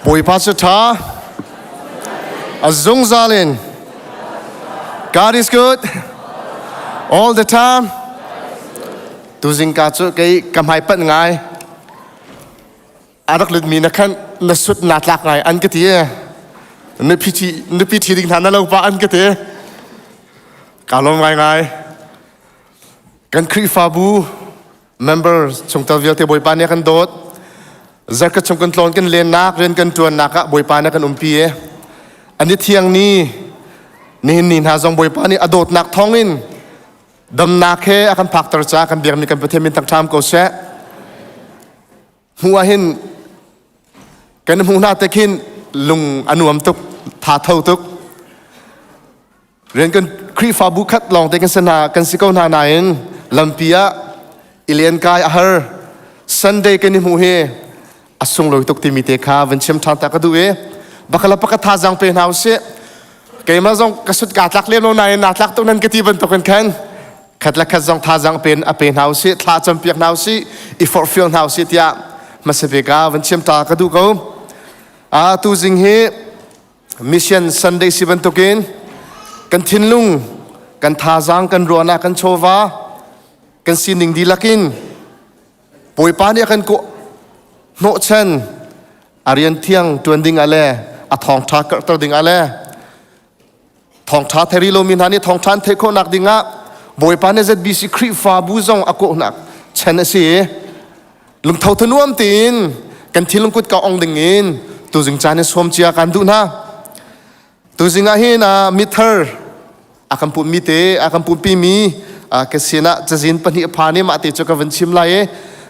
Bawipa cu ṭha. A zungzal in. God is good all the time. Tuzing ka cu kei ka hmai panh ngai. A rak lutmi na khan na sut naa tlak ngai an ka ti. Nupi thi nupi thi ding hna na lo pa an ka ti. Ka lawm ngai ngai. Kan Khrihfabu member chungtel vialte Bawipa nih a kan dawt. Zarkhat chung kan tlawn kan lennak rian kan ṭuannak ah Bawipa nih a kan umpi i ani thiang ni nihin ni hna zong Bawipa nih a dawtnak thawngin damnak he a kan phakter caah kan biakmi kan Pathian min thangṭham ko seh. Hmuh ah hin kan hmuh hna te khin lung a nuam tuk, tha tho tuk. Rian kan Khrihfabu khat lawng te kan si hna kan si ko hna nain lampi ah i lenkai a har. Sunday kan i hmuh hi a sunglawi tuk timi te kha van chim ṭhan ta ka duh i bakala pakhat thazaang pe hna usih. Keimah zong ka sut kaa tlak lem lo nain naa tlak tuk nan ka ti bantukin khan khat le khat zong thazaang pen a pe hna usih, thla campiak hna usih, i forhfial hna usih tiah hmasa bik ah van chim ta ka duh ko. A tu zing hi Mission Sunday si bantukin kan thinlung, kan thazaang, kan ruahnak, kan chawva, kan sining dihlak in Bawipa nih a kan kawh hnawhchan a rian thiang ṭuan ding ah le a thawngṭha karhter ding ah le thawngṭha thei lomi hna nih thawngṭha an theih khawhnak ding ah Bawipa nih ZBC Khrihfabu zong a kawhnak chan a si i lungtho thanuam tein kan thinlung kut ka ong ding in tuzing caan i sawm cia kan duh hna. Tuzing ah hin mithar a kan pummi te a kan pumpi mi ka sinah cazin pahnih phan i mah te cu ka van chim lai i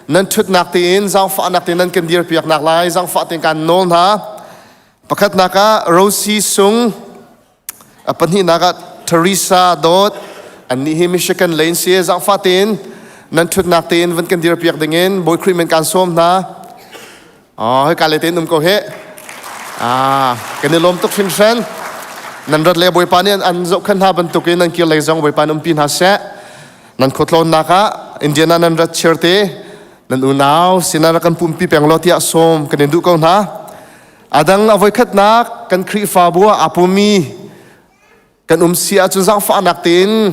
nan ṭhutnak tein zaangfahnak tein nan kan dirpiaknak lai zaangfah tein kan nawl hna. Pakhatnak ah Rosie Sung A pahnihnak ah Teresa Dawt annih hi Michigan lei an si. Zaangfah tein nan ṭhutnak tein van kan dirpiak dingin Bawi Khrih men kaan sawm hna. Oh, hika le tein um ko hih. Ah, kan i lawm tuk hringhran. Nan rat le Bawipa nih an zohkhenh hna bantukin nan kir lei zong Bawipa nih umpi hna seh. Nan khuatlawnnak ah Indiana nan rat chiar te nan unau sinah rak kan pumpi peng law tiah sawm kan in duh ko hna. A dang a voikhatnak kan Khrihfabu ah aa pummi kan um si ahcun zaangfahnak tein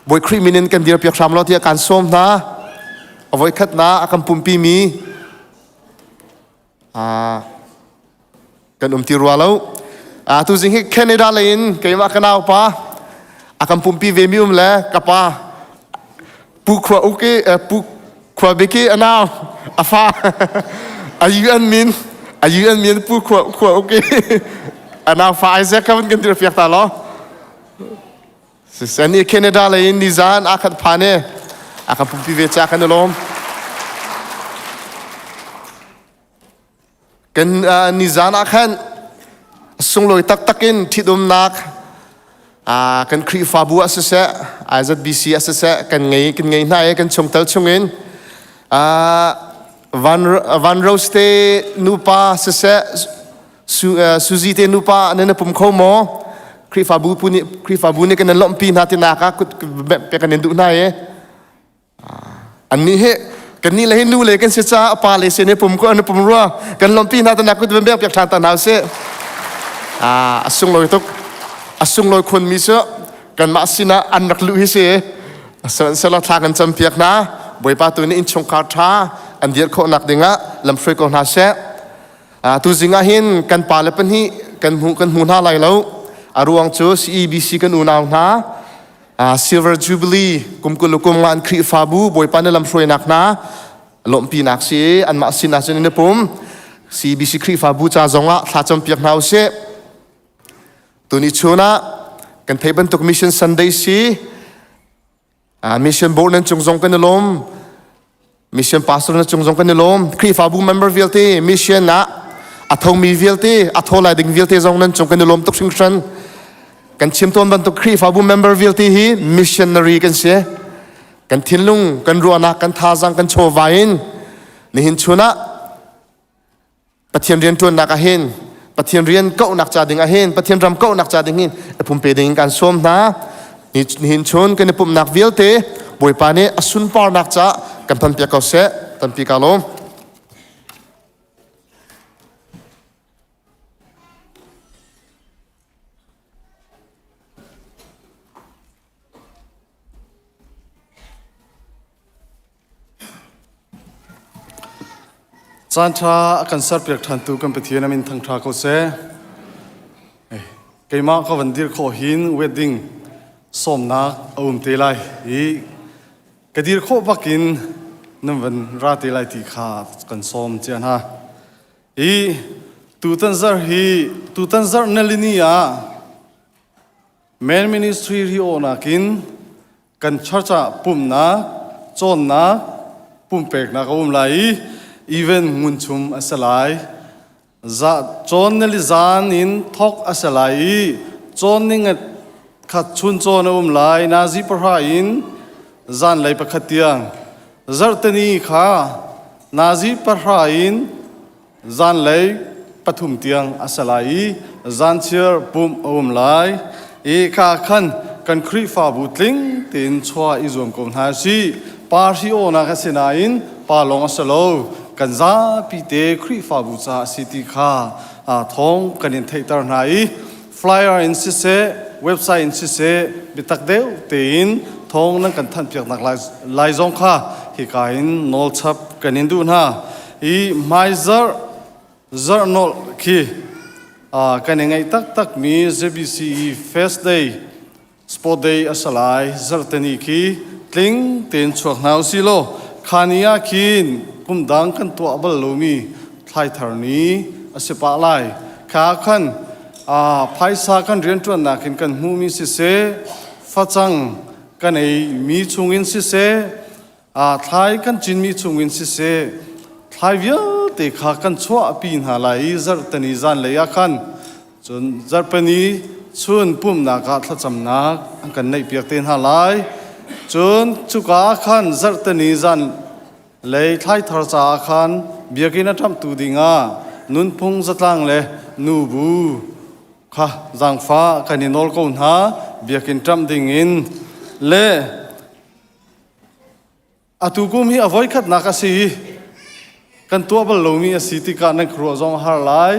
Bawi Khrih min in kan dirpiak hram law tiah kaan sawm hna. A voikhatnak a kan pumpimi kan um ti rua lo. Tu zing hi Canada lei in keimah ka naupa a kan pumpi ve mi um le ka pa Pu Khua Uk i Pu Khua Bik i a nau a fa a UN min a UN min Pu Khua Khua Uk i a nau fa Isaac kha kan dir piak ta law Sisani Canada lei in nizan a khat phan e a kan pumpi ve cha kan i lawm Kan nizan ah khan sunglawi taktak in ṭhitumnak kan Khrihfabu ah siseh, IZBC ah siseh kan ngei kan ngei hna i kan chungtel chungin Van Van Rose te nupa siseh, Suzy te nupa nan i pum kho maw? Khrihfabu pu nih Khrihfabu nih kan in lawmhpi hna tinak ah kut pe kan in duh hna i Annih hi kannih le hi nu le kan si caah pa le sin i pum ko an pum rua kan lawmhpi hna tanak kut van bek piak ṭhan ta hna usih. A sunglawi tuk. A sunglawi khun mi cu kanmah sinah an rak luh hi si. Sihmanhsehlaw thla kan cam piak hna. Bawipa tu nih innchungkhar ṭha an dir khawhnak dingah lamhruai ko hna seh. Tuzing ah hin kan pa le pahnih kan hmu kan hmu hna lai lo. A ruang cu CEBC kan unau hna Silver Jubilee kum 20 kum nga an Khrihfabu Bawipa na lamhruainak hna lawmhpinak si anmah sin ah cun in i pum CBC Khrihfabu ca zongah thlacam piak hna usih tuni chun ah kan theih bantuk Mission Sunday si Mission Board nan cung zong kan i lawm Mission pastor na cung zong kan i lawm. Khrihfabu member vialte mission ah a thomi vialte, a tho lai ding vialte zong nan cung kan i lawm tuk hringhran. Kan chim tawn bantuk Khrihfabu member vialte hi missionary kan si. Kan thinlung, kan ruahnak, kan thazaang, kan chawva in nihin chun ah Pathian rian ṭuannak ah hin Pathian rian kauhnak ca ding ah hin Pathian ram kauhnak ca ding hin i pumpe ding in kan sawm hna. Nihin chun kan i pumhnak vialte Bawipa nih a sunparnak caah kan phanpiak ko seh. Tampi ka lawm. Caan ṭha a kan serpiak ṭhantu kan Pathian a min thangṭha ko seh. Keimah ka van dir khawh hin wedding sawmnak a um te lai i ka dir khawh bakin nan van ra te lai ti kha kan sawm cia hna. I tutan zarh hi tutan zarh nalini ah Men Ministry ri awhnak in kan church ah pumhnak, cawnnak, pumpeknak a um lai i event ngunchum a si lai. Za, cawn nili zan in thok a si lai i cawn ning khat chun cawn a um lai. Nazi pahra in zanlei pakhat tiang. Zarhteni kha nazi pahra in zanlei pathum tiang a si lai i zanchiar pumh a um lai i kha khan kan Khrihfabu tling tein chuah i zuam ko hna si pa hri awnak a si nain pa lawng a si lo kan zapi te Khrihfabu ca a si ti kha thawng kan in theihter hna i flyer in siseh website in siseh biatak deuh tein thawng nan kan thanhpiaknak lai, lai zong kha hika in nawl chap kan in duh hna i hmaizarh zarhnolh khi kan i ngaih taktakmi ZBC First Day Sport Day a si lai zarhteni khi tling tein chuak hna usih law khani ah khin kum dang kan tuah bal lomi thlaithar ni a si pah lai kha khan phaisa kan rianṭuannak in kan hmuhmi siseh facang kan ei mi chungin siseh Thlai kan cinmi chungin siseh, thlai vialte kha kan chuahpi hna lai i zarhteni zanlei ah khan cun zarhpini chun pumhnak ah thlacamnak an kan neihpiak te hna lai. Cun cuka ah khan zarhteni zanlei thlai thar caah khan biakinn a ṭamhtu dingah nunphung zatlang le nubu kha zaangfah kan i nawl ko hna biakinn ṭamh dingin le Atu kum hi a voikhatnak a si i kan tuah bal lomi a si tikah nan khuaruah zong a har lai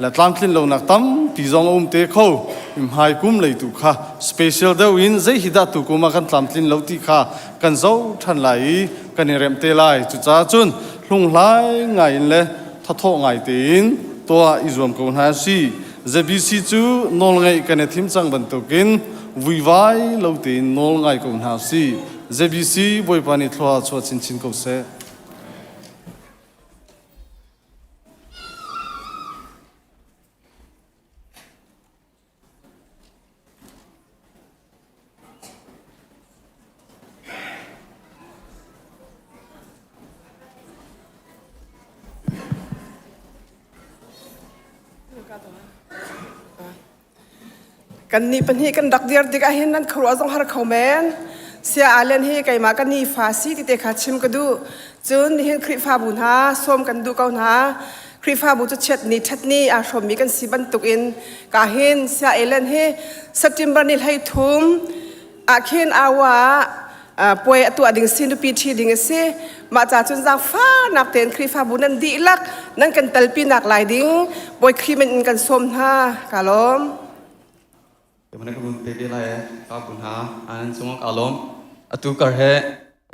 le tlamtlin lonak tampi zong a um te kho. Hmai kum lei tu kha special deuh in zei hi dah tu kum ah kan tlamtlin lo ti kha kan zoh ṭhan lai i kan i remh te lai. Cucaah cun hlunghlai ngai in le thathawh ngai tein tuah i zuam ko hna si. ZBC cu nawlngaih kan i thim cang bantukin vuivai lo tein nawl ngai ko hna si. ZBC Bawipa nih thlua chuah chinchin ko seh. Kannih pahnih kan rak dir tikah hin nan khuaruah zong har kho men. Sia Allen hi keimah ka nifa si ti te kha chim ka duh. Cun nihin Khrihfabu hna sawm kan duh ko hna. Khrihfabu cu chiat ni ṭhat ni aa hrawmmi kan si bantukin ka hin Sia Allen hi September ni hlei thum ah khin awa ah puai a tuah ding si nupi ṭhi ding a si. Mah ca cun zaangfahnak tein Khrihfabu nan dihlak nan kan telpi nak lai ding Bawi Khrih min in kan sawm hna. Ka lawm. Mana ka pe ve lai ka bu hna an cung ka lawm. Atu kar he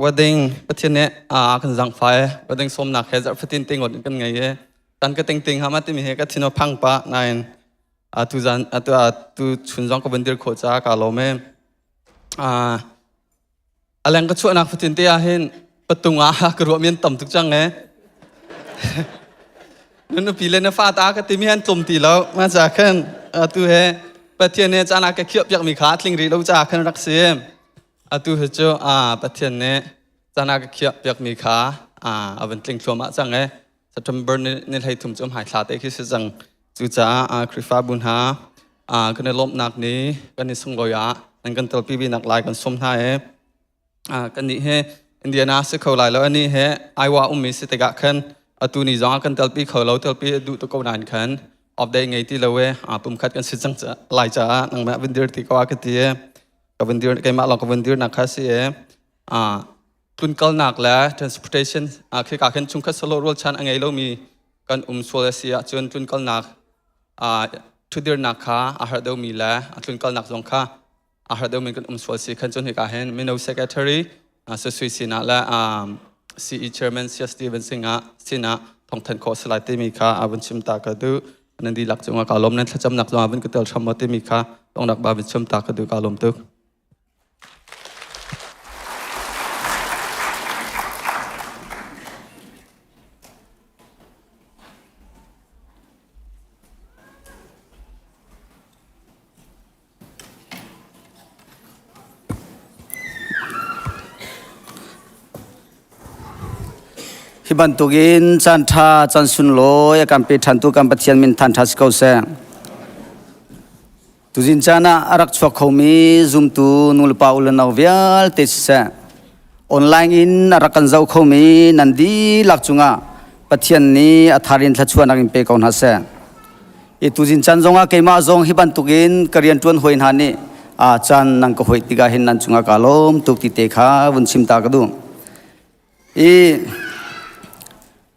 wedding Pathian nih a kan zangfai wedding sawmnak he zarh fatin te ngot kan ngei e tan ka ting ting ha ma timi he ka thino phang pa nain atu zan atu atu chun zong ka van dir khawh ca ka lawm e. A leng ka chuahnak fatin te ah hin patung ah ka ruah mi an tam tuk cang e. Na nupi le na fa ta ka timi an tlum ti lo. Ma ca khan atu he Pathian nih caan ah ka khiah piak mi kha tling rih lo ca khan rak si. Atu he cu Pathian nih caan ah ka khiah piak mi kha a van tling thluahmah cang e. September ni hlei thum cu hmai thla te khi si cang. Cucaah Khrihfabu hna kan i lawmhnak ni kan i sunglawi ah nan kan telpi ve nak lai kan sawm hna i kannih hi Indiana si kho lai lo ani he Iowa ummi si tikah khan atu ni zong ah kan telpi kho lo telpi duh tuk ko nain khan off day ngei ti lo e pumkhat kan si cang lai caah nangmah vun dir ti ko ah ka ti e ka vun dir keimah lawng ka vun dir nak kha si e tlunkalnak le transportation khika khin chungkhat salo rualchan a ngei lomi kan um sual a si ahcun tlunkalnak ṭhudirnak kha a har deuhmi le a tlunkalnak zong kha a har deuhmi kan um sual si khan cun hika hin mino secretary Sui sinah le. CE Chairman Sia Steven Singh ah sinah thawngthan khawh si lai timi kha a vun chim ta ka duh. Nan dihlak cungah ka lawm nan thlacamnak zong ah vun ka tel hram maw timi kha tongnak ba vun chim ta ka duh ka lawm tuk. Hi bantukin caan ṭha, caan sunlawi a kan pe ṭhantu kan Pathian min than ṭha si ko seh. Tuzin caan ah a rak chuak khomi zumtu nulepa u le nau vialte siseh, online in a rak kan zoh khomi nan dihlak cungah Pathian nih a thar in thluachuahnak in pe ko hna seh. I tuzin caan zongah keimah zong hi bantukin ka rianṭuan hawi hna nih a caan nan ka hoih tikah hin nan cungah kaa lawm tuk ti te kha vun chim ta ka duh. I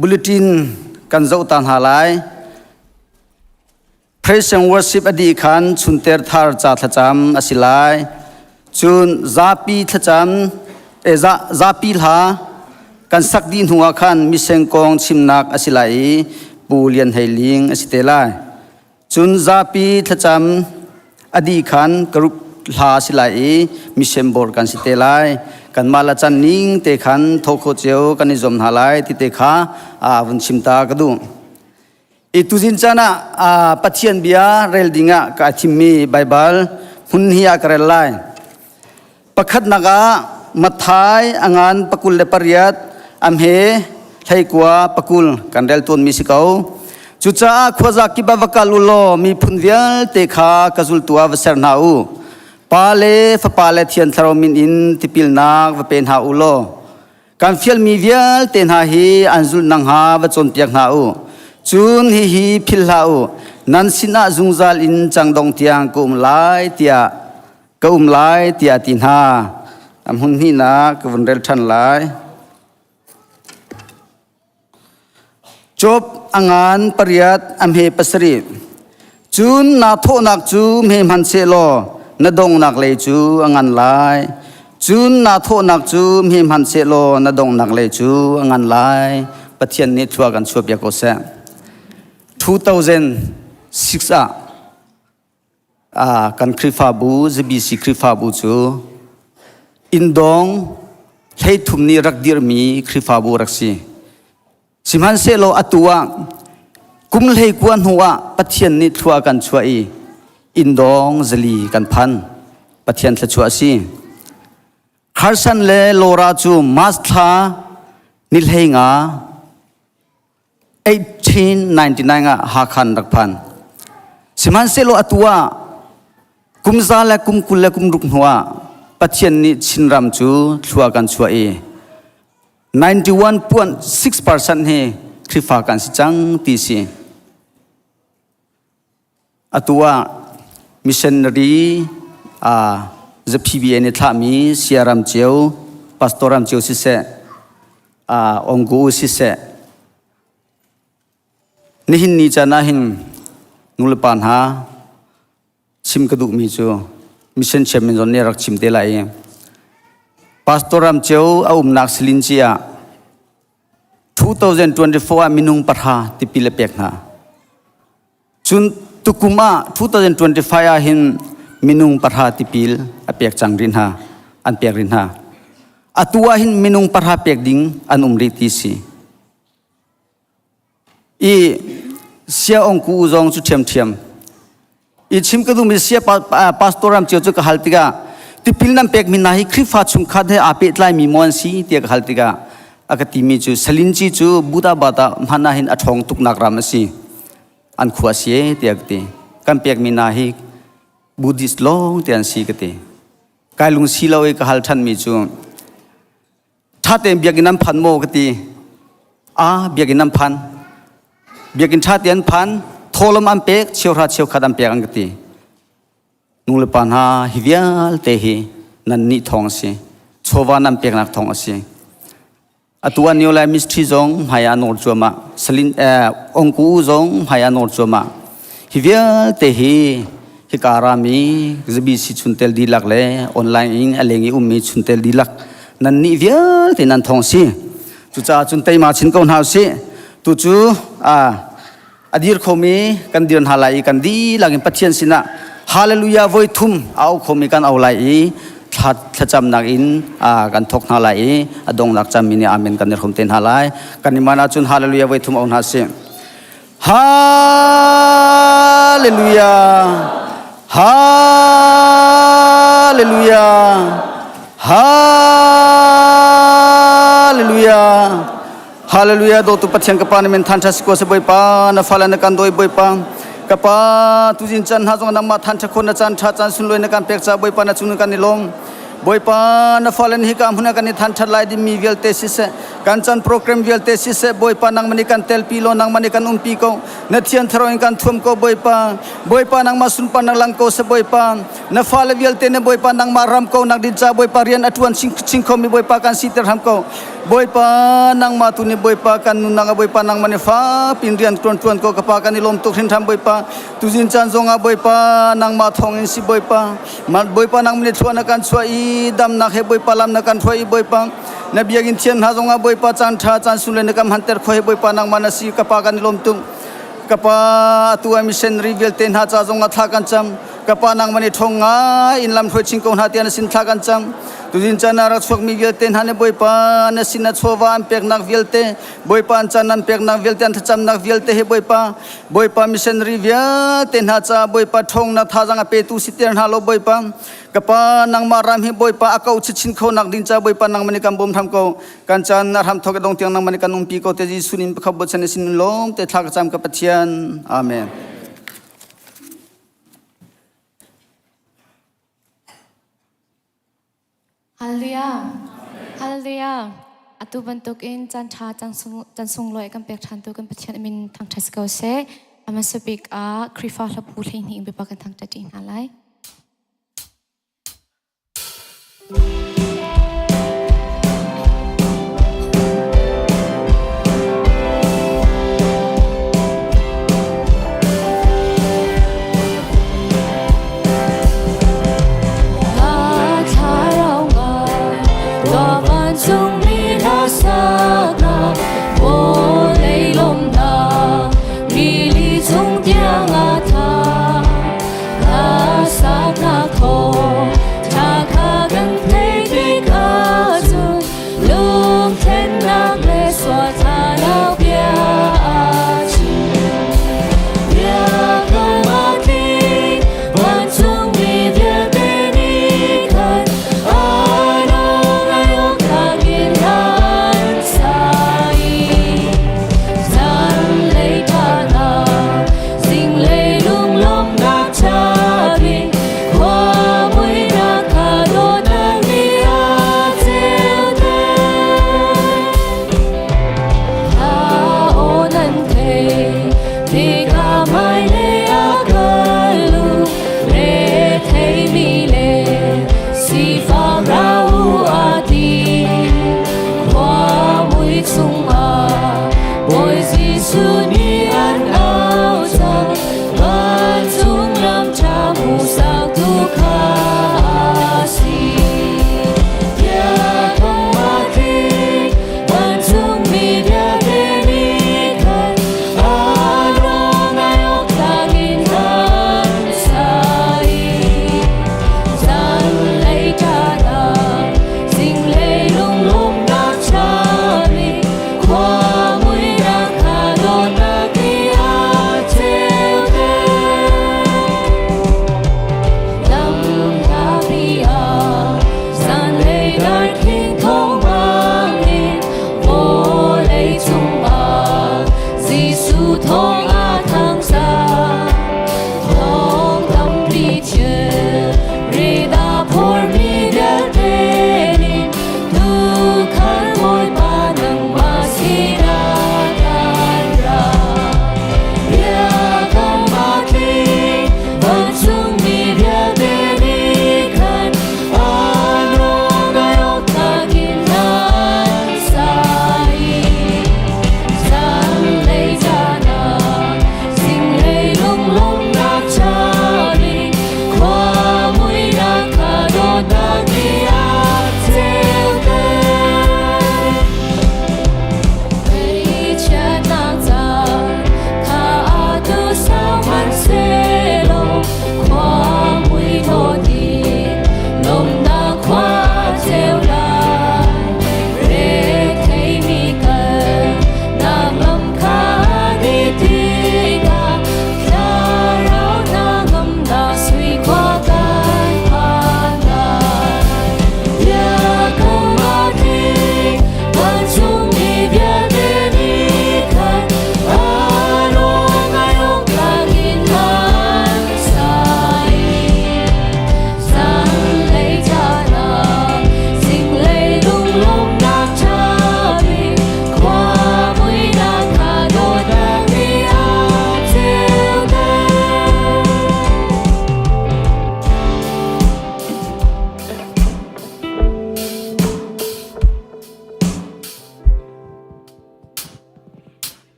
bulletin kan zoh ta hna lai. Praise and worship a dih khan chunter thar ca thlacam a si lai. Cun zapi thlacam e za, zapi hla kan sak dih hnu ah khan miseng kong chimnak a si lai i Pu Lian Hei Ling a si te lai. Cun zapi thlacam a dih khan group hla a si lai i mission board kan si te lai. Kanmah la can ning te khan tho kho cio kan i zuam hna lai ti te kha a vun chim ta ka duh. I tuzin caan ah Pathian bia rel dingah ka thimmi Baibal hmun hi ah ka rel lai. Pakhatnak ah Matthai a ngan pakul le pariat a hme hleikua pakul kan rel tawnmi si ko. Cucaah khuaza kip ah va kal u law miphun vialte kha ka zultu ah va ser hna u. Pa le Fapa le Thiang Thlarau min in tipilnak va pe hna u law Kan fialmi vialte hna hi an zulh nakhnga va cawnpiak hna u. Cun hihi philh hlah u, nan sinah zungzal in cangdong tiang ka um lai tiah ka um lai tiah a ti hna. A hmun hnihnak ka vun rel ṭhan lai. Job a ngan pariat a hme pasarih. Cun naa thawhnak cu hme hmanhsehlaw na donghnak lei cu a ngan lai. Cun naa thawhnak cu hme hmanhsehlaw na donghnak lei cu a ngan lai. Pathian nih thlua kan chuahpiak ko seh. 2006 ah kan Khrihfabu ZBC Khrihfabu cu inndawng hleithum nih rak dirhmi Khrihfabu rak si. Sihmanhsehlaw atu ah kum hleikua hnu ah Pathian nih thlua kan chuah i inndawng zali kan phan. Pathian thluachuah a si. Carson le Laura cu March thla ni hlei nga 1899 ah Hakha an rak phan. Sihmanhsehlaw atu ah kum za le kum 20 le kum ruk hnu ah Pathian nih Chinram cu thlua kan chuah i 91.6% hi Khrihfa kan si cang ti si. Atu ah missionary uh, ZPBA nih thlahmi Siaram cio, Pastor ram cio siseh, uh, Onggu siseh, nihin ni caan ah hin nulepa hna chim ka duhmi cu mission chairman zon nih rak chim te lai i Pastor ram cio a umnak Silinci ah 2024 ah minung pahra tipil a pek hna. Cun tukum ah 2025 ah hin minung pahra tipil a pek cang rih hna, an pek rih hna. Atu ah hin minung pahra pek ding an um rih ti si. I sia ong ku zong cu ṭhiamṭhiam. I chim ka duhmi sia pastor ram cio cu ka hal tikah tipil nan pekmi hna hi Khrihfa chungkhat he aa pehtlaimi maw an si tiah ka hal tikah a ka timi cu Salinci cu Buddha bata hmanh ah hin a ṭhawng tuknak ram a si. An khua si e tiah ka ti. Kan pekmi hna hi Buddhist lawng te an si ka ti. Kai lung si lo i ka hal ṭhanmi cu ṭha tein biakinn an phan maw ka ti a biakinn an phan biakinn ṭha tein an phan thawlawm an pek cheuhra cheukhat an pek an ka ti nu le pa hna hi vialte hi nan nih thawng a si chawva nan peknak thawng a si atu ah New Life Ministry zong hmai ah nawl cuahmah Salin eh, Ongku zong hmai ah nawl cuahmah hi vialte hi hika rami ZBC chuntel dihlak le online in a leng i ummi chuntel dihlak nan nih vialte nan thong si. Cucaah cun teima chin ko hna usih. Tu cu a dir khomi kan dir hna lai i kan dihlak in Pathian sinah Hallelujah voi thum a au khomi kan au lai i thlacamnak in kan thawk hna lai i a donghnak cammi nih amen kan i hrawm te hna lai. Kan i man ahcun Hallelujah voi thum au hna sih. Hallelujah. Hallelujah. Hallelujah. Hallelujah dawtu Pathian ka pa na min than tha si ko se Bawipa na fale na kan doi Bawipa ka pa tuzin chan hna zong nangmah than tha khon na chan tha chan sunloi na kan pek cha Bawipa na chung kan i lawm Bawipa na fale hi ka hmun kan i than that lai ding mi vialte siseh kan chan program vialte siseh Bawipa nangmah nih kan telpi lo nangmah nih kan umpi ko na thian tharo in kan thuam ko Bawipa Bawipa nangmah sunpar nak lang ko se Bawipa na fale vialte ne Bawipa nangmah ram ko nak din cha Bawipa rian a tuan ching kho mi Bawipa kan siter ham ko Bawipa nangmah tu nih Bawipa kan nunnak ah Bawipa nangmah nih fakpin rian tuan tuan ko ka pa kan i lawm tuk hrinhran Bawipa tuzin caan zongah Bawipa nangmah thawng in si Bawipa Bawipa nangmah nih thlua na kan chuah i damnak he Bawipa lam na kan hruai i Bawipa na biakinn thian hna zongah Bawipa caan ṭha caan sung na kan hanter kho he Bawipa nangmah na si ka pa kan i lawm tuk ka pa atu ah missionary vialte hna ca zongah thla kan cam ka pa nangmah nih ṭhawng ngai in lam hruai chin ko hna tiah na sin thla kan cam tuzin caan ah rak chuakmi vialte hna nih Bawipa na sin ah chawva an peknak vialte Bawipa an caan an peknak vialte an thlacamnak vialte hi Bawipa Bawipa missionary vialte hna ca Bawipa ṭhawngnak thazaang a petu si ter hna lo Bawipa ka pa nangmah ram hi Bawipa a ko chichin kho nak ding ca Bawipa nangmah nih kan bawm hram ko kan caan na hram thok dong tiang nangmah nih kan umpi ko te Jesuh nin pakhat bochan sin lawm te thla ka cam ka Pathian amen Hallelujah. Hallelujah. Atu bantukin caan ṭha caan sunglawi kan pek ṭhan tu kan Pathian min thangṭhat si ko seh. A hmasa bik ah Khrihfa hlabu 12 in biapa kan thangṭhat ṭi hna lai.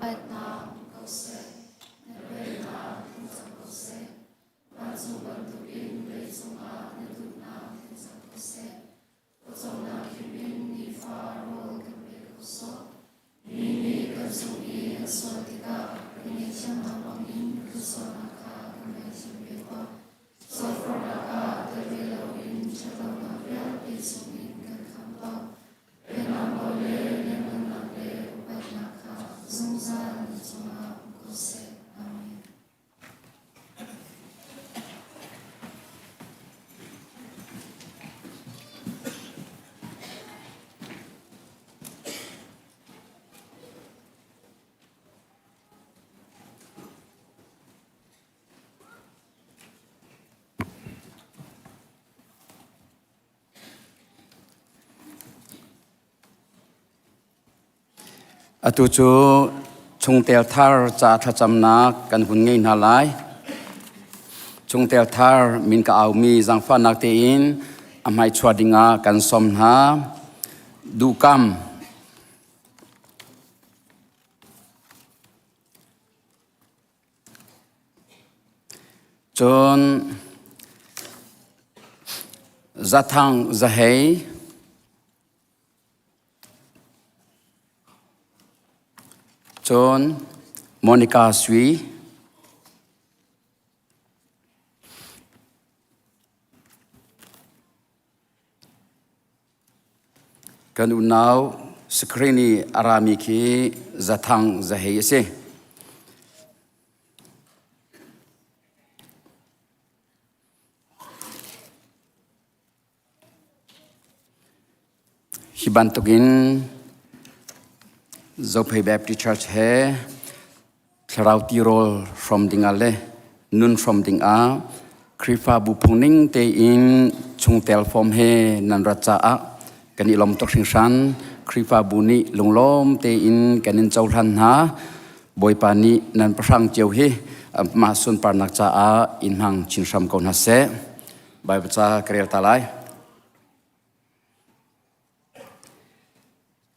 Upatnak um ko seh, na pennak tlung cang ko seh. Vancung bantukin leicung ah na duhnak tling cang ko seh. Pawcawmnak khim in nifa rawl kan pe ko sawh. Mi nih kan cung i an sual tikah kan ngaihthiamnak bangin kan sualnak kha kan ngaihthiam ve tuah. Sualforhnak ah tel ve loin ṭhatlonak vialte chungin kan khamh tuah. Pennak nawl le lianhngannak le upatnak kha zungzal na cungah um ko seh. Amen. Atu cu chungtel thar ca thlacamnak kan hun ngei hna lai. Chungtel thar min ka aumi zaangfahnak tein a hmaichuah dingah kan sawm hna. Duhkam Cun Zathang Zahei Cun Monica Sui Kan unau screen i a rami khi Zathang Zahei a si. Hi bantukin Zophei Baptist Church he thlarau tirawl hrawm dingah le nun hrawm dingah Khrihfabu phungning tein chungtel form he nan rat caah kan i lawm tuk hringhran. Khrihfabu nih lunglawm tein kan in cohlan hna. Bawipa nih nan pahrang cio hi amah sunparnak caah in hmang chin hram ko hna seh. Bible ca ka rel ta lai.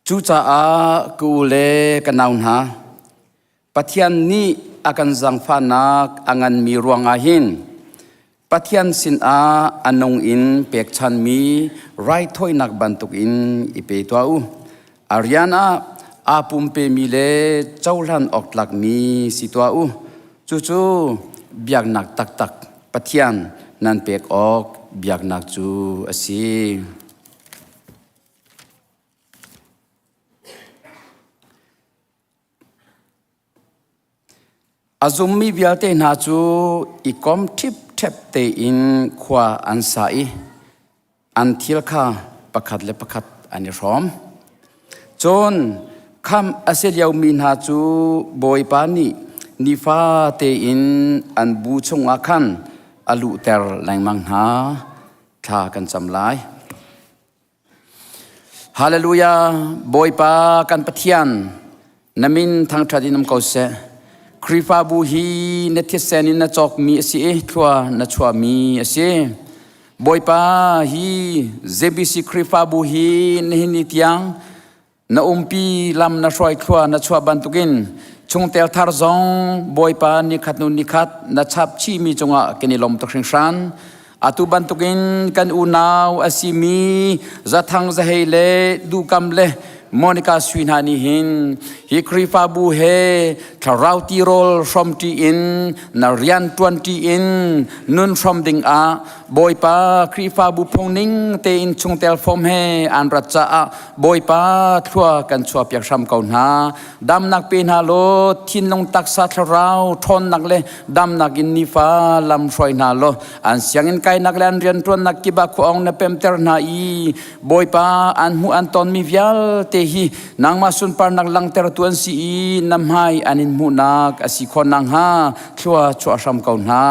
Cucaah ka u le ka nau hna, Pathian nih a kan zaangfahnak a nganmi ruangah hin Pathian sinah a nung in pekchanmi raithawinak bantukin i pe tuah u. A rian ah aa pumpemi le cohlan awk tlakmi si tuah u. Cucu biaknak taktak Pathian nan pek awk biaknak cu a si. A zummi vialte hna cu i kom ṭhipṭhep tein khua an sa i an thil kha pakhat le pakhat an i hrawm. Cun khamh a si liomi hna cu Bawipa nih nifa tein an bu chungah khan a luhter lengmang hna. Thla kan cam lai. Hallelujah! Bawipa kan Pathian, na min thangṭhat in um ko seh. Khrihfabu hi na thisen in na cawkmi a si i thlua na chuahmi a si. Bawipa hi ZBC Khrihfabu hi nihin ni tiang Na umpi lam na hruai thlua na chuah bantukin chungtel thar zong Bawipa nikhat hnu nikhat na chap chihmi cungah kan i lawm tuk hringhran. Atu bantukin kan unau a simi Zathang Zahei le Duhkam le Monica Sui hna nih hin hi Khrihfabu he thlarau tirawl hrawmṭi in na rian ṭuanṭi in nun hrawm dingah Bawipa Khrihfabu phungning tein chungtel fom he an rat caah Bawipa thlua kan chuahpiak hram ko hna. Damnak pe hna law thinlung taksa thlarau ṭhawnnak le damnak in nifa lam hruai hna law an sianginn kainak le an rianṭuannak kip ah khuaawng na pemter hna i Bawipa an hmuh an tonmi vialte hi nangmah sunparnak langhtertu an si i na hmai an in hmuhnak a si khawh nakhnga thlua chuah hram ko hna.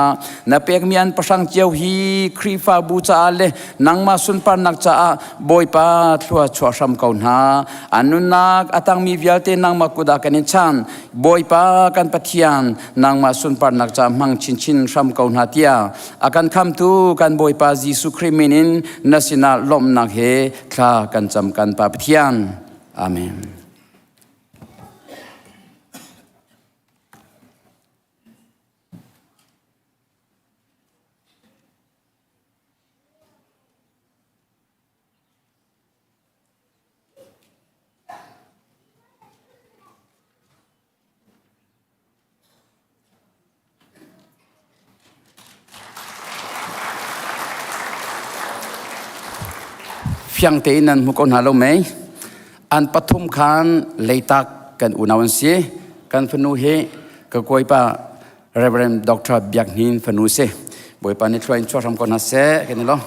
Na pekmi an pahrang cio hi Khrihfabu caah le nangmah sunparnak caah Bawipa thlua chuah hram ko hna. An nunnak a tangmi vialte nangmah kut ah kan in chan. Bawipa kan Pathian nangmah sunparnak caah hmang chinchin hram ko hna tiah a kan khamtu kan Bawipa Jesuh Khrih min in na sinah lawmhnak he thla kan cam kan Pa Pathian. Amen. Fiang tein nan hmu ko hna lo mei? An pathum khan Leitak kan unau an si. Kan fanu hi ka kawipa Reverend Dr. Biak Hnin fanu si. Bawipa nih thluain chuah hram ko hna seh kan i lawm.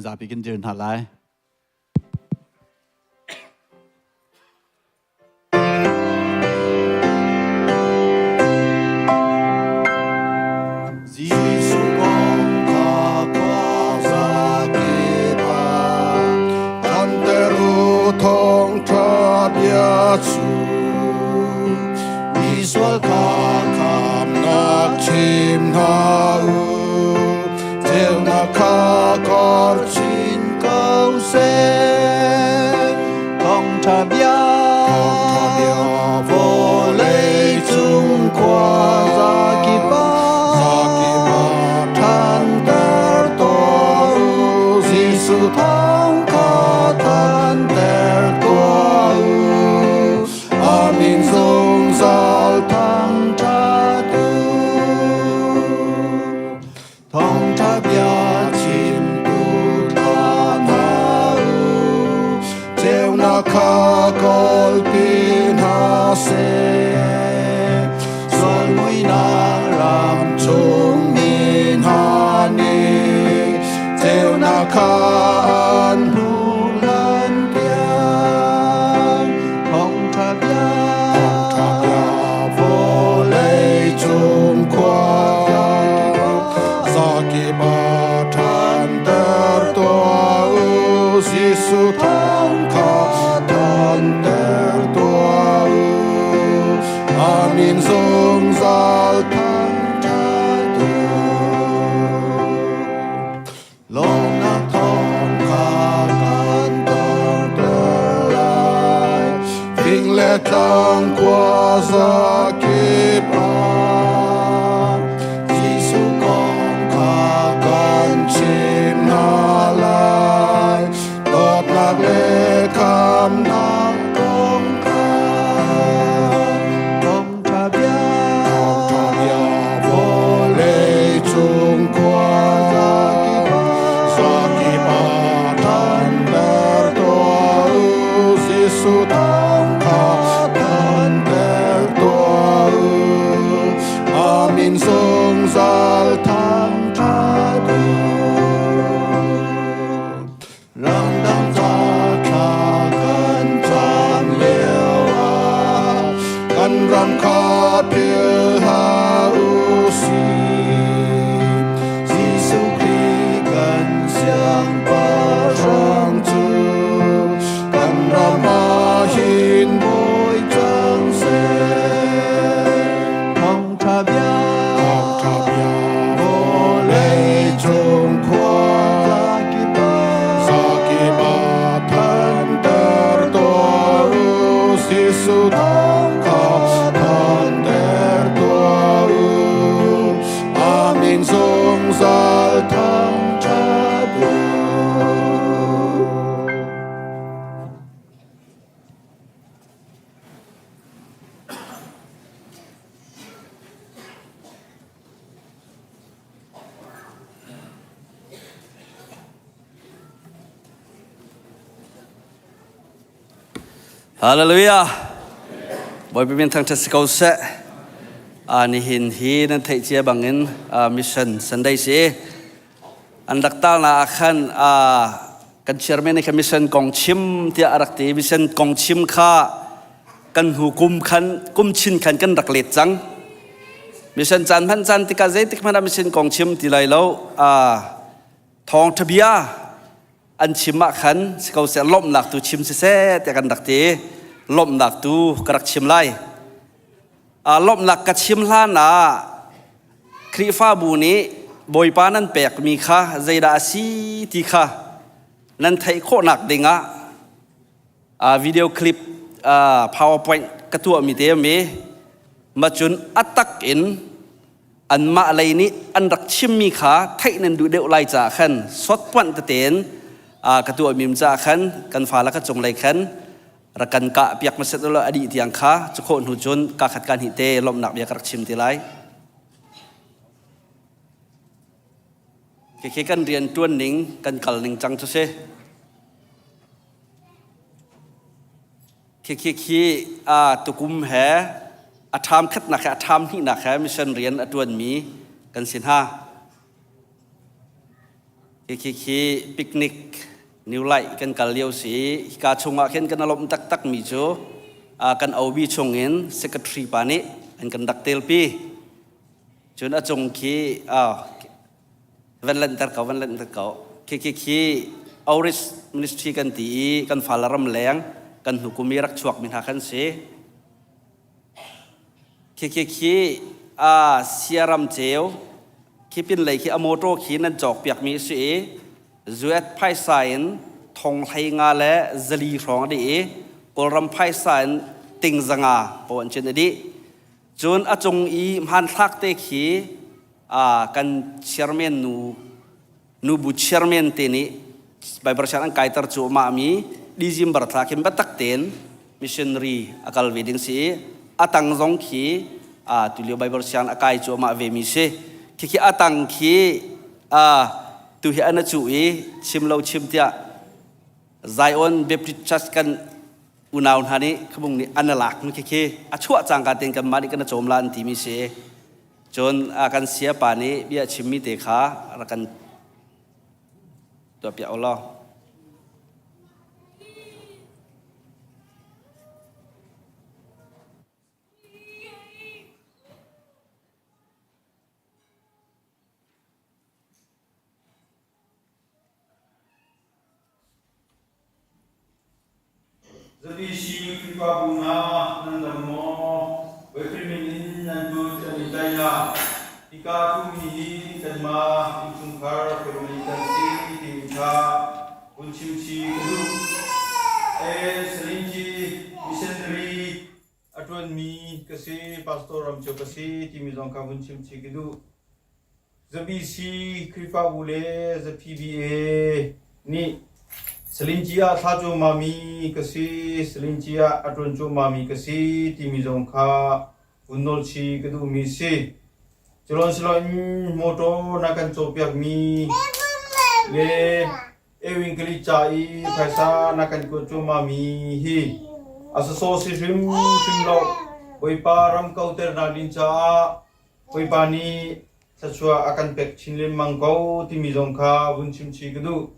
Zapi kan dir hna lai. Jesuh kong kha khuaza kip ah thanter u thawngṭha bia cu. Misual kha khamnak chim hna u, ceunak kha kor chin ko seh. Thawngṭha bia Thawngṭha bia vawlei cung khua zakip ah zakip ah thanter tuah u. Jesuh thawng kha thanter tuah u. A min zungzal thangṭhat u. Thawngṭha bia chimtu thla hna u, ceunak kha kawlpi hna seh. Sual muihnak ram chung mi hna nih ceunak kha an hmuh hlan tiang. Thawngṭha bia Thawngṭha bia vawlei cung khua zakip ah ṭhanter tuah u Jesuh thawng kha thanter tuah u A min zungzal thangṭhat u Lawmnak thawng kha kan tonter lai, fing le tlang khuaza kip ah. Jesuh kong kha kan chim hna lai, dawtnak le khamnak kong kha. Thawngṭha bia Thawngṭha bia vawlei cung khua zakip ah thanter tuah u Jesuh thawng kha thanter tuah u A min zungzal thangṭhat u Ramdang ca thla kan cam lio ah kan ram kha philh hlah u sih. Jesuh Khrih kan siangpahrang cu kan ram ah hin bawi cang seh. Thawngṭha bia Thawngṭha bia vawlei cung khua zakip ah zakip ah thanter tuah u Jesuh thawng kha thanter tuah u A min zungzal thangṭhat u. Hallelujah. Bawipa min thangṭhat si ko seh. Nihin hi nan theih cia bangin mission Sunday si. An rak tar na ah khan kan chairman nih khan mission kong chim tiah a rak ti. Mission kong chim kha kan hnu kum khan kum chin khan kan rak let cang. Mission caan hman caan tikah zeitik hmanh ah mission kong chim ti lai lo. Thawngṭha bia an chim ah khan si ko seh lawmhnak tu chim siseh tiah kan rak ti. Lawmhnak tu ka rak chim lai. Lawmhnak ka chim hlan ah Khrihfabu nih Bawipa nan pekmi kha zeidah a si ti kha nan theih khawhnak dingah video clip PowerPoint ka tuahmi te a mi. Macun a tak in Anmah lei nih an rak chimmi kha theih nan duh deuh lai caah khan sawtpuanh tetein ka tuahmi caah khan kan fale ka cung lei khan rak kan kah piak hmasat ulaw a dih tiang kha cu khawh hnu cun ka khat ka hnih te lawmhnak bia ka rak chim ti lai. Khikhi kan rian ṭuan ning kan kal ning cang cu si. Khikhi khi tukum he a ṭham khatnak he a ṭham hnihnak he mission rian a ṭuanmi kan si hna. Khikhi khi picnic New Light kan kal lio si hika chungah khin kan lawmh taktak mi cu kan OB chungin secretary pa nih an kan rak telpi. Cun a cung khi van lanhter ko van lanhter ko khi khi khi Oris ministry kan ti i kan fale ram leng kan hnukum i rak chuak mi hna khan si khi khi khi a siaram ceu khi pin lei khi a motor khi nan cawk piak mi si i zuet phaisa in thong hlei nga le zali hrawng a dih i kawlram phaisa in ting zanga po an chin a dih cun a cung i hmanthlak te khi kan chairman nu nubu chairman te nih Bible siang an kaiter cu mah mi December thla khin biatak tein missionary a kal ve ding si i a tang zong khi tulio Bible siang a kai cu mah ve mi si khi khi a tang khi tu hi an cu i chim lo chim tiah Zion Baptist Church kan unau hna nih khabung nih an lak mi khi khi a chuah cangka tein kan mah nih kan cawm la an ti mi si Cun a kan siapa nih bia a chimmi te kha rak kan tuahpiak u law. Zapi Khrihfabu hna nan dam maw? Bawipa min in nan kut kan i tlaih hna. Hika ṭhumi hi kanmah innchungkhar family kan si timi kha vun chimchih ka duh. E Salinci missionary a ṭuanmi ka si, pastor ram cu ka si timi zong kha vun chimchih ka duh. ZBC Khrihfabu le ZPBA nih Salinci ah thla cuahmahmi ka si, Salinci ah a ṭuan cuahmahmi ka si timi zong kha vun nawlchih ka duhmi si. Culon siloin motor na kan cawpiakmi le Ewingkali ca i phaisa na kan kuat cuahmahmi hi a sawsawh si hrimhrim lo. Bawipa ram kauternak ding caah Bawipa nih thluachuah a kan pek chin lengmang ko timi zong kha vun chimchih ka duh.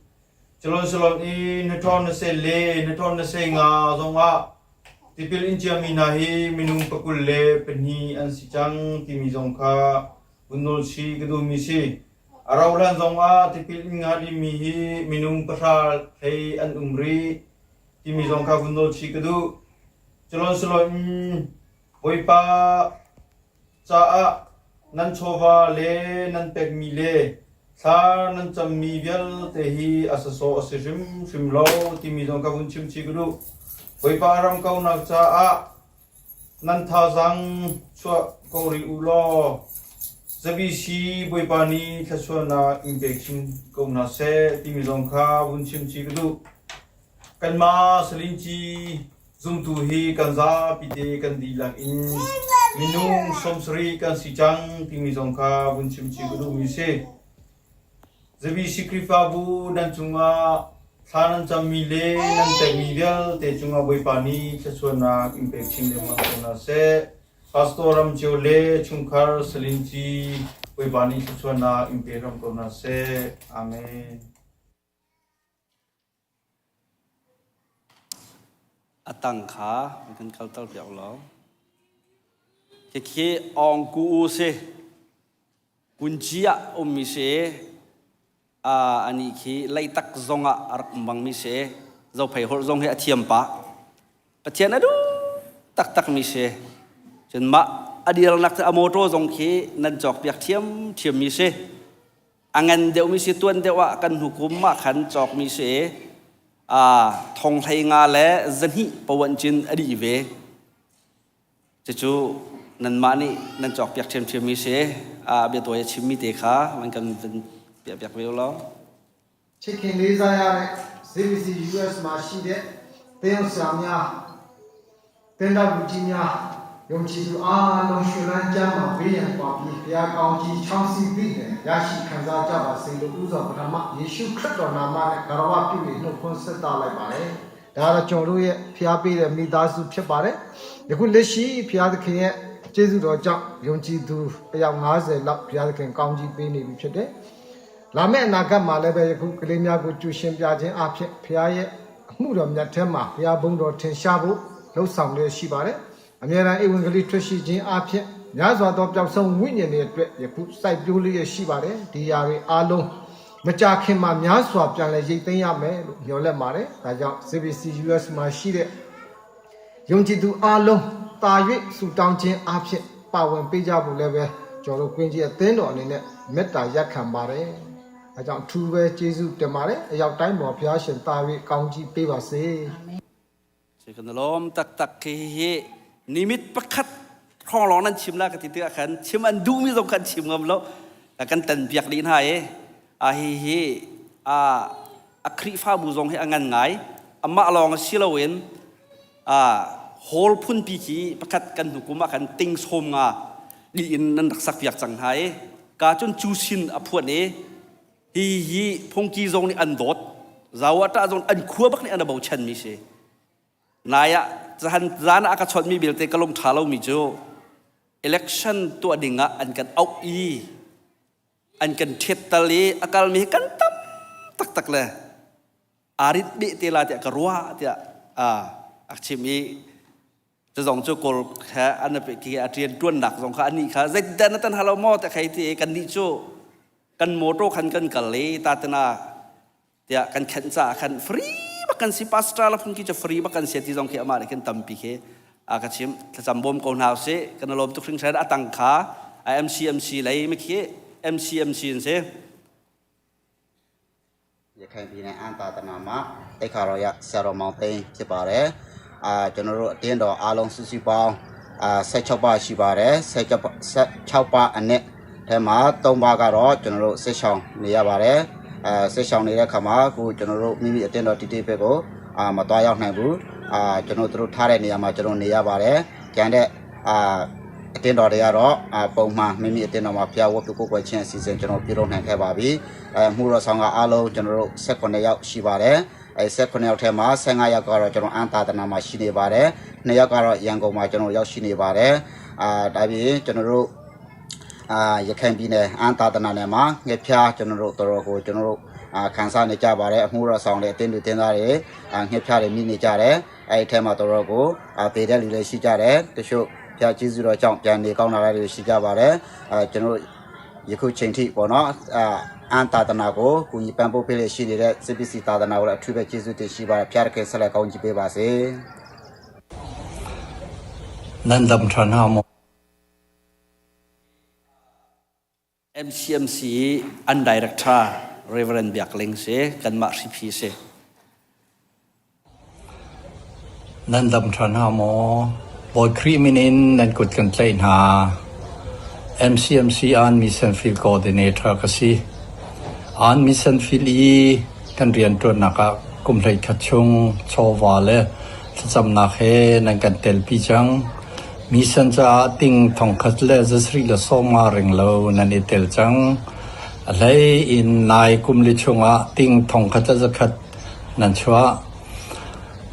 Culon salon i na ṭhawn na sel le na ṭhawn na se nga zongah tipil in ciami hna hi minung pakul le pahnih an si cang timi zong kha vun nawl chih ka duhmi si. A rauhhlan zongah tipil in nga dingmi hi minung pahra hlei an um rih timi zong kha vun nawl chih ka duh. Culon salon in Bawipa caah nan chawva le nan pekmi le thla nan cammi vialte hi a sawsawh a si hrimhrim lo timi zong ka vun chimchih ka duh. Bawipa ram kaunak caah nan thazaang chuah ko rih u law ZBC Bawipa nih thluachuahnak in pe chin ko hna seh timi zong kha vun chimchih ka duh. Kanmah Salinci Zumtu hi kan zapite kan dihlak in minung 70 kan si cang timi zong kha vun chimchih ka duhmi si. ZBC Khrihfabu nan cungah thla nan cammi le nan pekmi vialte cungah Bawipa nih thluachuahnak in pek chin lengmang ko hna seh. Pastor Ram Cio le chungkhar Salinci Bawipa nih thluachuahnak in pe hram ko hna seh. Amen. A tang kha kan kalter piak law. Khikhi awng ku u si. Kunci ah ummi si. Ani khi leitak zong ah a rak um bangmi si. Zophei holh zong hi a thiam pah. Pathian a duh taktak mi si. Cun mah a dirnak a motor zong khi nan cawk piak thiam thiammi si. A ngan deuhmi si tuan deuh ah kan hnu kum ah khan cawkmi si a thong hlei nga le zahnih pawan cin a dih ve cucu nanmah nih nan cawk piak ṭhiamṭhiammi si. Biatawi a chimmi te kha van kan van piah piak ve law. ချစ်ခင်လေးစားရတဲ့ ZBC US မှာရှိတဲ့သင်းဆရာများသင်တော်လူကြီးများယုံကြည်သူအားလုံးရှင်လန်းကြမ်းမှာဘေးရန်ပွားပြီးဘုရားကောင်းကြီးချောင်းစီပြီးတယ်ရရှိခံစားကြပါစေလို့ဥစွာပထမယေရှုခရစ်တော်နာမနဲ့ဂရဝပြုပြီးနှုတ်ခွန်းဆက်သလိုက်ပါတယ်။ဒါကတော့ကျွန်တော်တို့ရဲ့ဖျားပေးတဲ့မိသားစုဖြစ်ပါတယ်။ယခုလက်ရှိဖျားသခင်ရဲ့ကျေးဇူးတော်ကြောင့်ယုံကြည်သူအယောက်90လောက်ဘုရားသခင်ကောင်းကြီးပေးနေပြီဖြစ်တယ်။လာမယ့်အနာဂတ်မှာလည်းပဲယခုကလေးများကိုကြူရှင်ပြခြင်းအဖြစ်ဖျားရဲ့အမှုတော်မြတ်ထဲမှာဘုရားဘုန်းတော်ထင်ရှားဖို့လှုပ်ဆောင်လျက်ရှိပါတယ်။အမြဲတမ်းဧဝံဂေလိထွက်ရှိခြင်းအဖြစ်များစွာသောပျောက်ဆုံးဝိညာဉ်တွေအတွက်ယခုစိုက်ပျိုးလျက်ရှိပါတယ်။ဒီຢာတွေအားလုံးမကြခင်မှာများစွာပြန်လည်ရိတ်သိမ်းရမယ်လို့မျှော်လင့်ပါတယ်။ဒါကြောင့် CBC US မှာရှိတဲ့ယုံကြည်သူအားလုံးတာ၍ဆူတောင်းခြင်းအဖြစ်ပါဝင်ပေးကြဖို့လည်းပဲကျွန်တော်တို့ကွင်းကြီးအသင်းတော်အနေနဲ့မေတ္တာရက်ခံပါတယ်။အဲကြောင့်အထူးပဲကျေးဇူးတင်ပါတယ်။အရောက်တိုင်းပေါ်ဘုရားရှင်တာ၍ကောင်းကြီးပေးပါစေ။ Si kan lom taktak khi hi nimit pakhat khong long nan chim la ka ti te khan chim an du mi zong khan chim ngam lo kan tan biak din ha e a hi hi a a Khrihfabu zong hi a ngan ngai amah lawng si loin a hall phunpi khi pakhat kan hnukum ah khan ting som nga di in nan rak sak piak cang hna i ka cun cu sin a phuan i hi hi phungki zong nih an dawt zawata zong an khua bak nih an bochan mi si nai ah zahan zan ah ka chawt mi belte ka lung tha lo mi cu election tuah ding ah an kan auh i an kan ṭhet tal i a kalmi hi kan tam taktak le aa rit beh te la tiah ka ruah tiah a chim i cu zong cu kawl kha an ki a rian ṭuannak zong kha anih kha zeitindah na tan halo maw tiah khai ti kan nih cu kan motor khan kan kal i ta tana tiah kan khenh caah khan free bak kan si pastor la phungki cu free bak kan si ti zong khi amah nih khin tampi khi a ka chim thlacam bawm ko hna usih kan lawm tuk hringhran a tang kha MCMC lei mi khi MCMC in si ရခိုင်ပြည်နယ်အန်တာတနာမှာတိတ်ခါတော်ရဆရာတော်မောင်သိန်းဖြစ်ပါတယ်အာကျွန်တော်တို့အတင်းတော်အားလုံးစုစုပေါင်းအာ16ပါးရှိပါတယ်16ပါးအနက်ထဲမှာ3ပါးကတော့ကျွန်တော်တို့ဆက်ဆောင်နေရပါတယ်အဲဆက်ဆောင်နေတဲ့ခါမှာအခုကျွန်တော်တို့မိမိအတင်းတော်တိတိဘက်ကိုအာမတော်ရောက်နိုင်ဘူးအာကျွန်တော်တို့ထားတဲ့နေရာမှာကျွန်တော်နေရပါတယ်ကျန်တဲ့အာအတင်းတော်တွေကတော့အပုံမှန်မိမိအတင်းတော်မှာဖျားဝတ်ပြုကိုယ်ွယ်ချင်းအစီအစဉ်ကျွန်တော်ပြုလုပ်နိုင်ခဲ့ပါပြီအဲမှုတော်ဆောင်ကအားလုံးကျွန်တော်တို့18ယောက်ရှိပါတယ်အဲ18ယောက်ထဲမှာ15ယောက်ကတော့ကျွန်တော်အန်တာတနာမှာရှိနေပါတယ်2ယောက်ကတော့ရန်ကုန်မှာကျွန်တော်ရောက်ရှိနေပါတယ်အာဒါပြင်ကျွန်တော်တို့အာရခိုင်ပြည်နယ်အန်တာတနာနယ်မှာငှက်ဖျားကျွန်တော်တို့တော်တော်ကိုကျွန်တော်တို့အာခန်းစားနေကြပါတယ်အမှုတော်ဆောင်တဲ့အတင်းလူတင်းသားတွေအာငှက်ဖျားတွေမိနေကြတယ်အဲ့ဒီထဲမှာတော်တော်ကိုအာပေတဲ့လူလည်းရှိကြတယ်တချို့ဖျားကျေးဇူးတော်ကြောင့်ပြန်နေကောင်းလာတဲ့လူရှိကြပါတယ်အဲကျွန်တော်ယခုချိန်ထိပေါ့နော်အာအန်တာတနာကိုကုညီပံ့ပိုးပေးလို့ရှိနေတဲ့ CPC တာတနာကိုလည်းအထူးပဲကျေးဇူးတင်ရှိပါတယ်ဖျားတခင်ဆက်လက်ကောင်းချီးပေးပါစေ နန္ဒမ်ထနာမော MCMC an director Reverend Biak Ling si kanmah hriphi si. Nan dam ṭhan hnga maw? Bawi Khrih min in nan kut kan tlaih hna. MCMC an Mission Field Coordinator ka si. An Mission Field i kan rianṭuannak ah kum 11 chung chawva le thlacamnak he nan kan telpi cang. Mission caah ting 1750 ring lo nan i tel cang. A hlei in nai kum li chungah ting 1100 nan chuah.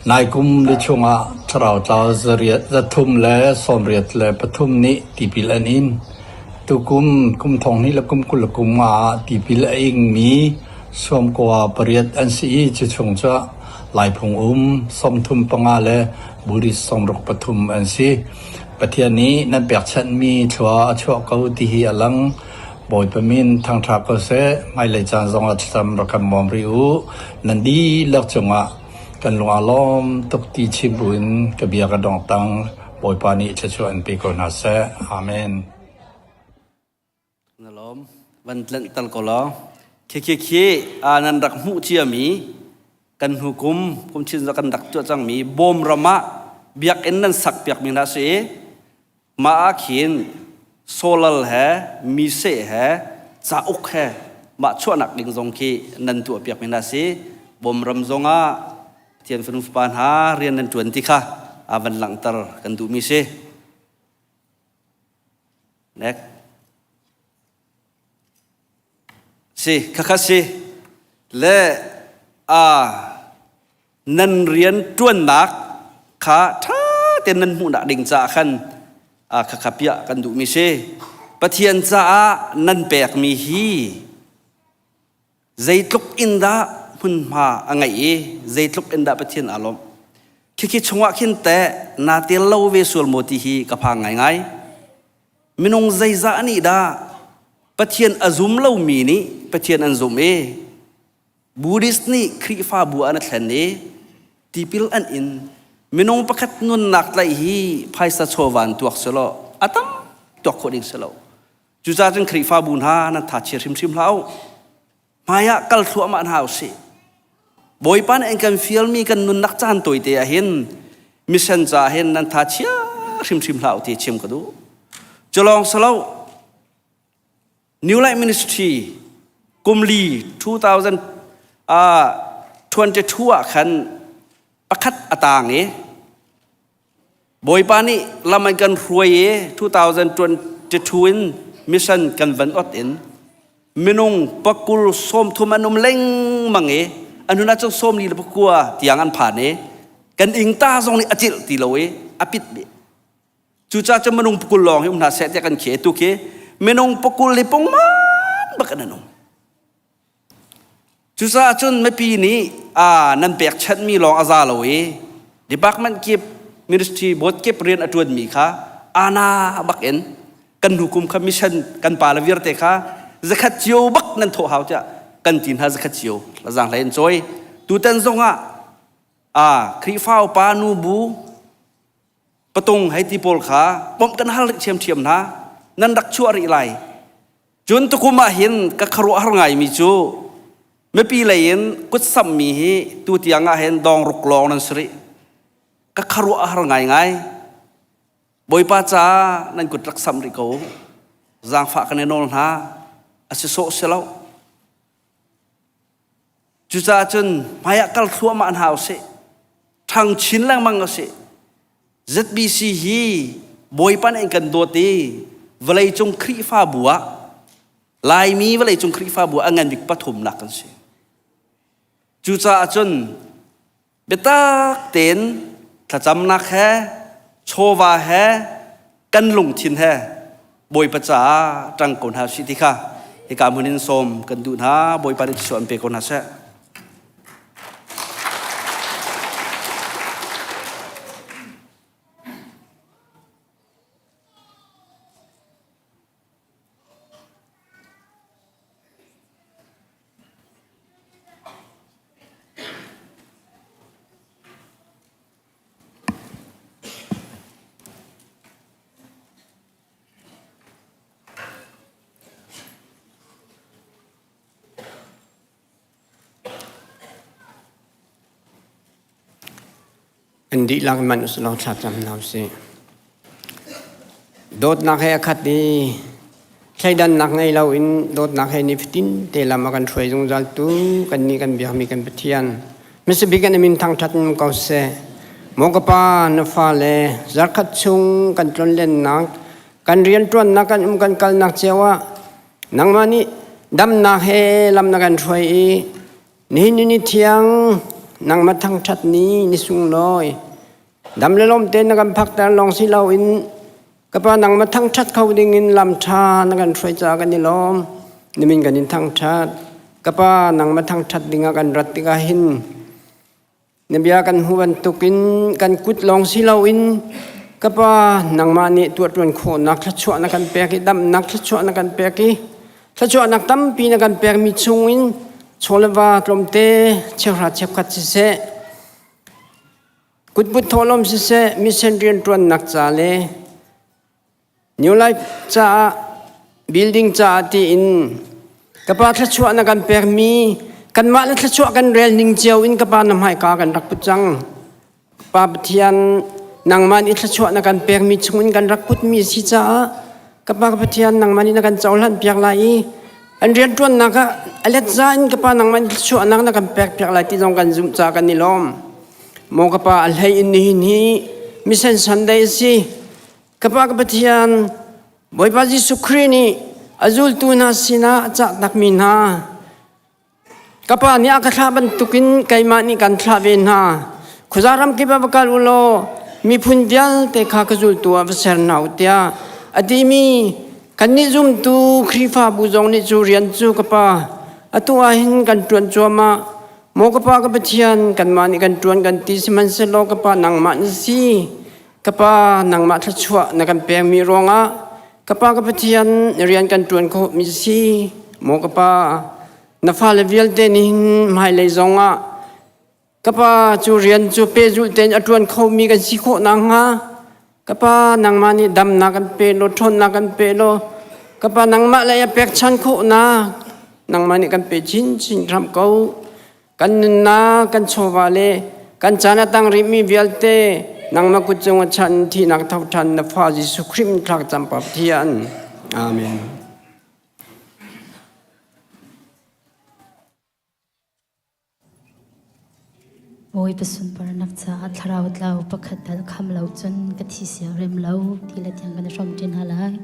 Nai kum li chungah thlarau tlau 383 nih tipil an in. Tukum kum 20 le kum 25 ah tipil a ingmi 98 an si i cu chung cu Laiphung um 35 le Buddhist 63 an si. Pathian nih nan pekchanhmi thlua a chuah ko ti hi a lang. Bawipa min thangṭha ko seh. Hmailei caan zongah thlacam rak kan bawm rih u. Nan dihlak cungah kan lung aa lawm tuk ti chim buin ka bia ka dong tang. Bawipa nih thluachuah in pe ko hna seh. Amen. Na lawm. Van tlanh tal ko law. Khi khi khi nan rak hmuh ciami kan hnu kum kum chin kan rak tuah cangmi bawm ram ah biakinn nan sak piakmi hna si. Mah ah khin Solal he mise he cauk he mah chuahnak ding zong khi nan tuah piak mi hna si. Bawmram zong ah Pathian fanu fapa hna rian nan ṭuan ti kha a van langhter kan duhmi si. Nek. Si, khakha si. Le a nan rian ṭuannak kha ṭha tein nan hmuhnak ding caah khan khakha piah kan duhmi si. Pathian caah nan pekmi hi zeitluk in dah hmunhma a ngeih i zeitluk in dah Pathian aa lawmh. Khikhi chungah khin teh naa tel lo ve sual maw ti hi ka phang ngaingai. Minung zeizah nih dah Pathian a zum lomi nih Pathian an zumh i Buddhist nih Khrihfabu an thlen i tipil an in minung pakhat nunnak tlaih hi phaisa chawva in tuak selaw a tam tuak khawh ding si lo. Cucaah cun Khrihfabu hna nan tha chia hrimhrim hlah u. Hmai ah kal thluahmah hna usih. Bawipa nih an kan fialmi kan nunnak caan tawite ah hin mission caah hin nan tha chia hrimhrim hlah u ti chim ka duh. Culawng silo New Light Ministry kumli 2022 ah khan pakhat a tang i Bawipa nih lam an kan hruai i 2022 in mission kan van ot in minung pakul 30 an um lengmang i an hun ahcun 44 le pakua tiang an phan i kan ingta zong nih a cilh ti lo i a pit dih. Cucaah cun minung pakul lawng hi um hna seh tiah kan khi tu khi minung pakul hi pungman bak an um. Cucaah cun mipi nih aa nan pekchanhmi lawng a za lo i department kip ministry board kip rian a ṭuanmi kha ana bak in kan hnu kum kha mission kan pa le vialte kha zakhat cio bak nan thawh hau tiah kan ti hna zakhat cio zaang hlei an cawi tutan zong ah a Khrihfa upa nu bu patung hei ti pawl kha bawmh kan hal rih ṭhiamṭhiam hna nan rak chuah rih lai cun tukum ah hin ka khuaruahhar ngaimi cu mipi lei in kut sammi hi tu tiang ah hin dong ruk lawng nan si rih ka khuaruahhar ngaingai Bawipa ca nan kut rak sam rih ko zaangfah kan i nawl hna a si sawh si lo Cucaah cun hmaiah kal thluahmah hna usih. Ṭhang chin lengmang usih. ZBC hi Bawipa nih an kan dawt i vawleicung Khrihfabu ah Laimi vawleicung Khrihfabu ah a ngan bik pathumnak kan si. Cucaah cun biatak tein thlacamnak he chawva he kan lungthin he Bawipa caah ṭang ko hna usih ti kha hika hmun in sawm kan duh hna Bawipa nih thluachuah an pe ko hna seh. An dihlak man usulaw thlacam hna usih. Dawtnak he a khat i thleidannak ngei loin dawtnak he nifatin te lam a kan hruai zungzal tu kannih kan biakmi kan Pathian misabik kan min thangṭhat in ko seh. Maw ka pa na fale zarkhat chung kan tlonlennak kan rianṭuannak kan um kan kalnak cio ah nangmah nih damnak he lam na kan hruai i Nihin ni thiang nangmah thangṭhat ni ni sunglawi dam le lawm tein na kan phakter lawng si loin ka pa nangmah thangṭhat kho dingin lam ṭha na kan hruai caah kan i lawm nimin kan in thangṭhat ka pa nangmah thangṭhat dingah kan rat tikah hin na bia kan hmu bantukin kan kut lawng si loin ka pa nangmah nih tuahṭuan khawhnak thluachuah na kan pek i damnak thluachuah na kan pek i Thluachuahnak tampi na kan pekmi chungin chaw le va tlawmte cheuhra cheukhat siseh, kutput thawhlawm siseh, mission rianṭuannak ca le New Life caah building caah tiin ka pa thluachuah na kan pekmi kanmah le thluachuah kan rel ning cio in ka pa na hmaika kan rak put cang. Pa Pathian nangmah nih thluachuah na kan pekmi chungin kan rak putmi a si caah. Ka Pa ka Pathian nangmah nih na kan cohlan piak lai i an rianṭuannak ah a let za in ka Pa nangmah nih thluachuahnak na kan pek piak lai ti zong kan zumh caah kan i lawm. Maw ka Pa a hlei in nihin hi Mission Sunday a si. Ka Pa ka Pathian Bawipa Jesuh Khrih nih a zultu hna sinah a cahtakmi hna Ka pa nih a ka thlah bantukin keimah nih kan thlah ve hna. Khuaza ram kip ah va kal u law miphun vialte kha ka zultu ah va ser hna u tiah a timi kannih zumtu Khrihfabu zong nih cu rian cu ka pa atu ah hin kan ṭuan cuahmah. Maw ka pa ka Pathian kanmah nih kan ṭuan kan ti sihmanhsehlaw ka pa nangmah na si. Ka pa nangmah thluachuah na kan pekmi ruangah ka pa ka Pathian rian kan ṭuan khawhmi si. Maw ka pa Na fale vialte nih hin hmailei zongah ka pa cu rian cu pehzulh tein a ṭuan khomi kan si khawh nakhnga ka pa nangmah nih damnak kan pe law ṭhawnnak kan pe law ka pa nangmah lei a pekchan khawhnak nangmah nih kan pe chinchin hram ko. Kan nunnak, kan chawva le kan caan a tang rihmi vialte nangmah kut cung a chan thihnak tho ṭhan na fa Jesuh Khrih min thlak cam Pathian. Amen. Bawipa sunparnak caah thlarau tlau pakhat tal kham lo cun ka thi sia rem lo ti le tiang kan i hrawm ṭi hna lai.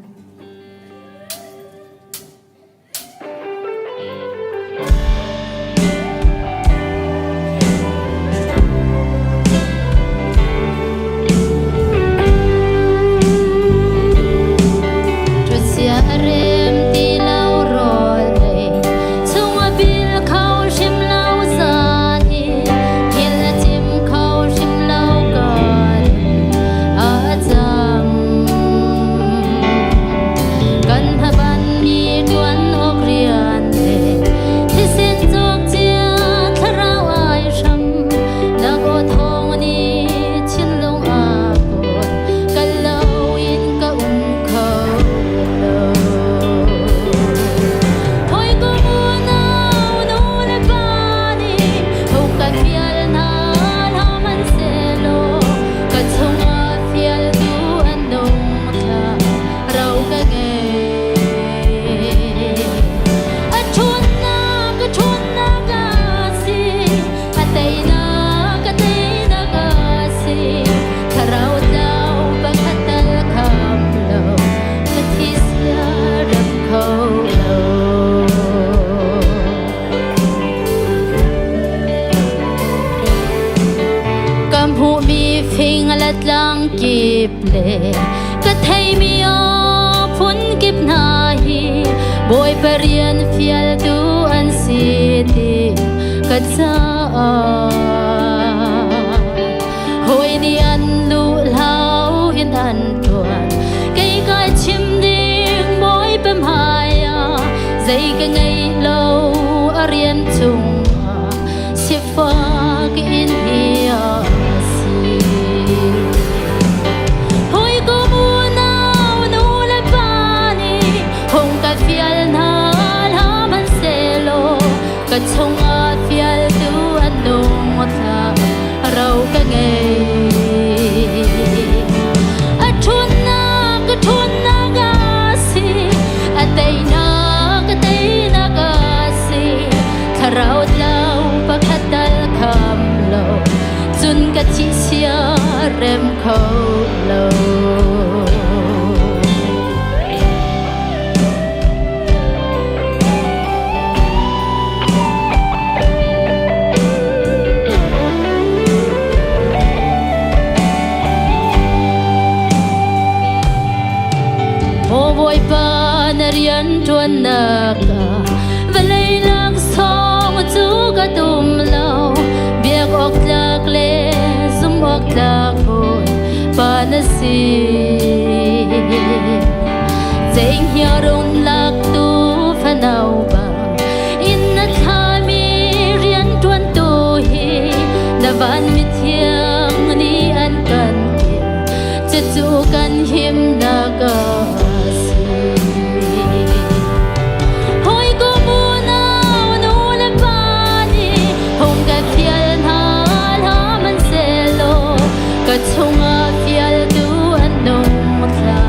Ka chungah fialtu an nung thla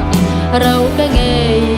ro ka ngei.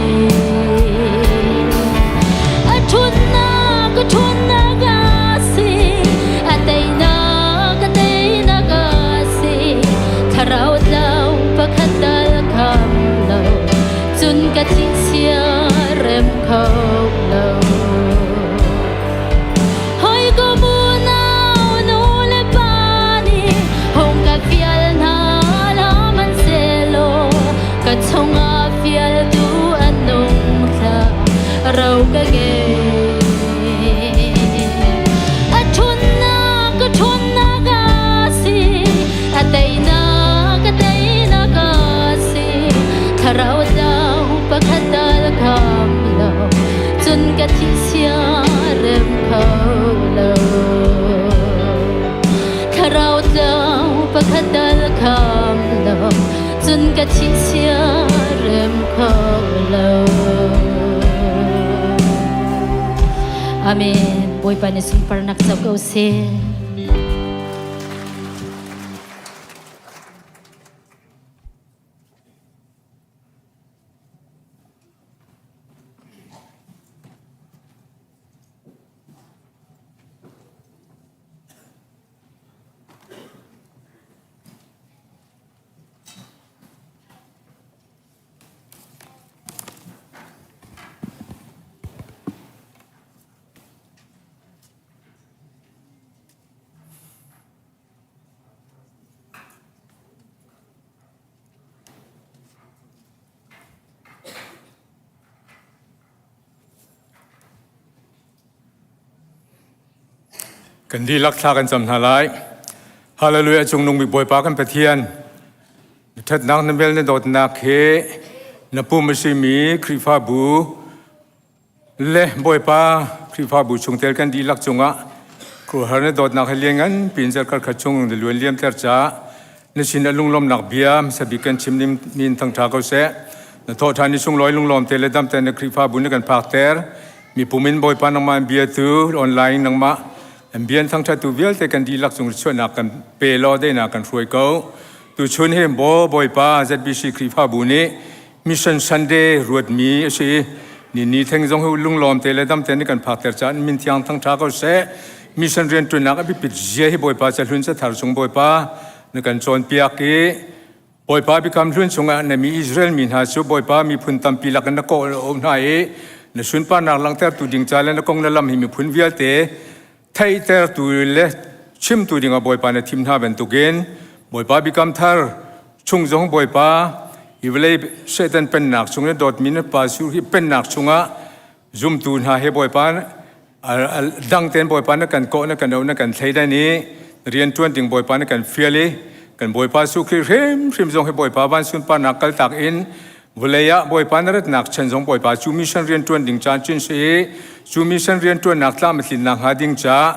cun ka thih sia rem kho lo. Amen. Bawipa nih sunparnak co ko seh. Kan dihlak thla kan cam hna lai. Hallelujah cungnung bik Bawipa kan Pathian. Na ṭhatnak na vel na dawtnak he na pum a simi Khrihfabu le Bawipa Khrihfabu chungtel kan dihlak cungah khuahar na dawtnak he lianngan pin zarkhat khat chung na luan liamter caah na sin ah lunglawmnak bia hmasa bik kan chim ning thangṭha ko seh. Na thawhṭhan ni sunglawi lunglawm te le dam te na Khrihfabu na kan phakter. Mipum in Bawipa nangmah an bia tu online nangmah an bian thangṭhattu vialte kan dihlak cung chuahnak kan pe law deinak kan hruai ko. Tuchun hi Baw Bawipa ZBC Khrihfabu nih Mission Sunday ruatmi a si. Ni ni theng zong hi lunglawm te le dam te nih kan phakter caan min thiang thangṭha ko seh. Mission rianṭuannak a biapit zia hi Bawipa cahlun cathar chung Bawipa na kan cawnpiak i Bawipa biakam hlun chungah na mi Israel mi hna cu Bawipa miphun tampi lakin na kawh hna i na sunparnak langhtertu ding ca le na kong na lam hi miphun vialte theihtertu le chimtu dingah Bawipa na thim hna bantukin Bawipa biakam thar chung zong Bawipa hi vawlei Satan pennak chung le dawtmi na pa sur hi pennak chungah zumtu hna he Bawipa dang tein Bawipa na kan kawh na kan auh na kan thleidan i rianṭuan ding Bawipa na kan fial i kan Bawipa Jesuh Khrih hrimhrim zong hi Bawipa van sunparnak kaltak in vawlei ah Bawipa na ratnak chan zong Bawipa cu mission rianṭuan ding caan cun si i cu mission rianṭuannak tlam a tlinnak hnga ding caah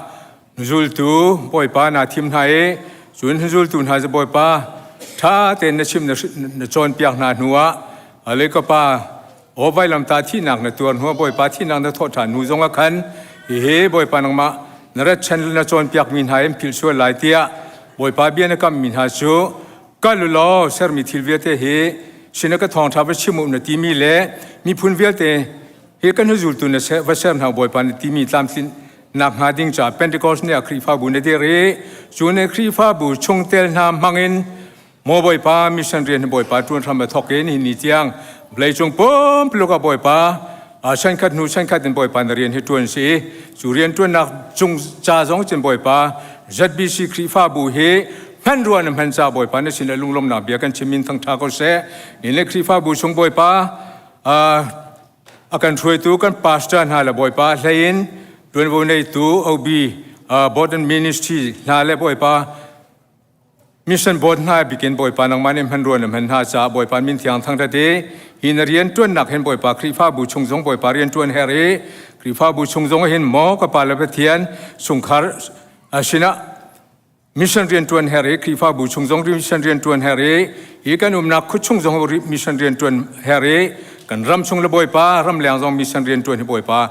zultu Bawipa naa thim hna i cun zultu hna cu Bawipa ṭha tein na chim na cawnpiak hna hnuah ale ka pa Aw vailamtah thihnak na tuar hnu Bawipa thihnak na thawh ṭhan hnu zongah khan hihi Bawipa nangmah na rat chan na cawnpiakmi hna in philh sual lai tiah Bawipa bia na kammi hna cu kal u law sermi thil vialte hi sinah ka thawngṭha va chim u na timi le miphun vialte hi kan zultu na va ser hna Bawipa na timi tlamtlin nak hnga ding caah Pentecost ni ah Khrihfabu na dir i cu ne Khrihfabu chungtel hna hmangin Maw Bawipa mission rian hi Bawipa ṭuan hram a thawk in hi ni tiang vawleicung pumpuluk ah Bawipa chankhat hnu chankhat in Bawipa na rian hi ṭuan si cu rian ṭuannak cung ca zong cun Bawipa ZBC Khrihfabu hi hman rua na hman ca Bawipa na sin le lunglawmnak bia kan chim in thangṭha ko seh ni le Khrihfabu chung Bawipa a kan hruaitu kan pastor hna le Bawipa hlei in ṭuanvo neitu OB Board and Ministry hna le Bawipa Mission board hna bikin Bawipa nangmah nih hman ruan na hman hna caah Bawipa min thiang thangṭhat i hi na rian ṭuannak hin Bawipa Khrihfabu chung zong Bawipa rian ṭuan her i Khrihfabu chung zong hin maw ka pa le Pathian chungkhar sinah mission rian ṭuan her i Khrihfabu chung zong mission rian ṭuan her i hi kan umnak khua chung zong mission rian ṭuan her i kan ram chung le Bawipa ram leng zong mission rian ṭuan hi Bawipa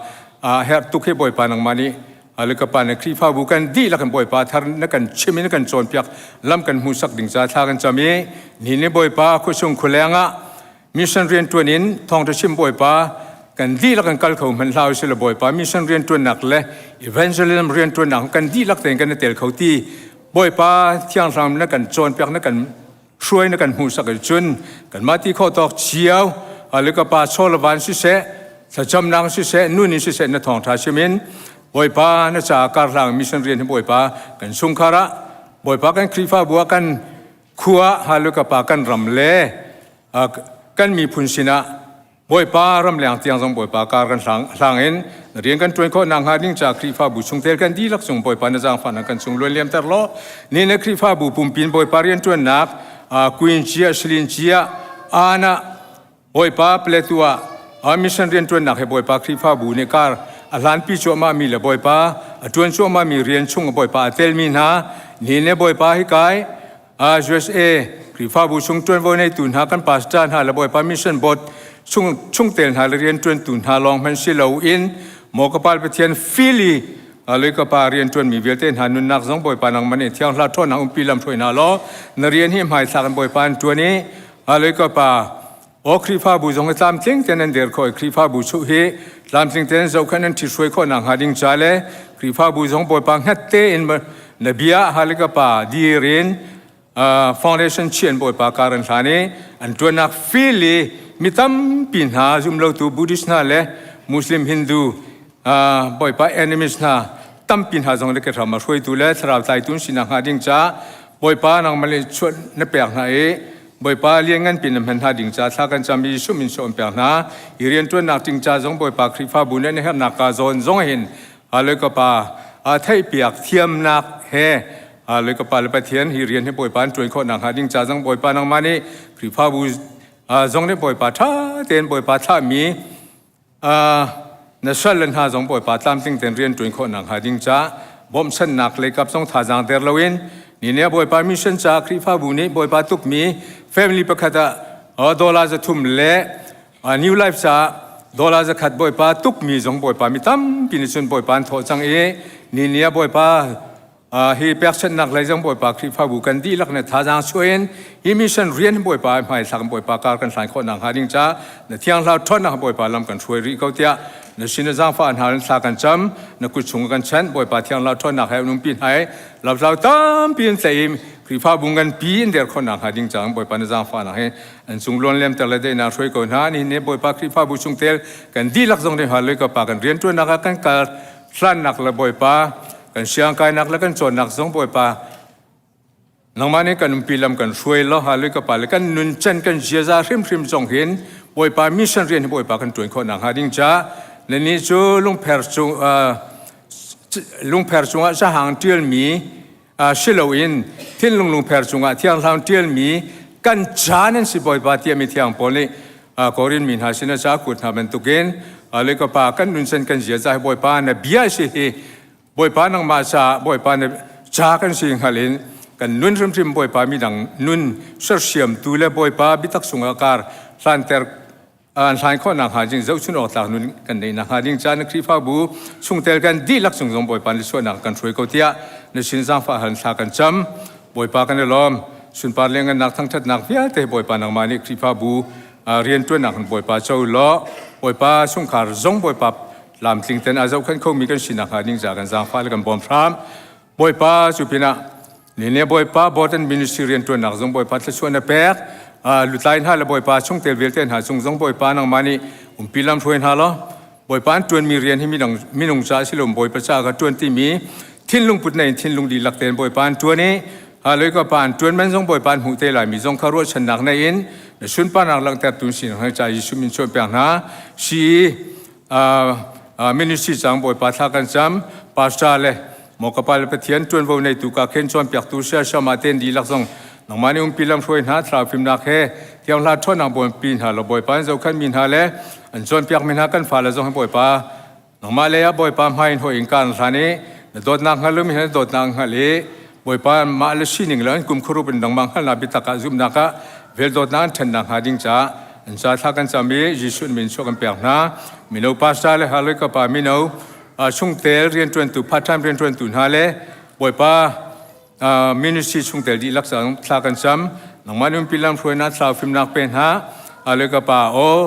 herh tuk hi Bawipa nangmah nih Ale ka pa na Khrihfabu kan dihlak in Bawipa thar na kan chim in na kan cawnpiak lam kan hmuhsak ding ca thla kan cam i ni ni Bawipa khuasung khualeng ah mission rian ṭuan in thawngṭha chim Bawipa kan dihlak in kal kho hmanh hlah usih law Bawipa mission rian ṭuannak le evangelism rian ṭuannak kan dihlak tein kan i tel kho ti Bawipa thianghram na kan cawnpiak na kan hruai na kan hmuhsak i cun kanmah ti khawh tawk cio le ka pa chaw le van siseh thlacamnak siseh nun in siseh na thawngṭha chim in Bawipa na caah karhlang mission rian hi Bawipa kan chungkhar ah Bawipa kan Khrihfabu ah kan khua ah ka pa kan ram le kan miphun sinah Bawipa ramleng tiang zong Bawipa kar kan hlang in rian kan ṭuan khawh nakhnga ding ca Khrihfabu chungtel kan dihlak cung Bawipa na zaangfahnak kan cung luan liamter law ni na Khrihfabu pumpin Bawipa rian ṭuannak Queen cia Shalin cia Ana Bawipa Plateau ah mission rian ṭuannak he Bawipa Khrihfabu nih kar a hlanpi cuahmah mi le Bawipa a ṭuan cuahmah mi rian chung Bawipa a telmi hna ni ne Bawipa hi kai. USA Khrihfabu chung ṭuanvo neitu hna kan pastor hna le Bawipa Mission Board chung chungtel hna le rianṭuantu hna lawng hmanh si loin maw ka Pa Pathian fili Aloi ka pa rianṭuan mi vialte hna nunnak zong Bawipa nangmah nih thiang hla ṭhawnnak umpi lam hruai hna law na rian hi hmaithlak in Bawipa an ṭuan i aloi ka pa aw Khrihfabu zong hi tlamtling tein an der khawh i Khrihfabu chuh hi tlamtling tein zohkhenh an ṭhithruai khawh nakhnga ding ca le Khrihfabu zong Bawipa hnget tein na bia hali ka pa dir in foundation chian Bawipa kar an hlan i an ṭuannak feel i mi tampi hna zumlotu Buddhist hna le Muslim Hindu Bawipa enemies hna tampi hna zong le ke hram a hruaitu le thlarau tlaitu an si nakhnga ding ca Bawipa nangmah le chuah na pek hna i Bawipa lianngan pin na hman hna ding ca thla kan cam i Jesuh min sawm pek hna i rianṭuannak ding ca zong Bawipa Khrihfabu nih na herhnak ka zawn zong hin Hallelujah ka pa a theihpiak thiamnak he Hallelujah ka pa le Pathian hi rian hi Bawipa an ṭuan khawh nakhnga ding ca zong Bawipa nangmah nih Khrihfabu zong nih Bawipa ṭha tein Bawipa thlahmi na sal le hna zong Bawipa tlamtling tein rian ṭuan khawh nakhnga ding ca bawmhchanhnak leikap zong thazaang der loin ni nih Bawipa mission ca Khrihfabu nih Bawipa tukmi family pakhat ah dollar 300 le New Life ca dollar 100 Bawipa tukmi zong Bawipa mi tampi nih cun Bawipa an thawh cang i ni ni ah Bawipa hi pekchanhnak lei zong Bawipa Khrihfabu kan dihlak na thazaang chuah in hi mission rian Bawipa hmaithlak Bawipa kar kan hlan khawh nakhnga ding ca na thianghlau ṭhawnnak Bawipa lam kan hruai rih ko tiah na sin na zaangfah hna in thla kan cam na kut chung kan chanh Bawipa thianghlau ṭhawnnak he umpi hna i lotlau tampi in tlaih i Khrihfabu nganpi in der khawh nakhnga ding cang Bawipa na zaangfahnak he an cung luan lemter le daihnak hruai ko hna ni ne Bawipa Khrihfabu chungtel kan dihlak zong ding hal ka pa kan rianṭuannak ah kan kal hlannak le Bawipa kan siangkainak le kan cawnnak zong Bawipa nangmah nih kan umpi lam kan hruai lo halui ka pa le kan nun can kan ziaza hrimhrim zong hin Bawipa mission rian hi Bawipa kan ṭuan khawh nakhnga ding ca na nih cu lungpher cung lungpher cungah cahang ṭialmi si loin thinlung lungpher cungah thianghlang ṭialmi kan ca nan si Bawipa tiah mi thiang Paul nih Korin mi hna sin a ca kut hna bantukin le ka pa kan nun can kan ziaza hi Bawipa na bia si hi Bawipa nangmah ca Bawipa na ca kan si hngal in kan nun hrimhrim Bawipa midang nun sersiamtu le Bawipa biatak chungah kar hlanter an hlain khawh nakhnga ding zohchun awk tlak nun kan neih nakhnga ding caan Khrihfabu chungtel kan dihlak cung zong Bawipa nih suahnak kan hruai ko tiah na sin zaangfah hal thla kan cam Bawipa kan i lawm sunpar le ngannak thangthatnak vialte Bawipa nangmah nih Khrihfabu riantuannak in Bawipa co law Bawipa chungkhar zong Bawipa lamtling ten a zohkhenh khomi kan si nakhnga ding ca kan zaangfah le kan bawm hram Bawipa cu pinah Nine Bawipa Board and Ministry rianṭuannak zong Bawipa thluachuah na pek. Lutlai hna le Bawipa chungtel vialte hna cung zong Bawipa nangmah nih umpi lam hruai hna law Bawipa an ṭuanmi rian hi midang minung ca si lo Bawipa ca ka ṭuan timi thinlung put in thinlung dihlak tein Bawipa an ṭuan i Haloi ka pa an ṭuan man zong Bawipa an hmuh te lai mi zong kha ruahchannak nei in na sunparnak langhtertu sin ca Jesuh min chuah pek hna si ministry cang Bawipa thla kan cam pastor le Mawkapa le Pathian ṭuanvo neitu ka khen cawnpiaktu siasiam ah ten dihlak zong nangmah nih umpi lam hruai hna thlarau fimnak he thianghla ṭhawnnak bawipi hna lo Bawipa an zohkhan mi hna le an cawnpiak mi hna kan fale zong hi Bawipa nangmah lei ah Bawipa hmai in hoi in kaan hlan i na dawtnak hngal mi na dawtnak hngal i Bawipa mah le sining le an kum khuarup in nangmah hngalhnak biatak ah zumhnak ah vel dawtnak an ṭhennak hnga ding caah an ca thla kan cam i Jesuh min chuah kan pek hna mino pastor le haloi kapa mino chungtel rianṭuantu part-time rianṭuantu hna le Bawipa ministry chungtel dihlak cang thla kan cam nangmah nunpi lam hruainak thlau fimnak pe hna le ka pa aw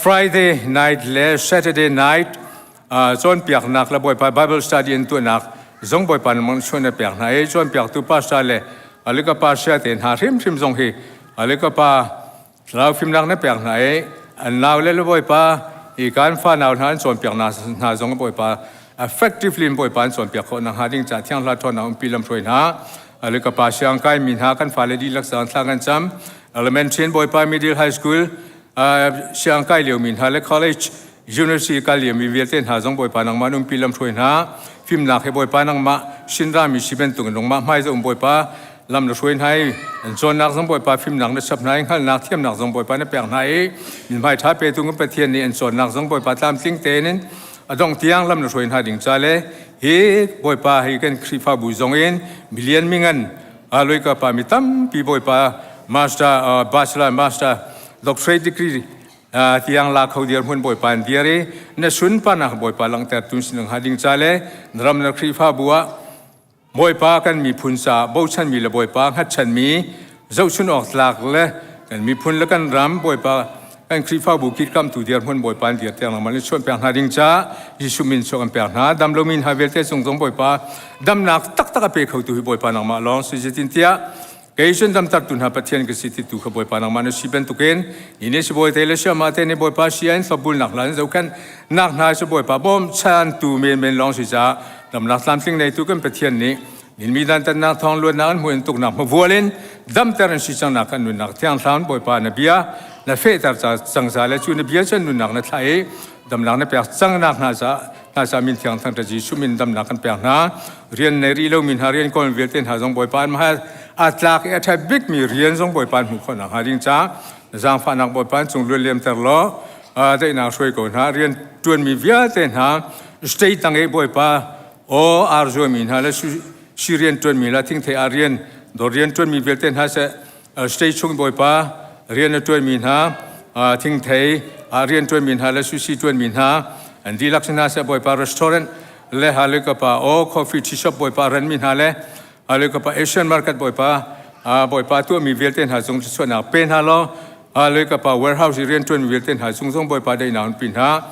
Friday night le Saturday night cawnpiaknak le Bawipa Bible study in tuahnak zong Bawipa nang chuan na pek hna i cawnpiaktu pastor le le ka pa sia te hna hrimhrim zong hi le ka pa Thlarau fimnak na pek hna i an nau le le Bawipa i kan fa nau hna an cawnpiak hna zong Bawipa effectively in Bawipa an cawnpiak khawh nakhnga ding ca thiang hla ṭhawnnak umpi lam hruai hna. Ale ka pa siang kai mi hna kan fale dihlak sang thla kan cam. Elementary in Bawipa Middle High School siang kai lio mi hna le college University kal lio mi vialte hna zong Bawipa nangmah umpi lam hruai hna. Fimnak he Bawipa nangmah sinra mi si bantuk in nangmah hmai um Bawipa lam na hruai hna i an cawnnak zong Bawipa fimnak na chap hna i hngalhnak thiamnak zong Bawipa na pek hna i mithmai ṭha petu kan Pathian nih an cawnnak zong Bawipa tlamtling tein in a dongh tiang lam na hruai hna ding ca le hi Bawipa hi kan Khrihfabu zong in milian mingan Aloika pa mi tampi Bawipa master uh, bachelor master doctorate degree uh, tiang la kho dir hmun Bawipa an dir i na sunparnak Bawipa langhter tun sinung ha ding cha le na ram na Khrihfabu ah Bawipa kan miphun caah bochanmi le Bawipa hngatchanmi zohchun awk tlak le kan miphun le kan ram Bawipa kan Khrihfabu kirkamtu dirhmun Bawipa an dir tiang nangmah nih chuan pek hna ding caah Jesuh min chuak an pek hna dam lomi hna vialte cung zong Bawipa damnak taktak a pe khotu hi Bawipa nangmah lawng si zeitintiah Kei cun damtertu hna Pathian ka si ti tu kha Bawipa nangmah na si bantukin ni nih sibawi te le siamah te nih Bawipa sia in hlawpbulnak hla in zohkhenh nak hna cu Bawipa bawmchantu menmen lawng si caah damnak tlamtling neitu kan Pathian nih ninmi dantatnak thawng luatnak an hmuh in tuknak hmavual in damter an si cangnak kan nunnak thiangthlam Bawipa na bia na fehter cang ca le cu na bia cun nunnak na thlah i damnak na pek cangnak hna caah hna ca min thiang thangṭhat Jesuh min damnak kan pek hna rian nei rih lomi hna rian kawl vialte hna zong Bawipa an mahal aa tlak i a ṭhat bikmi rian zong Bawipa an hmuh khawh nakhnga ding ca zaangfahnak Bawipa an cung luan liamter law daihnak hruai ko hna rian ṭuanmi vialte hna state dang i Bawipa aw ar zuami hna le si rian ṭuanmi le thingthei ah rian dawr rian ṭuanmi vialte hna seh state chung Bawipa rian a ṭuanmi hna thingthei ah rian ṭuanmi hna le sushi ṭuanmi hna an dihlak si hna seh Bawipa restaurant le Halikapa o coffee tea shop Bawipa ranmi hna le Halikapa Asian market Bawipa Bawipa tuahmi vialte hna cung chuahnak pe hna law Halikapa warehouse i rian ṭuanmi vialte hna cung zong Bawipa daihnak an pi hna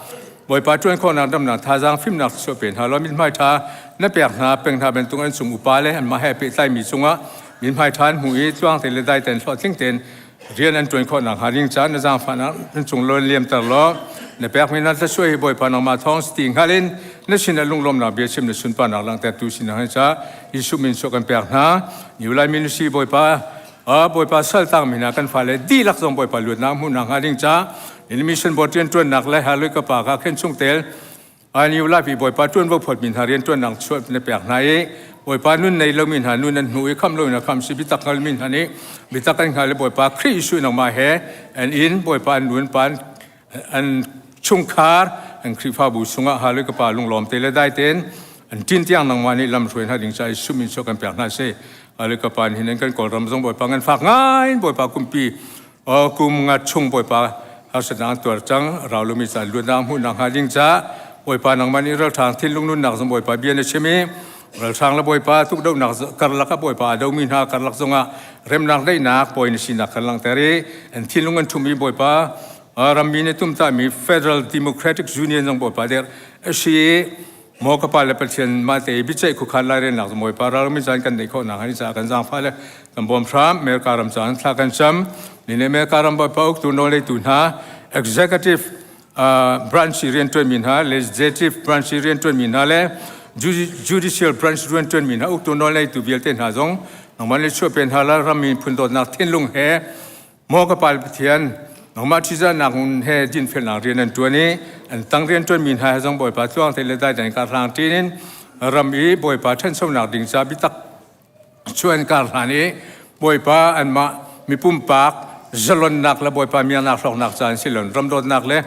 Bawipa ṭuan khawhnak damnak thazaang fimnak chuah pe hna law mithmai ṭha na pek hna peng hna bantuk an cung upa le anmah he pehtlaimi cungah mithmai ṭha an hmu i tluang te le dai tein hlawhtling tein rian an ṭuan khawh nakhnga ding caan na zaangfahnak nan cung lawn liamter law na pekmi na thluachuah hi Bawipa nangmah thawng si ti hngal in na sinah lunglawmnak bia chim na sunparnak langhtertu si nakhnga ca Jesuh min chuah kan pek hna. New Lai Ministry Bawipa Bawipa saltangmi hna kan fale dihlak zong Bawipa luatnak hmuh nakhnga ding ca mission board rianṭuannak le Halui ka pa kha khen chungtel New Life i Bawipa ṭuanvo phawtmi hna rianṭuannak chuah na pek hna i Bawipa nun nei lomi hna nun an hnu i khamh loin a khamh si biatak hngalmi hna nih biatak an hngal i Bawipa Khrih Jesuh nangmah he an inn Bawipa an nun pan an chungkhar an Khrihfabu chungah Halui ka pa lunglawm te le dai tein an ṭin tiang nangmah nih lamhruai hna ding caah Jesuh min chuah kan pek hna si Halui ka pa hin kan Kawlram zong Bawipa ngan fak ngai Bawipa kumpi kum nga chung Bawipa harsatnak an tuar cang rau lomi caan luatnak hmuhnak hnga ding caah Bawipa nangmah nih ralhrang thinlung nunnak zong Bawipa bia na chim i ralhrang le Bawipa tukdohnak karlak ah Bawipa a domi hna karlak zongah remnak daihnak bawi na sinak kan langhter i an thinlung an ṭhum i Bawipa rammi nih tumtahmi Federal Democratic Union zong Bawipa der a si i Maw ka pa le Pathian mah te i biaceih khuakhan lairelnak cu Bawipa ralmi caan kan neih khawh nakhnga ni caah kan zaangfah le kan bawm hram America ram caan thla kan cam ni le America ram Bawipa uktu nawlneitu hna executive uh, branch i rianṭuanmi hna legislative branch i rianṭuanmi hna le judicial branch rianṭuanmi hna uktu nawlneitu vialte hna zong nangmah le chuahpen hna la rammi phun dawtnak thinlung he Maw ka Pa Pathian, nangmah ṭihzahnak ngun he dinfelnak rian an ṭuan i an tang rian ṭuanmi hna he zong Bawipa tluang te le daidang kar hlang ṭin in ram i Bawipa ṭhanchonak ding ca biatak chuan kar hlan i Bawipa anmah mi pumpak zalonnak le Bawipa miaknak hlawknak ca an si lon ram dawtnak le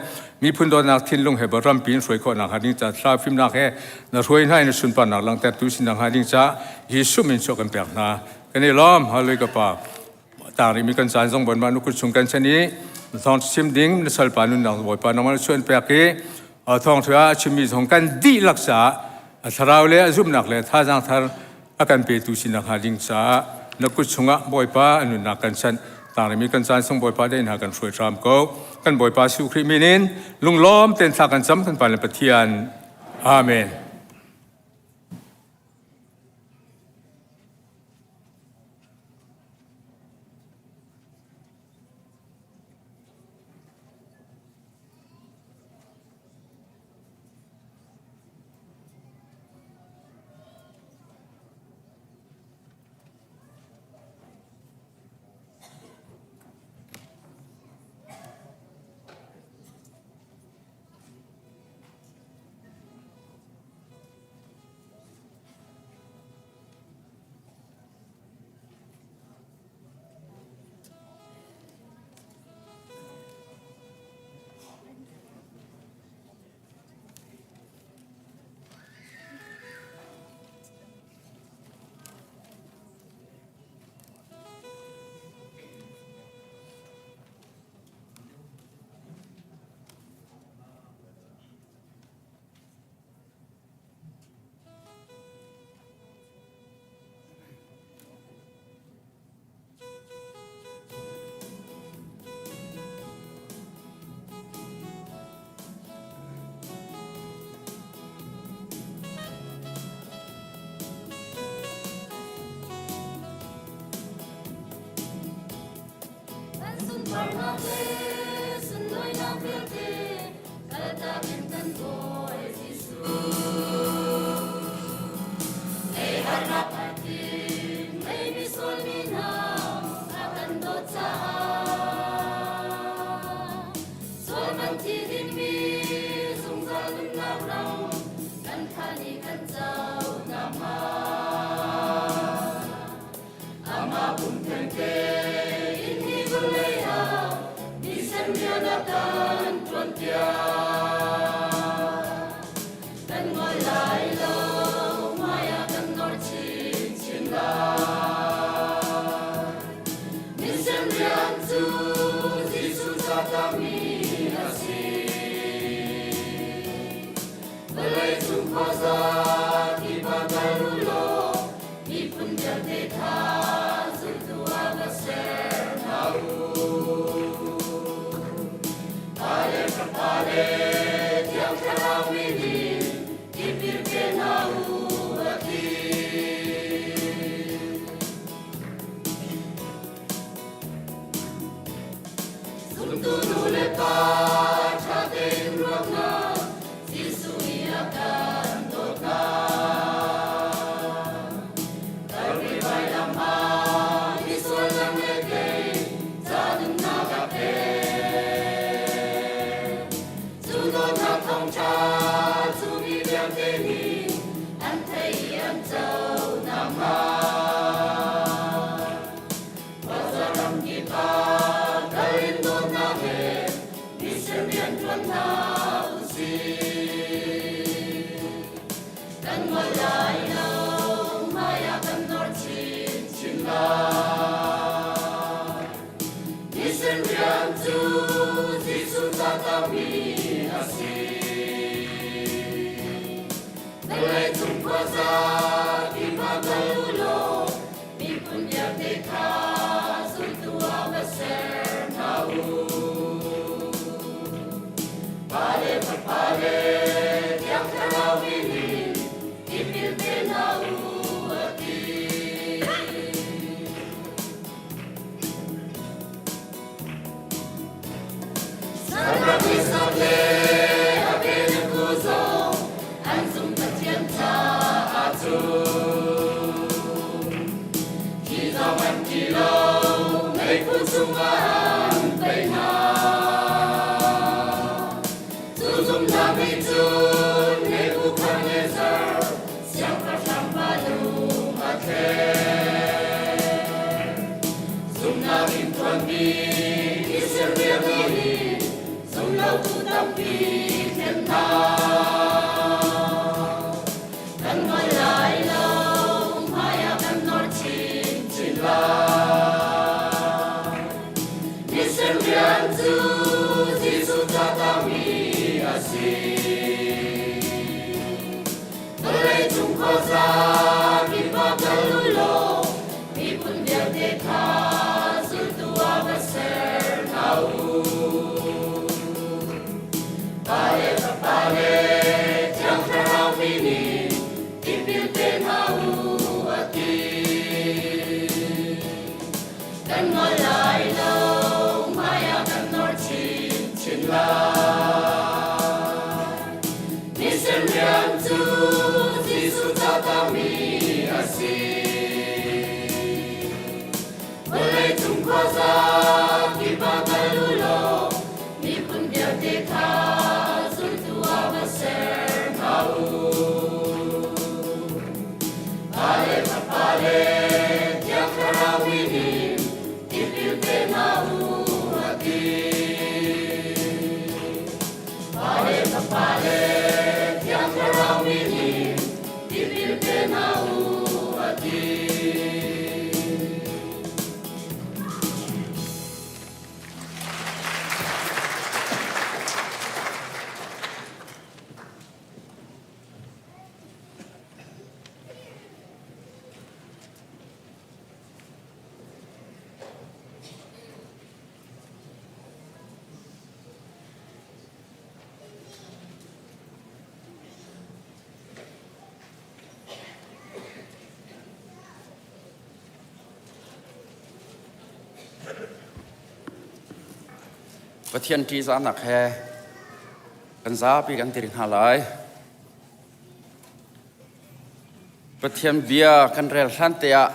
miphun dawtnak thinlung he rampi in hruai khawhnak hnga ding ca thlarau fimnak he na hruai hna in sunparnak langhtertu sinak hnga ding ca Jesuh min chuah kan pek hna kan i lawm hallelujah ka pa tang rihmi kan caan zong Bawipa nu kut chung kan chan i thawng chim ding na salpa nunnak Bawipa nangmah chuan pek i thawngṭha a chimmi zong kan dihlak caah a thlarau le a zumhnak le thazaang thar a kan petu sinak hnga ding caah na kut chungah Bawipa a nunnak kan chanh tang rihmi kan caan sung Bawipa dei hna kan hruai hram ko kan Bawipa Jesuh Khrih min in lunglawm ten thla kan cam kan Pa le Pathian Amen. Sunparnak le sunlawinak vialte kaltak in kan Bawi Jesuh. Lei harnak ai tim, lei misual mi hna a kan dawt caah. Sual man thi dingmi zungzal nunnak ram kan phan i kan co nakhnga. Amah pum thengte in hi vawlei ah mission rian a kan ṭuanpiak. Kan ngol lai lo, hmai ah kan nor chinchin lai. Mission rian cu Jesuh chuahtakmi a si. Vawleicung khuaza kip ah kal u law miphun vialte kha zultu ah va ser hna u. Pa le Fapa le Thiang Thlarau min in tipil pe hna u, a ti. Zumtu nu le pa ṭha tein ruahnak Jesuh nih a kan dawtnak. Kalvari vailam ah misual nang le kei ca nunnak a pek. Cu dawtnak thawngṭha cu mi vialte nih an theih i an co nakhnga. Khuaza ram kip ah kal in dawtnak he mission rian ṭuan hna usih. Kan ngol lai lo, hmai ah kan nor chinchin lai. Mission rian cu Jesuh catakmi a si. Vawleicung khuaza kip ah kal u law miphun vialte kha zultu ah va ser hna u. Pa le Fapa le Thiang Thlarau min in tipil pe hna u, a ti. Sarah le Abednego zong an zung Pathian caah cun thi zong an thi lo, meiphu chungah an pei hna. Cu zumhnak nih cun Nebuchadnezzar siangpahrang pa lung a thlen. Zumhnak in ṭuanmi Israel mi nih zumlotu tampi thlen hna. Kan ngol lai lo, hmai ah kan nor chinchin lai. Mission rian cu Jesuh catakmi a si. Vawleicung khuaza kip ah kal u law miphun vialte kha zultu ah va ser hna u. Pa le Fapa le Thiang Thlarau min in tipil pe hna u, a ti. Kan ngol lai lo, hmai ah kan nor chinchin lai. Mission rian cu Jesuh catakmi a si. Vawleicung khuaza kip ah kal u law miphun vialte kha zultu ah va ser hna u. Pa le Fapa le Thiang Thlarau min in tipil pe hna u, a ti. Pa le Fapa le Thiang Thlarau min in tipil pe hna u, a ti. Pathian ṭihzahnak he kan zapi kan dir hna lai. Pathian bia kan rel hlan te ah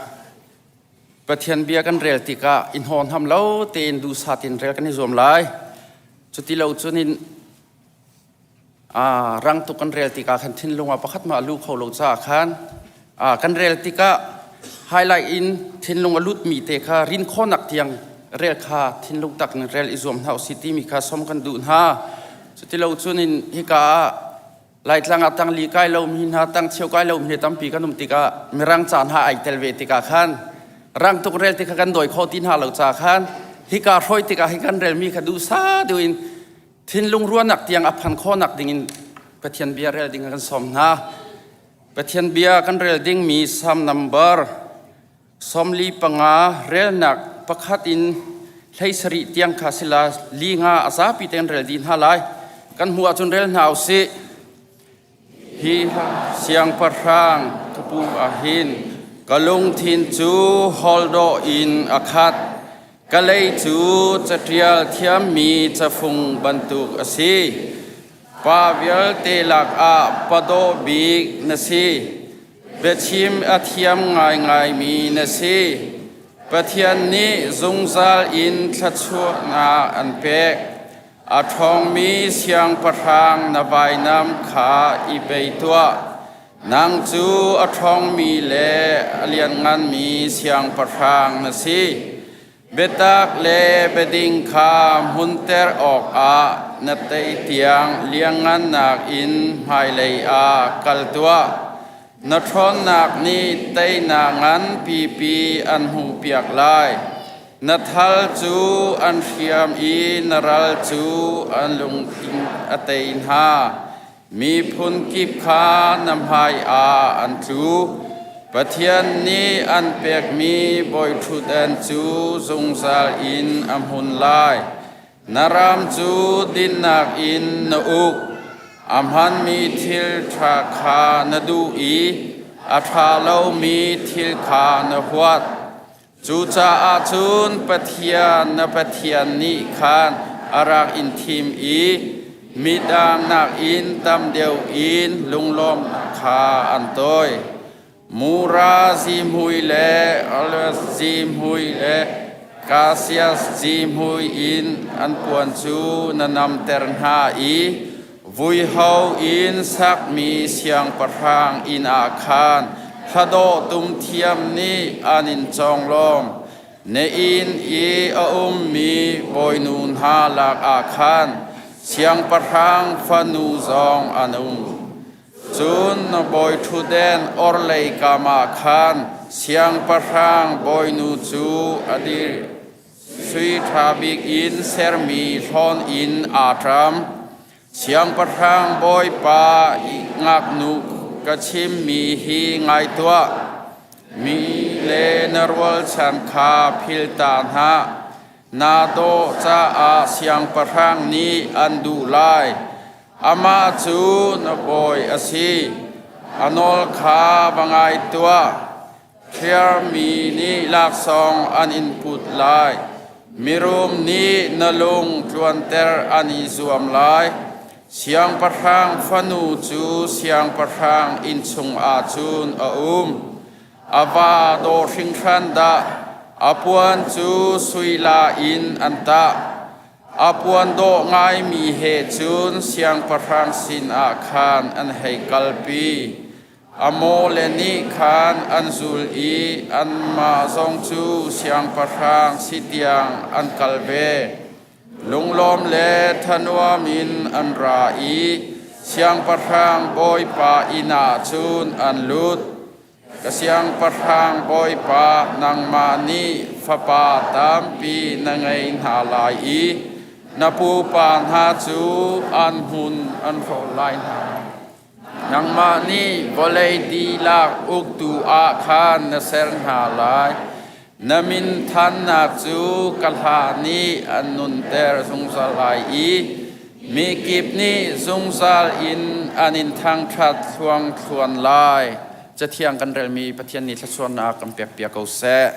Pathian bia kan rel tikah i hnawnham lo tein duhsah tein rel kan i zuam lai. Cuti lo cun in rang tuk kan rel tikah khan thinlung ah pakhat mah a lu kho lo caah khan kan rel tikah highlight in thinlung a lutmi te kha rin khawhnak tiang rel kha thinlung tak in rel i zuam hna usih timi kha som kan duh hna. Cuti lo cun in hika ah Laitlang ah tangli kai lomi hna tangcheu kai lomi hna tampi kan um tikah mirang ca hna ai tel ve tikah khan rang tuk rel tikah kan dawi kho ti hna lo ca khan hika hrawi tikah hi kan relmi kha duhsa deuh in thinlung ruahnak tiang a phan khawhnak ding in Pathian bia rel ding kan sawm hna. Pathian bia kan rel dingmi Psalm number 45 relnak pakhat in 17 tiang kha sila li nga a zapi tein rel dih hna lai. Kan hmuh ahcun rel hna usih. Hi siangpahrang ka pu ah hin ka lungthin cu holdaw in a khat. Ka lei cu caṭial thiammi cafung bantuk a si. Pa vialte lakah padawh bik na si. Biachim a thiam ngaingaimi na si. Pathian nih zungzal in thluachuahnak an pek. A ṭhawngmi siangpahrang na vainam kha i bei tuah. Nang cu a ṭhawngmi le a liannganmi siangpahrang na si. Biatak le biading kha hmunter awkah na tei tiang liangngannak in hmailei ah kal tuah. Na ṭhawnnak nih teinak nganpipi an hmuhpiak lai. Na thal cu an hriam i na ral cu an lungthin a tei hna. Miphun kip kha na hmaiah an tlu. Pathian nih an pekmi bawiṭhutdan cu zungzal in a hmun lai. Na ram cu dinnak in na uk. A hmanmi thil ṭha kha na duh i a ṭha lomi thil kha na huat. Cucaah cun Pathian na Pathian nih khan a rak in thim i midang nakin tam deuh in lunglawmhnak kha an tawi. Mura zihmui le olive zihmui le kasias zihmui in an puan cu na namter hna i Vuiho in sakmi siangpahrang inn ah khan hladawh tum thiam nih an in conglawm. Na inn i a ummi bawinu hna lakah khan siangpahrang fanu zong an um. Cun na bawiṭhutden orhlei kam ah khan siangpahrang bawinu cu a dir. Sui ṭha bik in sermi hlawn in aa ṭam. Siangpahrang bawipa i ngaknu ka chimmi hi ngai tuah. Mi le na rualchan kha phil ta hna. Naa dawh caah siangpahrang nih an duh lai. Amah cu na bawi a si. A nawl kha va ngai tuah. Thiarmi nih laksawng an in put lai. Mirum nih na lung tluanter an i zuam lai. Siangpahrang fanu cu siangpahrang inn chungah cun a um. A va dawh hringhran dah! A puan cu sui la in an tah. A puan dawh ngaimi he cun siangpahrang sinah khan an hei kalpi. A mawle nih khan an zul i anmah zong cu siangpahrang si tiang an kal ve. Lunglawm le thanuam in an ra i siangpahrang bawipa inn ah cun an lut. Ka siangpahrang bawipa, nangmah nih fapa tampi na ngei hna lai i na pupa hna cu an hmun an hrawh lai hna. Nangmah nih vawlei dihlak uktu ah khan na ser hna lai. Na min thannak cu ka hla nih an nunter zungzal lai i mi kip nih zungzal in an in thangṭhat thluangthluan lai. Cathiang kan relmi Pathian nih thluachuahnak kan pekpiak ko seh.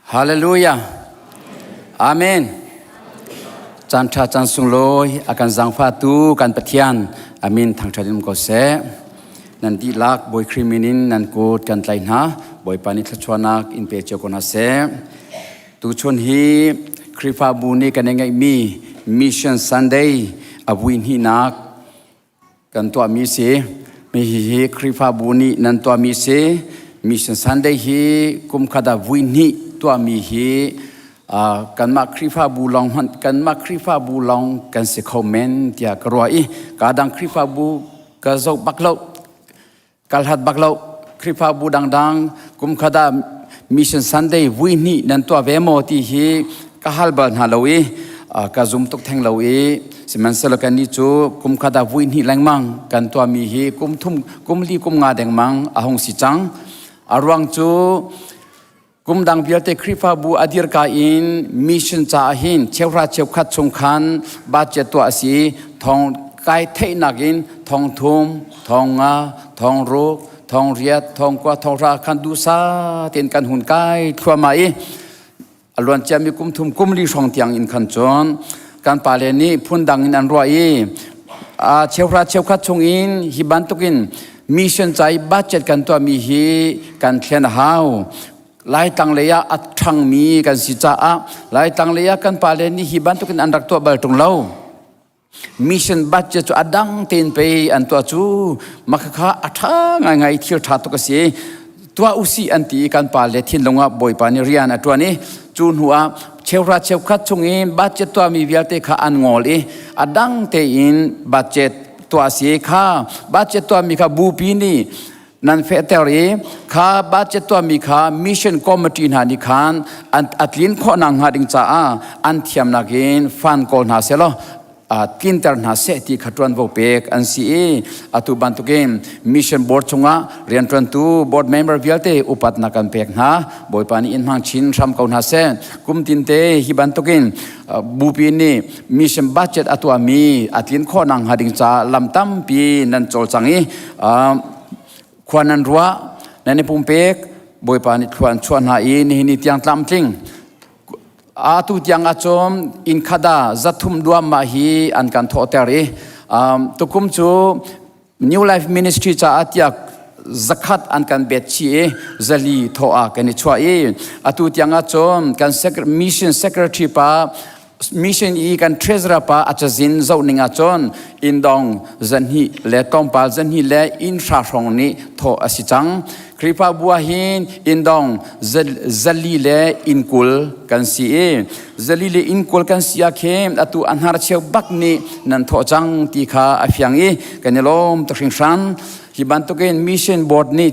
Hallelujah. Amen. Caan ṭha caan sunglawi a kan zaangfahtu kan Pathian amin thangṭhat in um ko seh. Nan dihlak Bawi Khrih min in nan kut kan tlaih hna. Bawipa nih thluachuahnak in pe cio ko hna seh. Tuchun hi Khrihfabu nih kan i ngeihmi Mission Sunday a vui hnihnak kan tuahmi si. Mi hihi Khrihfabu nih nan tuahmi si. Mission Sunday hi kum khat ah vui hnih tuahmi hi kanmah Khrihfabu lawng hmanh kanmah Khrihfabu lawng kan si kho men tiah ka ruah i ka dang Khrihfabu ka zoh bak lo kal hat bak lo Khrihfabu dangdang kum khat ah Mission Sunday vui hnih nan tuah ve maw ti hi ka hal bal hna lo i ka zum tuk theng lo i sihmanhsehlaw kan nih cu kum khat ah vui hnih lengmang kan tuahmi hi kum thum kum li kum nga dengmang a hung si cang. A ruang cu kum dang vialte Khrihfabu a dirka in mission caah hin cheuhra cheukhat chung khan budget tuah a si thong kai theihnak in thong thum thong nga thong ruk thong riat thong kua thong hra khan duhsa tein kan hun kai thluahmah i a luan ciami kum thum kum li hrawng tiang in khan cun kan pale nih phundang in an ruah i a cheuhra cheukhat chung in hi bantukin mission ca i budget kan tuahmi hi kan thlen a hau. Laitlang lei ah a ṭhangmi kan si caah Laitlang lei ah kan pale nih hi bantukin an rak tuah bal ṭung lo. Mission budget cu a dang tein pei an tuah cu makhakha a ṭha ngaingai thil ṭha tuk a si. Tuah usih an ti i kan pale thinlung ah Bawipa nih rian a ṭuan i cu hnu ah cheuhra cheukhat chung i budget tuahmi vialte kha an ngol i a dang tein budget tuah si kha budget tuahmi kha bupi nih nan fehter i kha budget tuahmi kha mission committee hna nih khan an a tlin khawhnak hnga ding caah an thiamnak in fund kawl hna selaw tlinter hna seh ti kha ṭuanvo pek an si i atu bantukin mission board chungah rianṭuantu board member vialte upatnak kan pek hna. Bawipa nih in hmang chin hram ko hna seh. Kum tinte hi bantukin bupi nih mission budget a tuahmi a tlin khawh nak hnga ding ca lam tampi nan cawlcang i khua nan ruah nan i pumpek Bawipa nih thlua an chuah hna i nihin ni tiang tlamtling atu tiang ahcun inn khada zathum duam mah hi an kan thawhter i tukum cu New Life Ministry caah tiah zakhat an kan bet chih i zali thawh ah kan i chuah i atu tiang ah cun kan mission secretary pa mission i kan treasurer pa a cazin zoh ning ah cun indong zanhnih le tlawmpal zanhnih le inn hra hrawng nih thawh a si cang. Khrihfabu ah hin inndong zali le innkual kan si i zali le innkual kan si ah khin atu a hnarcheu bak nih nan thawh cang ti kha a fiang i kan i lawm tuk hringhran. Hi bantukin mission board nih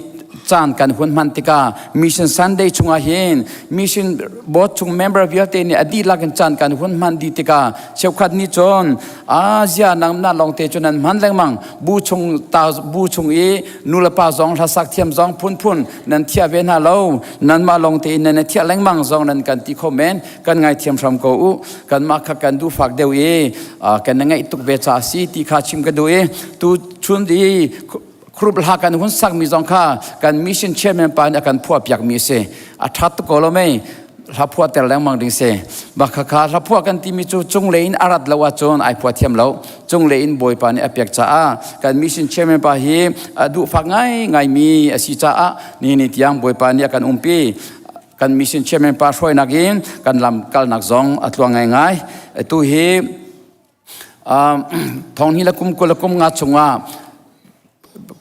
caan kan hun hman tikah mission Sunday chungah hin mission board chung member vialte nih a dihlak in caan kan hun hman dih tikah cheukhat nih cun Asia nang na lawngte cu nan hman lengmang bu chung ta bu chung i nulepa zong hlasak thiam zong phunphun nan thiah ve hna lo nanmah lawng tein nan i thiah lengmang zong nan kan ti kho men kan ngaithiam hram ko u kanmah kha kan duh fak deuh i kan na ngaih tuk ve ca si ti kha chim ka duh i tu chun i khrup hla kan hun sak mi zong kha kan mission chairman pa nih a kan phuah piak mi si a ṭha tuk ko lo mei hla phuah ter lengmang ding si bak kha hla phuah kan timi cu cunglei in a rat lo ahcun ai phuah thiam lo cunglei in bawipa nih a pek caah kan mission chairman pa hi a duhfak ngai ngai mi a si caah ni ni tiang bawipa nih a kan umpi kan mission chairman pa hruainak in kan lam kalnak zong a tluang ngai ngai tu hi Thong hi le kum 20 le kum nga chungah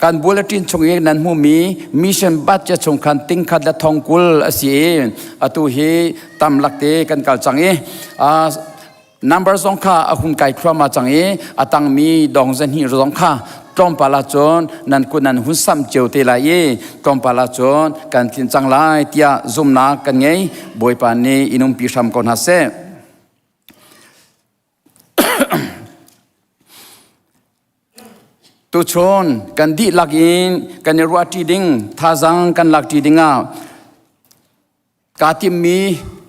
kan bulletin chung i nan hmumi mission budget chung khan ting khat le thong 20 a si i atu hi tam lakte kan kal cang i number zong kha a hun kai thluahmah cang i a tangmi dong zahnih zong kha tlawmpal ahcun nan kut nan hun samh cio te lai i tlawmpal ahcun kan tlin cang lai tiah zumhnak kan ngei. Bawipa nih in umpi hram ko hna seh. Tuchun kan dihlak in kan i ruahṭi ding, thazaang kan lakṭi dingah kaa timmi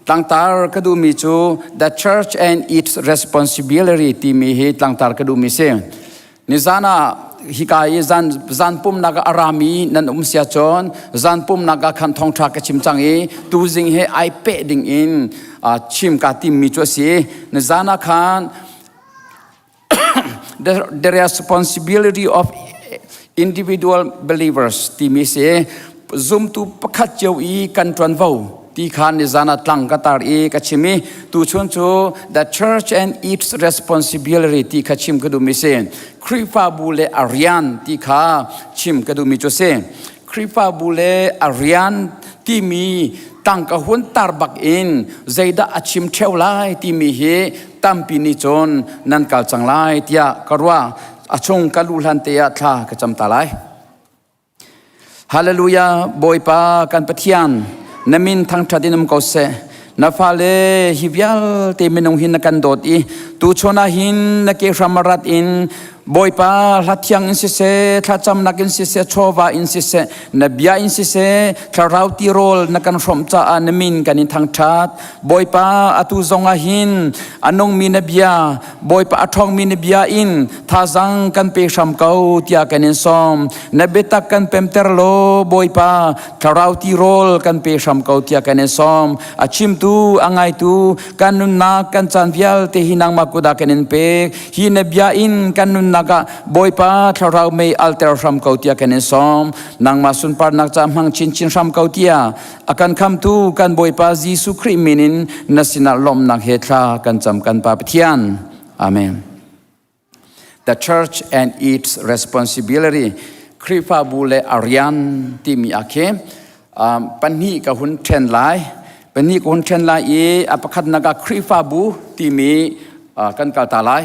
tlangtar ka duhmi cu The Church and Its Responsibility timi hi tlangtar ka duhmi si. Nizan ah Hika i zan zan pumnak ah a rami nan um sia cun zan pumnak ah khan thawngṭha ka chim cang i tuzing he ai peh ding in chim ka timmi cu a si. Na zan ah khan the, the responsibility of individual believers timi si zumtu pakhat cio i kan ṭuanvo ti kha nizan ah tlang ka tar i ka chim i tuchun cu the church and its responsibility ti kha chim ka duhmi si. Khrihfabu le a rian ti kha chim ka duhmi cu si. Khrihfabu le a rian timi tangka hun tar bak in zeidah a chim ṭheo lai timi hi tampi nih cun nan kal cang lai tiah ka ruah. A chung ka luh hlan te ah thla ka cam ta lai. Hallelujah Bawipa kan Pathian na min thangṭhat in um ko seh. Na fale hi vialte minung hi na kan dawt i tuchun ah hin na ke hram rat in Bawipa hla thiang in siseh thlacamnak in siseh chawva in siseh na bia in siseh thlarau tirawl na kan hrawmh caah na min kan in thangṭhat. Bawipa atu zong ah hin a nungmi na bia Bawipa a ṭhawngmi na bia in thazang kan pe hram ko tiah kan in sawm. Na biatak kan pemter law Bawipa thlarau tirawl kan pe hram ko tiah kan in sawm. A chimtu, a ngaitu, kan nunnak, kan caan vialte hi nangmah kut ah kan in pek. Hi na bia in kan nunnak ah Bawipa thlarau mei alter hram ko tiah kan in sawm. Nangmah sunparnak ca hmang chinchin hram ko tiah A kan khamtu kan Bawipa Jesuh Khrih min in na sinah lawmhnak he thla kan cam kan Pa Pathian. Amen. The Church and its Responsibility Khrihfabu le a rian timi ah khi um, pahnih ka hun ṭhen lai. Pahnih ka hun ṭhen lai i a pakhatnak ah Khrihfabu timi uh, kan kal ta lai.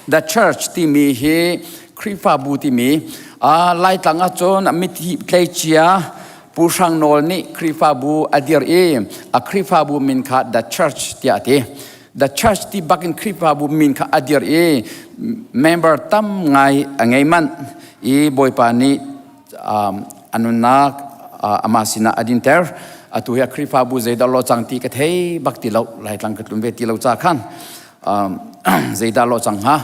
The Church timi hi Khrihfabu timi uh, Laitlang ahcun mithi tleicia Pu Hrang Nawl nih Khrihfabu a dir i a Khrihfabu min kha The Church tiah a ti. The Church ti bak in Khrihfabu min kha a dir i member tam ngai a ngei manh i Bawipa nih um, a nunnak uh, amah sinah a dinter. Atu hi a Khrihfabu zeidah lo cang ti ka thei bak ti lo Laitlang ka tlun ve ti lo ca khan um, zeidah lo cang hnga.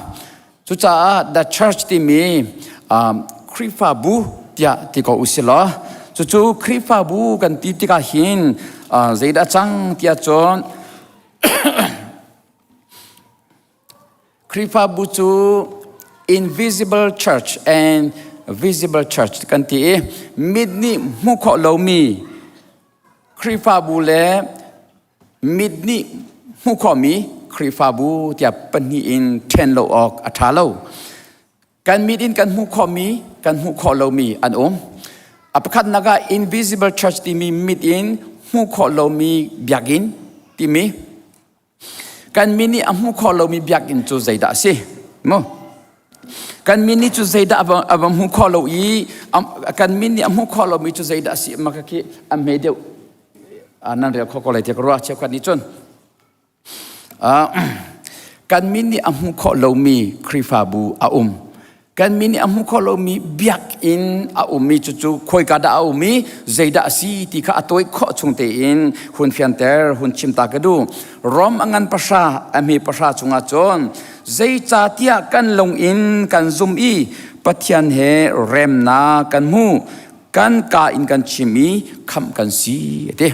Cucaah the church timi um, Khrihfabu tiah ti ko usih law cucu Khrihfabu kan ti tikah hin uh, zeidah cang tiah cun Khrihfabu cu invisible church and visible church kan ti i mit nih hmuh khawh lomi Khrihfabu le mit nih hmuh khawhmi Khrihfabu tiah pahnih in ṭhen lo awk a ṭha lo. Kan mit in kan hmuh khawhmi, kan hmuh khawh lomi an um. A pakhatnak ah invisible church timi mit in hmuh khawh lomi biakinn timi kan mit nih a hmuh khawh lomi biakinn cu zeidah a si? Mu? Kan min nih cu zeidah a va hmuh khawh lo i kan min nih a hmuh khawh lomi cu zeidah a si? Maka khi a hme deuh nan rel kho ko lai tiah ka ruah cheukhat nih cun kan min nih a hmuh khawh lomi Khrihfabu a um kan min nih a hmuh khawh lomi biakinn a ummi cucu khawika dah a um i zeidah a si ti kha a tawi khawh chung tein hun fianter hun chim ta ka duh Rom a ngan pahra a hme pahra chungah cun zeicahtiah kan lung in kan zum i Pathian he remnak kan hmu kan ka in kan chim i khamh kan si a ti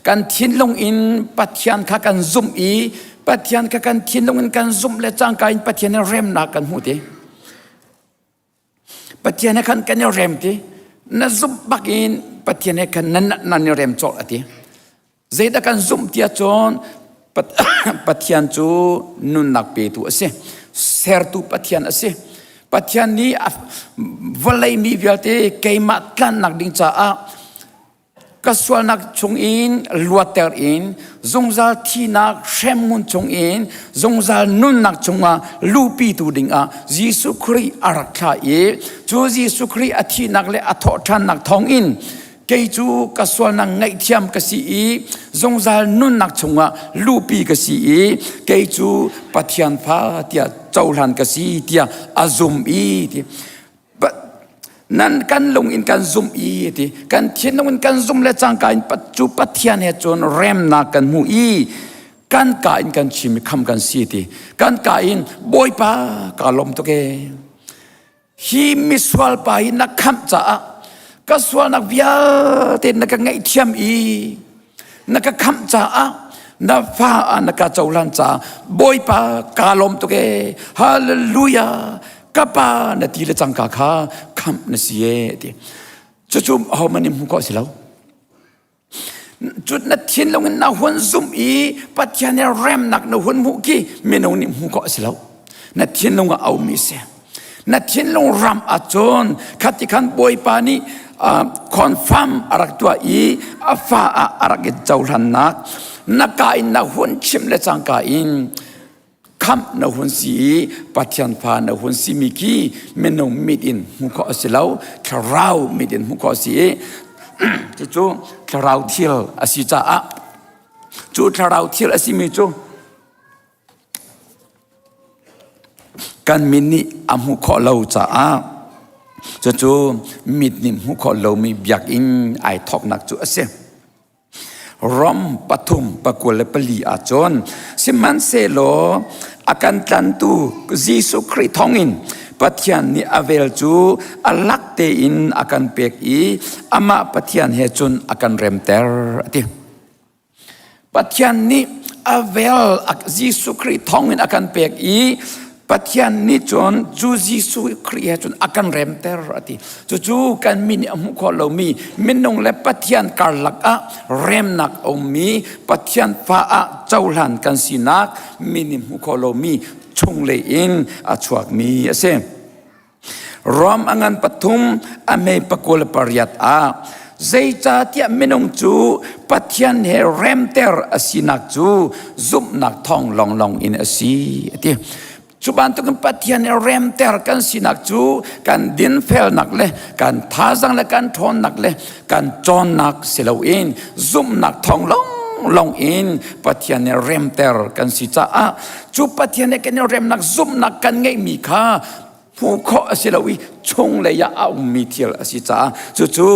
kan thinlung in Pathian kha kan zumh i Pathian kha kan thinlung in kan zumh le cangka in Pathian in remnak kan hmu ti Pathian he khan kan i rem ti na zumh bak in Pathian he khan nan nan i rem cawlh a ti Zeidah kan zumh tiah cun Pathian cu nunnak petu a si. Sertu Pathian a si. Pathian nih vawlei mi vialte keimah tlannak ding caah ka sualnak chungin luatter in zungzal thihnak hremhmun chungin zungzal nunnak chungah luhpitu dingah Jesuh Khrih a rak thlah i cu Jesuh Khrih a thihnak le a thawhṭhannak thawngin Kei cu ka sualnak ngaihthiam ka si i zungzal nunnak chungah luhpi ka si i kei cu Pathian fa tiah cohlan ka si tiah a zum i ti nan kan lung in kan zum i ti kan thinlung in kan zum le cangka in cu Pathian he cun remnak kan hmu i kan ka in kan chim i kham kan si ti kan ka in Bawipa ka lawm tuk e. Hi misual pa hi na khamh caah ka sualnak vialte na ka ngaihthiam i na ka khamh caah na fa ah na ka cohlan caah Bawipa kaa lawm tuk ee hallelujah ka pa na ti le cangka kha khamh na si ee ti cucu ahohmanh nih hmuh khawh a si lo Cut na thinlung in na hun zumh i Pathian he remnak na hun hmuh khi minung nih hmuh khawh a si lo. Na thinlung ah a ummi si. Na thinlung ram ahcun khati khan Bawipa nih confirm a rak tuah i a fa ah a rak i cohlannak na ka in na hun chim le cangka in khamh na hun si i Pathian fa na hun simi khi minung mit in hmuh khawh a si lo thlarau mit in hmuh khawh a si i cucu thlarau thil a si caah cu thlarau thil a simi cu kan min nih a hmuh khawh lo caah cucu mit nih hmuh khawh lomi biakinn ai thawknak cu a si. Rom pathum pakul le pali ahcun sihmanhsehlaw a kan tlantu Jesuh Khrih thawngin Pathian nih a vel cu a lak tein a kan pek i amah Pathian he cun a kan remter a ti. Pathian nih a vel Jesuh Khrih thawngin a kan pek i Pathian nih cun cu Jesuh Khrih he cun a kan remter a ti. Cucu kan min nih a hmuh khawh lomi minung le Pathian karlak ah remnak a ummi Pathian fa ah cohlan kan sinak mi nih hmuh khawh lomi chunglei in a chuakmi a si. Rom a ngan pathum a mei pakul pariat ah zeicahtiah minung cu Pathian he remter a sinak cu zumhnak thawng lawnglawng in a si a ti. Cu bantukin Pathian he remter kan sinak cu kan dinfelnak le kan thazang le kan ṭhawnnak le kan cawnnak si loin zumhnak thawng lawnglawng in Pathian he remter kan si caah cu Pathian he kan i remnak zumhnak kan ngeihmi kha hmuh khawh a si lo i chunglei ah a ummi thil a si caah cucu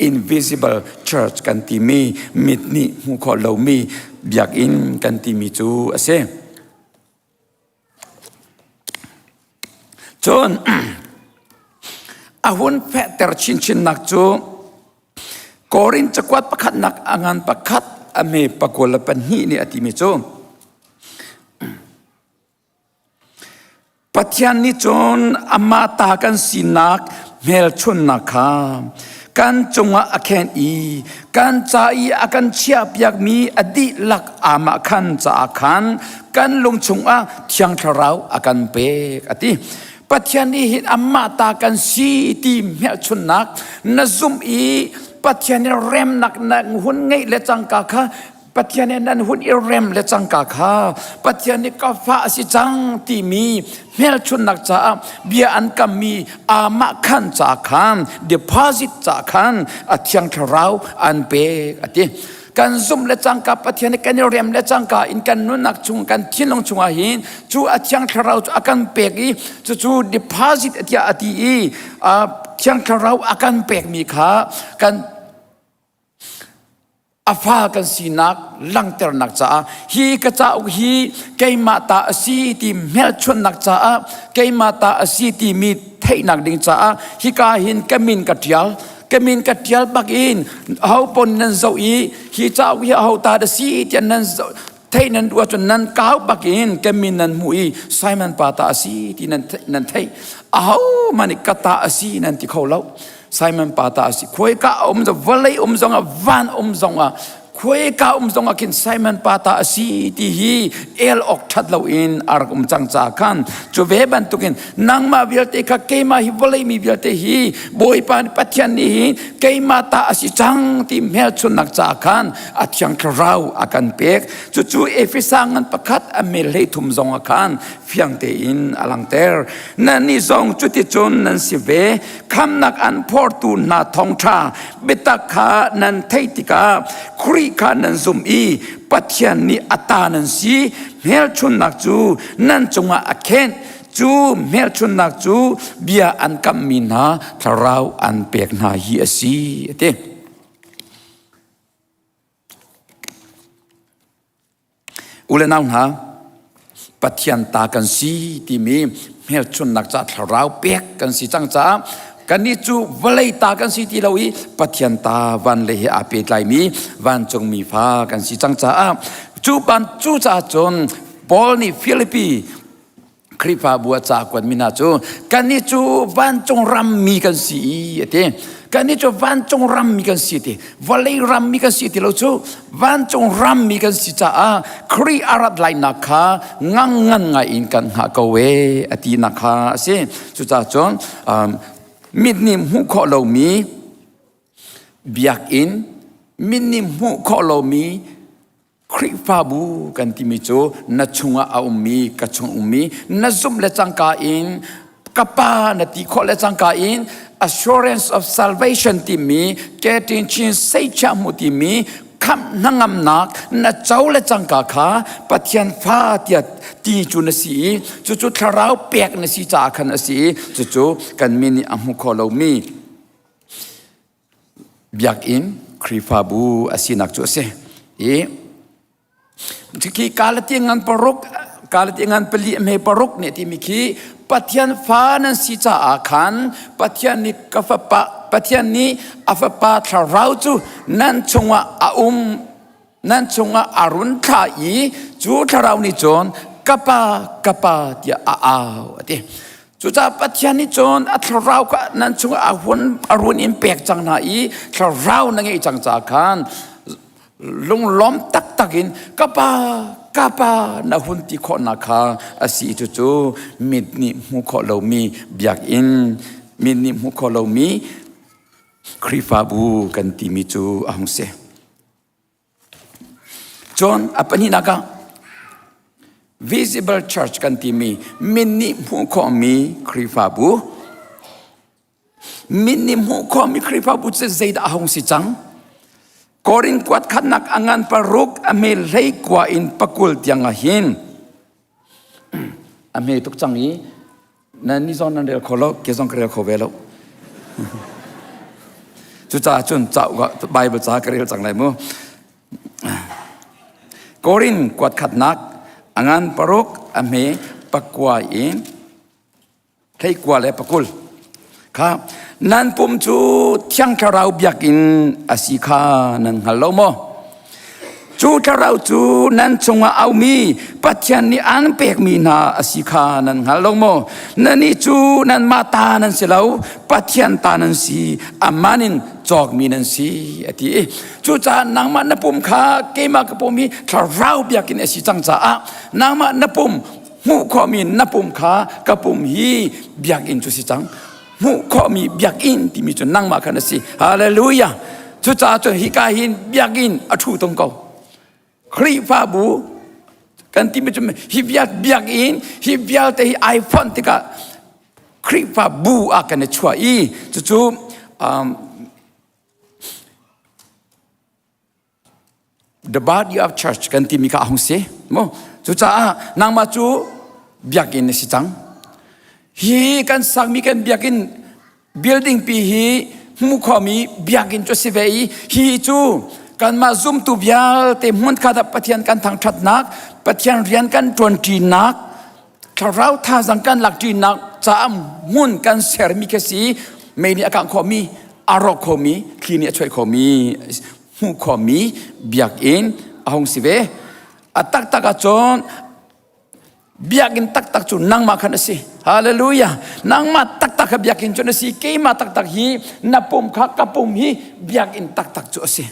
invisible church kan timi mit nih hmuh khawh lomi biakinn kan timi cu a si. Cun a hun fehter chinchinnak cu Korin cakuat pakhatnak a ngan pakhat a hme pakul le pahnih nih a timi cu Pathian nih cun amah ta kan sinak hmelchunhnak kha kan cungah a khenh i kan ca i a kan chiahpiakmi a dihlak amah khan caah khan kan lung chungah Thiang Thlarau a kan pek a ti. Pathian nih hin amah ta kan si ti hmelchunhnak na zumh i Pathian nih remnak na hun ngeih le cangka kha Pathian nih nan hun i rem le cangka kha Pathian nih ka fa a si cang timi hmelchunhnak caah bia an kammi amah khan caah khan deposit caah khan a thiang thlarau an pek a ti. Kan zumh le cangka Pathian nih kan i rem le cangka in kan nunnak chung kan thinlung chungah hin cu a thiang thlarau cu a kan pek i cucu deposit tiah a ti i thiang thlarau a kan pekmi kha kan a fa kan sinak langhternak caah hi ka cauk hi keimah ta a si ti hmelchunhnak caah keimah ta a si timi theihnak ding caah hika hin ka min ka ṭial ka min ka ṭial bak in ho pon nan zoh i hi cauk hi aho ta da si tiah nan zoh theih nan duh ahcun nan kau bak in ka min nan hmuh i Simon pa ta a si ti nan nan theih aho hmanh nih ka ta a si nan ti kho lo Simon pa ta a si khuaika a um zong vawlei um zong ah van um zong ah khuaika um zong ah khin Simon pa ta a si ti hi el awk that lo in a rak um cang ca khan cu ve bantukin nangmah vialte kha keimah hi vawlei mi vialte hi Bawipa nih Pathian nih hi keimah ta a si cang ti hmelchunnak ca khan a thiang thlarau a kan pek cucu Efesa ngan pakhat a mel hlei thum zong ah khan fiang tein a langter nannih zong cuticun nan si ve khamnak an phortu hna thawngṭha biatak kha nan theih tikah Khrih kha nan zumh i Pathian nih a ta nan si hmelchunhnak cu nan cungah a khenh cu hmelchunhnak cu bia an kamhmi hna thlarau an pek hna hi a si a ti. U le nau hna, Pathian ta kan si timi hmelchunnak ca thlarau pek kan si cang caah kannih cu vawlei ta kan si ti lo i Pathian ta van le he aa pehtlaimi vancungmi fa kan si cang caah cu ban cu caah cun Paul nih Filipi Khrihfabu a ca kuatmi hna cu kannih cu vancung rammi kan si i a ti. Kannih cu vancung rammi kan si ti. Vawlei rammi kan si ti lo cu vancung rammi kan si caah Khrih a rat lainak kha ngang ngan ngai in kan hngah ko e a tinak kha a si. Cucaah cun um, mit nih hmuh khawh lomi biakinn, mit nih hmuh khawh lomi Khrihfabu kan timi cu na chungah a ummi ka chung ummi na zumh le cangka in ka pa na ti khawh le cangka in assurance of salvation timi ketin chin seichia hmu timi khamh hnangamnak na co le cangka kha Pathian fa tiah ti cu na si i cucu thlarau pek na si caah khan a si i cucu kan min nih a hmu kho lomi Biakinn Khrihfabu a sinak cu a si. I khi Galati ngan paruk Galati ngan pali hme paruk nih timi khi Pathian fa nan si caah khan Pathian nih ka fapa Pathian nih a fapa thlarau cu nan chungah a um nan chungah a run thlah i cu thlarau nih cun ka pa ka pa tiah a au a ti cucaah Pathian nih cun a thlarau kha nan chungah a hun a run in pek cang hna i thlarau na ngeih cang caah khan lunglawm taktak in ka pa ka pa na hun ti khawhnak kha a si cucu mit nih hmuh khawh lomi biakinn mit nih hmuh khawh lomi Khrihfabu kan timi cu a hung si. Cun a pahnihnak ah visible church kan timi min nih hmuh khawhmi Khrihfabu min nih hmuh khawhmi Khrihfabu cu zeidah a hung si cang? Korin kuat khatnak a ngan paruk a me hlei kua in pakul tiang ah hin a hme tuk cang i nan ni zong nan rel kho lo ke zong ka rel kho ve lo cucaah cun cauk Bible ca ka rel cang lai mu Korin kuat khatnak a ngan paruk a hme pakua in Theikua le pakul kha nan pum cu Thiang Thlarau biakinn a si kha nan hngal lo maw? Cu thlarau cu nan chungah aumi Pathian nih an pekmi hna a si kha nan hngal lo maw? Nannih cu nanmah ta nan si lo, Pathian ta nan si, aman in cawkmi nan si, a ti. Cucaah nangmah na pum kha keimah ka pum hi thlarau biakinn a si cang caah nangmah na pum hmuh khawhmi na pum kha ka pum hi biakinn cu si cang hmuh khawhmi biakinn timi cu nangmah khan a si hallelujah cucaah cun hika hin biakinn a ṭhu tung ko Khrihfabu kan timi cu hi biakinn hi vialte hi ai fonh tikah Khrihfabu ah kan i chuah i cucu um, the body of church kan timi kha a hung si mu cucaah nangmah cu biakinn na si cang hi kan sakmi kan biakinn building pi hi hmu khomi biakinn cu si ve i hi cu kanmah zumtu vialte hmunkhat ah Pathian kan thangṭhatnak Pathian rian kan ṭuanṭinak thlarau thazang kan lakṭinak caah hmun kan sermi khi si mei nih a kangh khawhmi a rawk khomi thli nih a chuaih khomi hmuh khawhmi biakinn a hung si ve a taktak ahcun biakinn taktak cu nangmah khan a si hallelujah nangmah taktak kha biakinn cu na si keimah taktak hi na pum kha ka pum hi biakinn taktak cu a si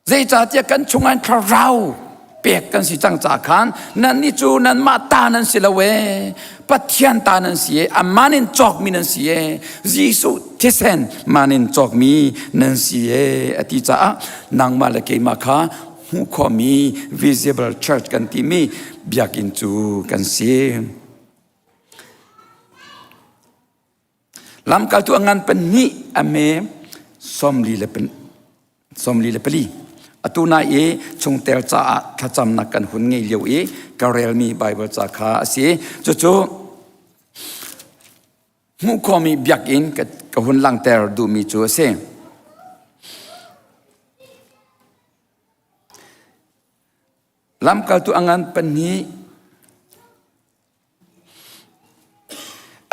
Zeicahtiah kan chungah thlarau pek kan si cang ca khan nannih cu nanmah ta nan si lo ee Pathian ta nan si ee aman in cawkmi nan si ee Jesuh thisen man in cawkmi nan si ee a ti caah nangmah le keimah kha hmuh khawhmi visible church kan timi biakinn cu kan si. Lamkaltu a ngan pahnih a me 44. Atu nai i chungtel caah thlacamnak kan hun ngei lio i ka relmi Baibal ca kha a si. Cucu hmuh khawhmi biakinn ka hun langhter duhmi cu a si. Lamkaltu a ngan pahnih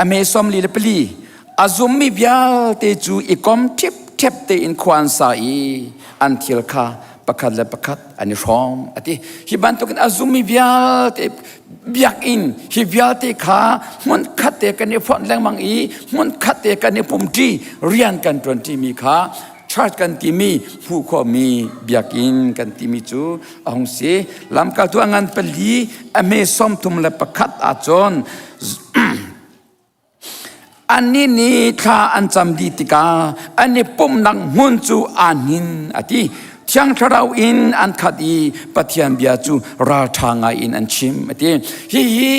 a me 44 a zummi vialte cu i kom ṭhipṭhep tein khua an sa i an thil kha pakhat le pakhat an i hrawm a ti. Hi bantukin a zummi vialte biakinn hi vialte kha hmunkhat te kan i fonh lengmang i hmunkhat te kan i pumṭi rian kan ṭuanṭimi kha church kan timi hmuh khawhmi biakinn kan timi cu a hung si. Lamkaltu a ngan pali a hme 31 ahcun Annih nih thla an cam dih tikah an i pumhnak hmun cu aa hnin a ti. Thiang Thlarau in an khat i Pathian bia cu ralṭha ngai in an chim a ti. Hihi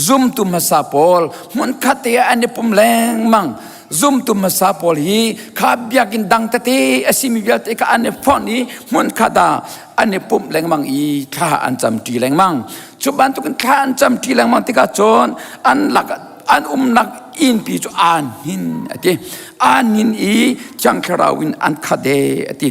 zumtu hmasa pawl hmunkhat te ah an i pum lengmang. Zumtu hmasa pawl hi kha biakinn dang tete a simi vialte kha an i fonh i hmunkhat ah an i pumh lengmang i thla an camṭi lengmang. Cu bantukin thla an camṭi lengmang tikah cun an lak an umnak innpi cu aa hnin a ti. Aa hnin i Thiang Thlarau in an khat e a ti.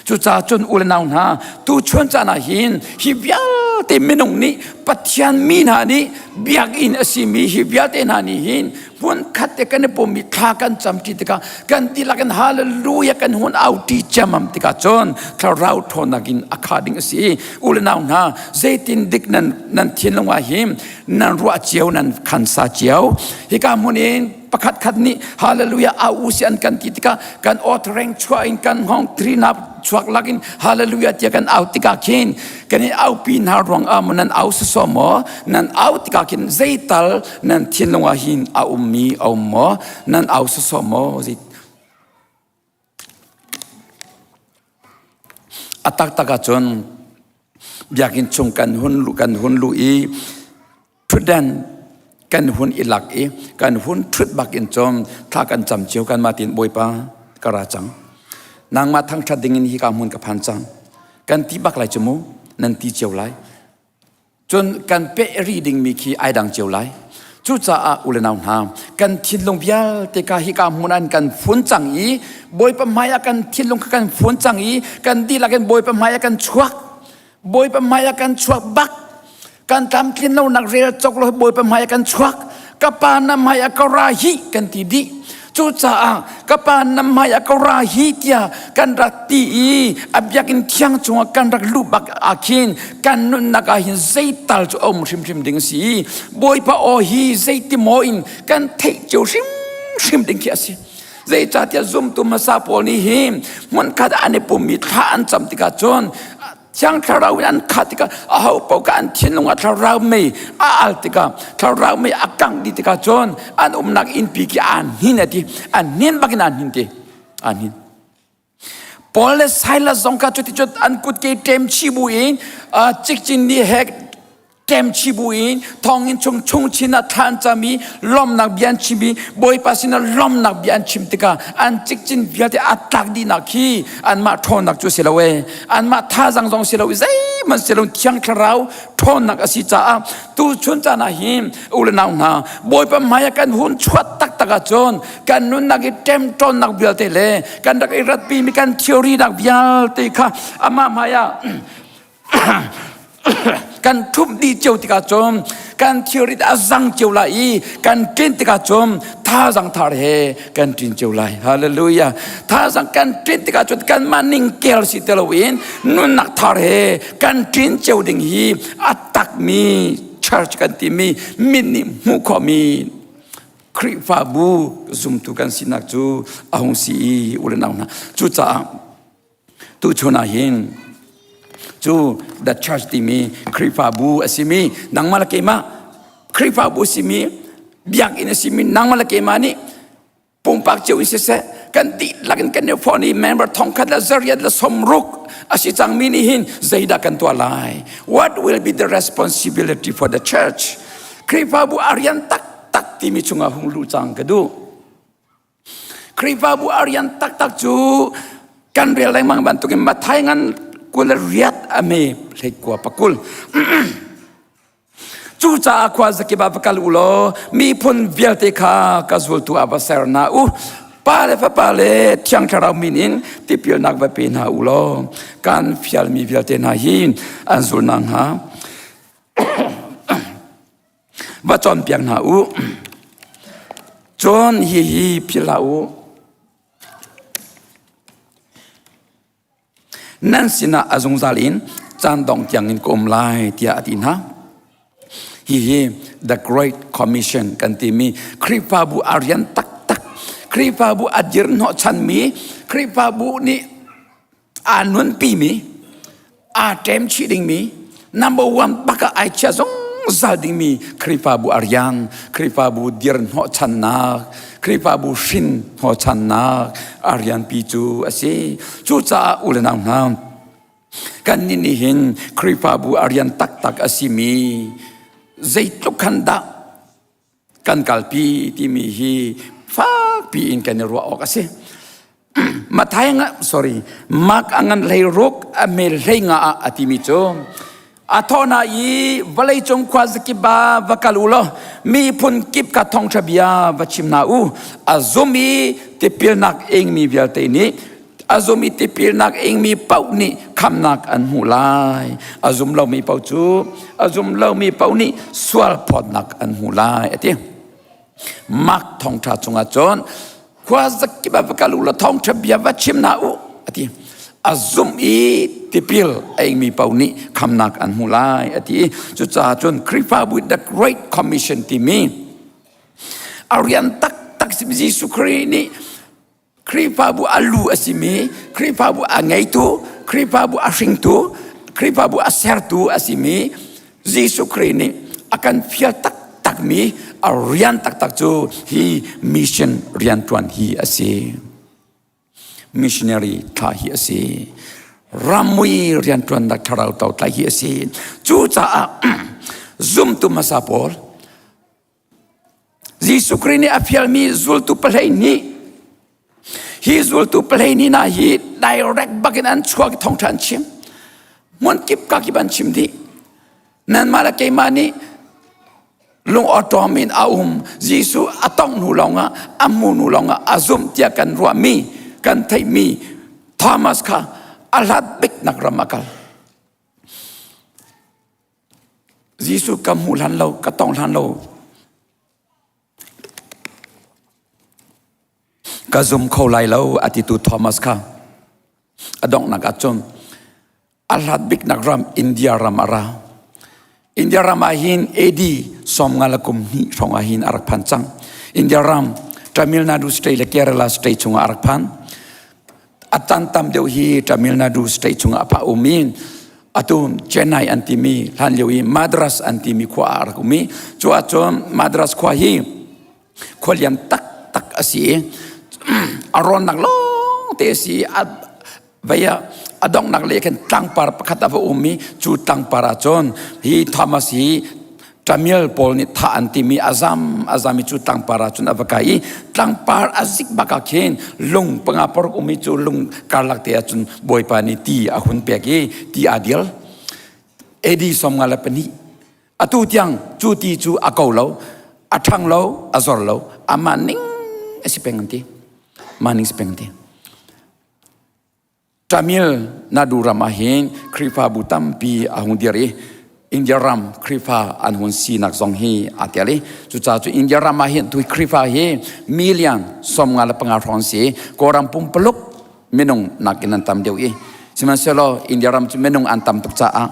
Cucaah cun u le nau hna, tuchun caan ah hin hi vialte minung nih Pathian mi hna nih biakinn a simi hi vialte hna nih hin hmunkhat te kan i pum i thla kan camṭi tikah kan dihlak in hallelujah kan hun auṭi ciammam tikah cun thlarau ṭhawnnak in a kha ding a si. U le nau hna, zeitin dik nan nan thinlung ah hin nan ruah cio nan khansa cio. Hika hmun in pakhat khat nih hallelujah au u si an kan ti tikah kan aw reng chuah in kan hngawng thrina chuak lakin hallelujah tiah kan au tikah khin kan i aupi hna ruang ah maw nan au sawsawh maw nan au tikah khin zeital nan thinlung ah hin a ummi a um maw nan au sawsawh maw zei a taktak ahcun biakinn chung kan hun lu kan hun lu i ṭhutdan kan hun i lak i kan hun ṭhut bak in cun thla kan cam cio kan mah tin Bawipa ka ra cang nangmah thangṭhat ding in hika hmun ka phan cang kan ti bak lai cu mu nan ti cio lai cun kan peh rih dingmi khi ai dang cio lai cucaah u le nau hna kan thinlung vialte ka hika hmun an kan fun cang i Bawipa hmai ah kan thinlung kha kan fun cang i kan dihlak in Bawipa hmai ah kan chuak Bawipa hmai ah kan chuak bak kan tlamtlin lonak rel cawk lo Bawipa hmai ah kan chuak ka pa na hmai ah ka ra hi kan ti dih cucaah ka pa na hmai ah ka ra hi tiah kan rak ti i a biakinn thiang chungah kan rak luh bak ah khin kan nunnak ah hin zeital cu a um hrimhrim ding a si Bawipa aw hi zeiti maw in kan theih cio hrimhrim ding khi a si zeicahtiah zumtu hmasa pawl nih hi hmunkhat an i pum i thla an cam tikah cun Thiang Thlarau in an khat tikah aho paoh kha an thinlung ah thlarau mei a al tikah thlarau mei a kangh dih tikah cun an umnak innpi khi aa hnin a ti an hnin bakin aa hnin ti aa hnin Paul le Silas zong kha cuticun an kutke ṭem chih bu in cikcin nih hek ṭem chih bu in thonginn chung chung chin ah thla an cam i lawmhnak bia an chim i Bawipa sinah lawmhnak bia an chim tikah an cikcin vialte a tlak dihnak khi anmah ṭhawnnak cu si lo e anmah thazang zong si lo i zeihmanh si lo Thiang Thlarau ṭhawnnak a si caah tuchun caan ah hin u le nau hna Bawipa hmai ah kan hun chuat taktak ahcun kan nunnak i ṭemṭawnnak vialte le kan rak i ratpimi kan theory nak vialte kha amah hmai ah kan ṭhumh dih cio tikah cun kan thilrit a zang cio lai i kan ṭin tikah cun thazang thar he kan ṭin cio lai hallelujah thazang kan ṭin tikah cun kanmah ning kel si ti loin nunnak thar he kan ṭin cio ding hi a takmi church kan timi mit nih hmuh khawhmi Khrihfabu zumtu kan sinak cu a hung si i u le nau hna cucaah Tuchun ah hin cu the church timi Khrihfabu a simi nangmah le keimah Khrihfabu a simi biakinn a simi nangmah le keimah nih pumpak cio in siseh kan dihlak in kan i fon i member thongkhat le zariat le sawmruk a si cangmi nih hin zeidah kan tuah lai what will be the responsibility for the church Khrihfabu a rian taktak timi chungah hung luh cang ka duh Khrihfabu a rian taktak cu kan rel lengmang bantukin Matthai ngan 28 a me hleikua pakul. Cucaah khua zakip ah va kal u law miphun vialte kha ka zultu ah va ser hna u. Pa le Fapa le Thiang Thlarau min in tipilnak va pe hna u law kan fialmi vialte hna hi an zul nakhnga va cawnpiak hna u. Cun hihi philh hlah u. Nan sinah a zungzal in caan dong tiangin ka um lai tiah a ti hna. Hihi The Great Commission kan timi Khrihfabu a rian taktak, Khrihfabu a dirhnawh chanmi, Khrihfabu nih aa nunpimi, aa ṭem chih dingmi, number one bak ah ai chia zungzal dingmi Khrihfabu a rian, Khrihfabu dirhnawhchannak, Khrihfabu hrin hnawhchannak a rianpi cu a si. Cucaah u le nau hna, kannih nih hin Khrihfabu a rian taktak a simi zeitluk khan dah kan kalpi timi hi fakpi in kan i ruah awk a si. Mathai nga sorry Mark a ngan hlei ruk a mel hlei nga ah a timi cu a thawhna i vawlei cung khua zakip ah va kal u law miphun kip ka thawngṭha bia va chim hna u a zum i tipilnak ingmi vialte nih a zum i tipilnak ingmi paoh nih khamnak an hmuh lai a zum lomi paoh cu a zum lomi paoh nih sual phawtnak an hmuh lai a ti Mark thawngṭha chungah cun khua zakip ah va kal u law thawngṭha bia va chim hna u a ti a zumh i tipil a ingmi paoh nih khamnak an hmu lai a ti cucaah cun Khrihfabu the Great Commission timi a rian taktak Jesuh Khrih nih Khrihfabu a lu a simi, Khrihfabu a ngeitu, Khrihfabu a hringtu, Khrihfabu a sertu a simi Jesuh Khrih nih a kan fial taktakmi a rian taktak cu hi mission rianṭuan hi a si. Missionary thla hi a si. Ramui rianṭuannak thlarau to tlai hi a si. Cucaah zumtu hmasa pawl Jesuh Khrih nih a fialmi zultu pahlei nih hi zultu pahlei nih hna hi direct bakin an chuak i thawngṭha an chim. Hmun kip ka kip an chim dih. Nanmah le keimah nih lung awṭawm in a um Jesuh a tongh hnu lawngah a hmu hnu lawngah a zumh tiah kan ruahmi kan theihmi Thomas kha a hlat biknak ram a kal. Jesuh ka hmuh hlan lo, ka tong hlan lo. Ka zum kho lai lo a titu Thomas kha a donghnak ah cun a hlat biknak ram India ram a ra. India ram ah hin AD sawmnga le kum hnih hrawng ah hin a rak phan cang. India ram Tamil Nadu state le Kerala state chungah a rak phan. A tan tam deuh hi Tamil Nadu state chungah a pha um i atu Chennai an timi hlan lio i Madras an timi khua ah a rak um i cu ahcun Madras khua hi khua lian taktak a si i a rawnnak lawng te a si i a vei ah a donghnak lei khan tlangpar pakhat a va um i cu tlangpar ah cun hi Thomas hi Tamil pawl nih thah an timi a zam a zam i cu tlangpar ah cun a va kai i tlangpar a zik bak ah khin lung panga paruk um i cu lung karlak te ah cun Bawipa nih ti a hun pek i ti aa dil AD 52 atu tiang cu ti cu a ko lo a ṭhang lo a zor lo amah ning a si peng an ti mah ning si peng an ti Tamil Nadu ram ah hin Khrihfabu tampi a hung dir i India ram Khrihfa an hun sinak zong hi aa tel i cucaah cu India ram ah hin tu Khrihfa hi million 55 hrawng si Kawlram pumpaluk minung nakin an tam deuh i sihmanhsehlaw India ram cu minung an tam tuk caah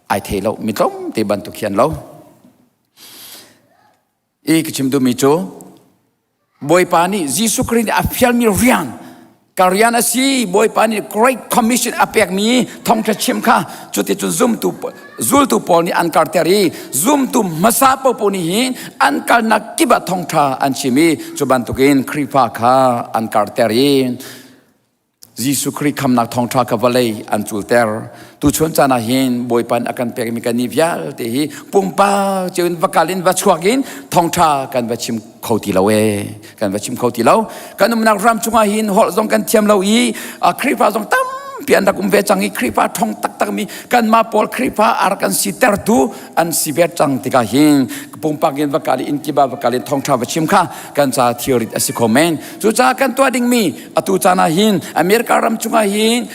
ai thei lo mi tlawmte bantuk hi an lo. I ka chim duhmi cu Bawipa nih Jesuh Khrih nih a fialmi rian ka rian a si Bawipa nih Great Commission a pekmi thawngṭha chim kha cuticun zumtu zultu pawl nih an karter i zumtu hmasa popo nih hin an kalnak kip ah thawngṭha an chim i cu bantukin Khrihfa kha an karter i Jesuh Khrih khamnak thawngṭha kha vawlei an culter. Tuchun caan ah hin Bawipa nih a kan pekmi kan ni vialte hi pumpak cio in va kal in va chuak in thawngṭha kan va chim kho ti lo ee. Kan va chim kho ti lo. Kan umnak ram chungah hin holh zong kan thiam lo i Khrihfa zong tampi tampi an rak um ve cang i Khrihfa ṭhong taktakmi kanmah pawl Khrihfa a rak kan sitertu an si ve cang tikah hin pumpak in va kal i inn kip ah va kal in thawngṭha va chim kha kan ca thilrit a si kho men. Cucaah kan tuah dingmi atu caan ah hin America ram chungah hin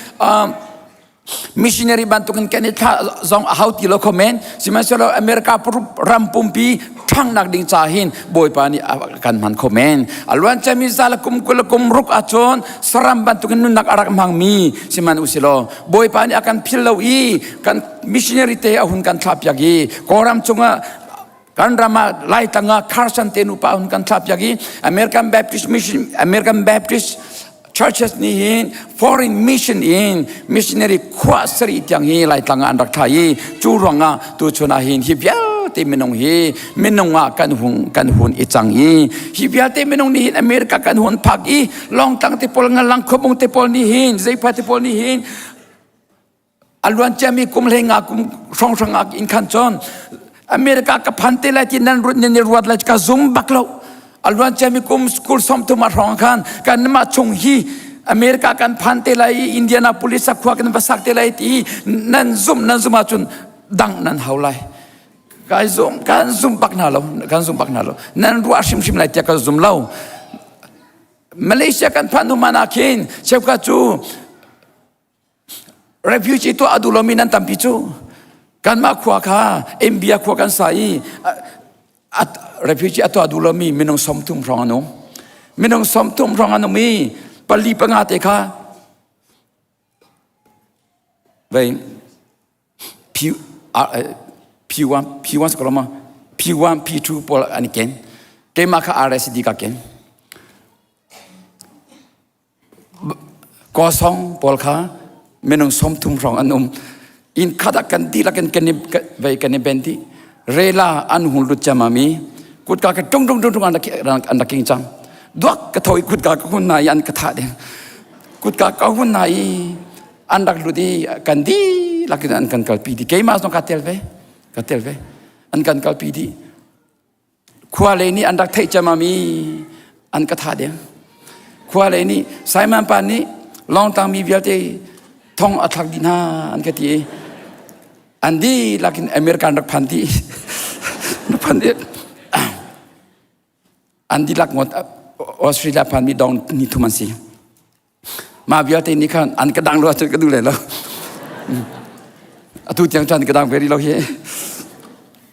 missionary bantukin kan i thlah zong a hau ti lo kho men. Sihmanhsehlaw America ram pumpi ṭhangnak ding ca hin Bawipa nih a kan hman kho men. A luan cami za le kum 20 le kum ruk ahcun saram bantukin nunnak a rak hmangmi sihmanh usilaw Bawipa nih a kan phil lo i kan missionary te a hun kan thlah piak i Kawlram cungah kan ram ah Laitlang ah Carson te nupa hun kan thlah piak i American Baptist Mission American Baptist Churches nih hin foreign mission in missionary khua sari tiang hi Laitlang ah an rak thlah i cu ruangah tu chun ah hin hi vialte minung hi minung ah kan hung kan hun i cang i hi vialte minung nih hin America kan hun phak i longtlang te pawl ngalang khuabung te pawl nih hin zeipa te pawl nih hin a luan ciami kum hlei nga kum hrawnghrang ah in khan cun America ka phan te lai ti nan ruat nan i ruat lai ka zum bak lo. A luan ciami kum school 30 ah hrawng khan kan mah chung hi America kan phan te lai i Indianapolis a khua kan va sak te lai ti nan zum nan zum ahcun dang nan hau lai. Kai zum kan zum bak hna lo kan zum bak hna lo. Nan ruah hrimhrim lai tiah ka zum lo. Malaysia kan phan hnu man ah khin cheukhat cu Refugee tuah a duh lomi nan tampi cu. Kanmah khua kha India khua kan sa i refugee a tuah duh lomi minung 30 hrawng an um. Minung 30 hrawng an um i pali panga te kha vei P, P1 P1 sakalama P1 P2 pawl an i ken. Keimah kha RSD ka ken. Kawsong pawl kha minung 30 hrawng an um. Inn khat ah kan dihlak in kan i vei kan i ben dih. Rela an hung lut ciammam i kutka ka tung tung tung tung an rak king cang. Duak ka tho i kutka ka hun na i an ka thah ding. Kutka ka hun na i an rak lut i kan dihlak in an kan kalpi dih. Keimah zong ka tel ve. Ka tel ve. An kan kalpi dih. Khua lei nih an rak theih ciammam i an ka thah deng. Khua lei nih Simon pa nih lawngtang mi vialte thong a thlak dih hna an ka ti i an dihlak in American rak phan dih. rak phan dih. An dihlak ngawt Australia phan mi dong ni thum an si. Mah vialte nih khan an ka dang lo ahcun ka duh le lo. Atu tiang cun ka dang ve rih lo hi.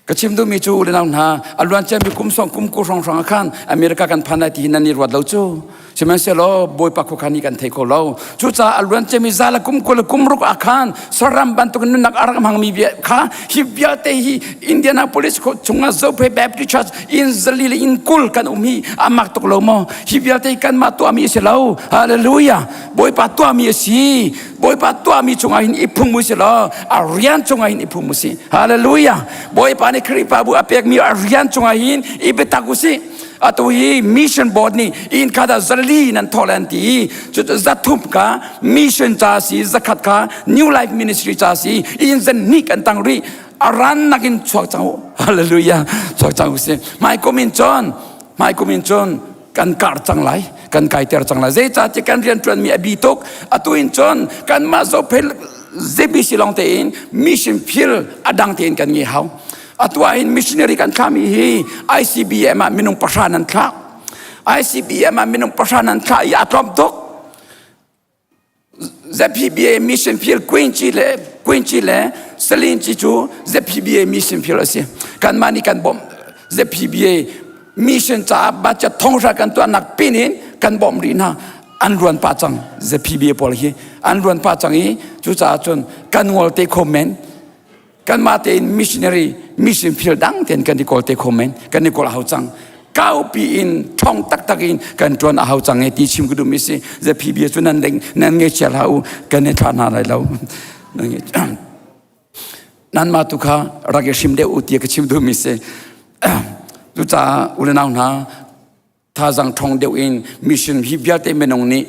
Ka chim duhmi cu u le nau hna, a luan ciami kum song kum ku hrawng hrawng ah khan America kan phan lai ti hi nan i ruat lo cu. Sihmanhsehlaw Bawipa khuakhan nih kan thei kho lo. Cucaah a luan ciami za le kum 20 le kum ruk ah khan saram bantuk in nunnak a rak hmangmi kha hi vialte hi Indianapolis chungah Zophei Baptist Church inn 4 le inn 20 kan um hi a mak tuk lo maw? Hi vialte kanmah tuahmi a si lo. Hallelujah. Bawipa tuahmi a si. Bawipa tuahmi chungah hin i phung mu si law a rian chungah hin i phung mu si. Hallelujah. Bawipa nih Khrihfabu a pekmi a rian chungah hin i biatak u si. Atu hi mission board nih inn kha dah 400 nan thawh le an ti i cucu 300 ka mission ca si 100 ka New Life Ministry ca si inn 2 kan tang rih a ran nakin chuak cang u. Hallelujah. Chuak cang u si. Hmai kum in cun hmai kum in cun kan kar cang lai kan kaiter cang lai. Zeicahtiah kan rianṭuanmi a bi tuk. Atu in cun kanmah Zophei ZBC lawng tein mission field a dang tein kan ngei hau. Atu ah hin missionary kan thlahmi hi ICBM ah minung 10 nan thlah. ICBM ah minung 10 nan thlah i a tlawm tuk. ZPBA mission field Quincy le Quincy le Salinci cu ZPBA mission field a si. Kanmah nih kan bawmh. ZPBA mission caah budget 500 kan tuahnak pin in kan bawmh rih hna. An ruan pah cang ZPBA pawl hi an ruan pah cang i cucaah cun kan ngol te kho men. Kanmah tein missionary mission field dang tein kan i kawl te kho men. Kan i kawl a hau cang. Kaupi in ṭhong taktak in kan ṭuan a hau cang e ti chim ka duhmi si. ZPB cu nan leng nan ngei chia hlah u kan i thlah hna lai lo. Nanmah tu kha rak i hrim deuh u ti ka chim duhmi si. Cucaah u le nau hna thazang ṭhong deuh in mission hi vialte minung nih.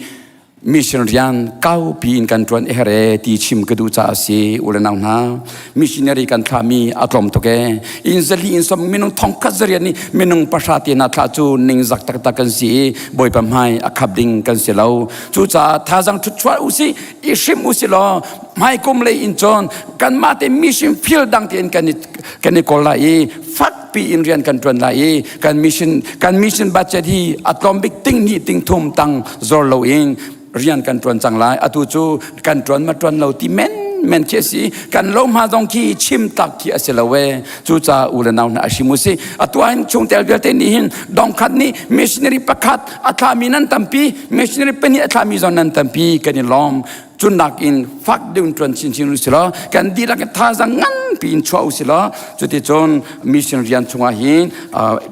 Mission rian kaupi in kan ṭuan i here ti chim ka duh caah a si. U le nau hna, missionary kan thlahmi a tlawm tuk ee. Inn zali in som minung thongkhat zariat nih minung pahra te hna thlah cu ningzak taktak kan si i Bawipa hmai a khap ding kan si lo. Cucaah thazaang ṭhutchuah u sih, i hrim u sih law hmaikum lei in cun kanmah te mission field dang tein kan i kan i kawl lai i fakpi in rian kan ṭuan lai i kan mission kan mission budget hi a tlawm bik ting hnih ting thum tang zor loin rian kan ṭuan cang lai. Atu cu kan ṭuan ma ṭuan lo ti men men khi a si. Kan lo hma zong khi chim tak khi a si lo e. Cucaah u le nau hna a hrim u si. Atu ahhin chungtel vialte nih hin dongkhat nih missionary pakhat a thlami nan tampi, missionary pahnih a thlami zong nan tampi, kan i lawm. Cu nakin fak deuh in ṭuan chinchin u silaw kan dihlak in thazaang nganpi in chuah u silaw cuticun mission rian chungah hin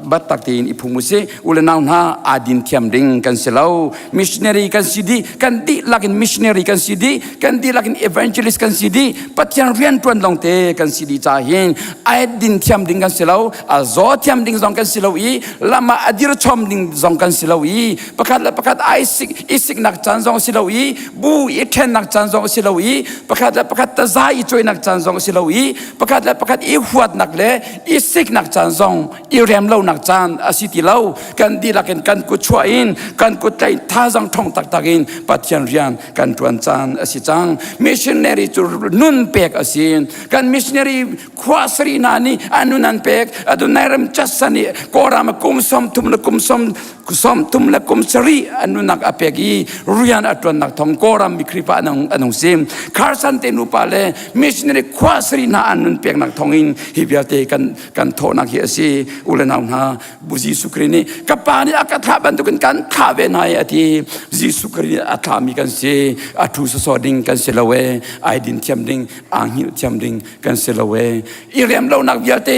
biatak tein i phum u sih. U le nau hna, aa din thiam ding kan si lo. Missionary kan si dih, kan dihlak in missionary kan si dih, kan dihlak in evangelist kan si dih, Pathian rian ṭuan lawng te kan si dih caah hin ai din thiam ding kan si lo, a zaw thiam ding zong kan si lo i lam ah a dir chom ding zong kan si lo i pakhat le pakhat ai sik i siknak caan zong si lo i bu i ṭhennak caan zong a si lo i pakhat le pakhat taza i cuainak caan zong a si lo i pakhat le pakhat i huatnak le i siknak caan zong i rem lonak caan a si ti lo. Kan dihlak in kan kut chuah in kan kut tlaih thazang ṭhong taktak in Pathian rian kan ṭuan caan a si cang. Missionary cu nun pek a si. Kan missionary khua sari hna nih an nun an pek. Atu nairam chatsan i Kawlram ah kum 30 le kum 30 le kum 7 an nunnak a pek i rian a ṭuannak thawng Kawlram mi Khrihfa an hung si. Carson te nupa le missionary khua sari hna an nun peknak thawng in hi vialte kan kan thawhnak hi a si. U le nau hna, Bu Jesuh Khrih nih ka pa nih a ka thlah bantukin kan thlah ve hna i a ti. Jesuh Khrih nih a thlahmi kan si. A thu sawsawh ding kan si lo e. Ai din thiam ding, aa hngilh thiam ding kan si lo e. I rem lonak vialte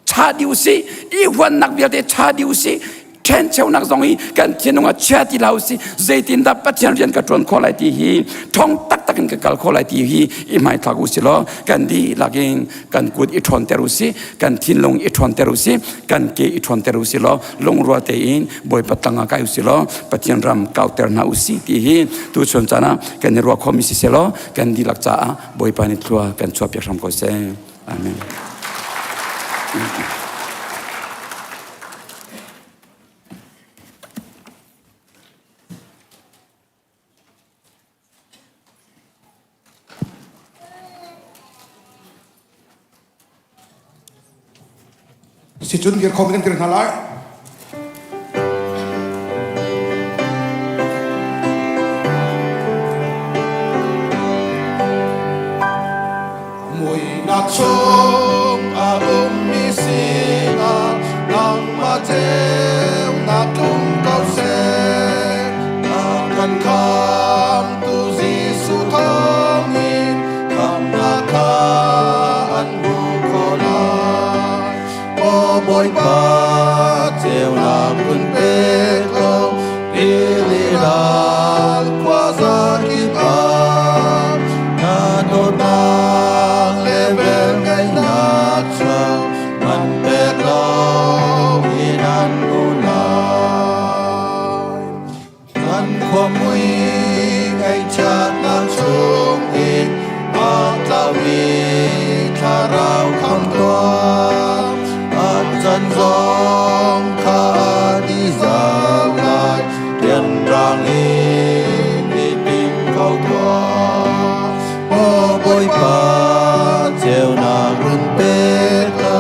cha dih usih, i huannak vialte cha dih usih, ṭhencheunak zong hi kan thinlung ah chia ti hlah usih. Zeitindah Pathian rian ka ṭuan khawh lai ti hi, ṭhong taktak in ka kal khawh lai ti hi i hmaithlak usih law kan dihlak in kan kut i ṭhawnter usih, kan thinlung i ṭhawnter usih, kan ke i ṭhawnter usih law lungrual tein Bawipa tlang ah kai usih law Pathian ram kauter hna usih ti hi tuchun caan ah kan i ruah khawhmi siseh law kan dihlak caah Bawipa nih thlua kan chuahpiak hram ko seh. Amen. Sicun dir khom kan dir hna lai. Muinak chung a ummi sinah nangmah ceunak tlung ko seh. A kan khamtu Jesuh thawngin khamnak kha an hmuh khawh lai. Aw Bawipa, ceunak kun pek ko, rili ral khuaza kip ah. Na dawtnak le velngeihnak cu man pek lo in an hmu lai. Kan khuamui ngaihchiatnak chungin aa tlaumi thlarau khamh tuah. An chan zong kha dih zau lai, rianrang in i tim ko tuah. Maw Bawipa, ceunak run pe ko,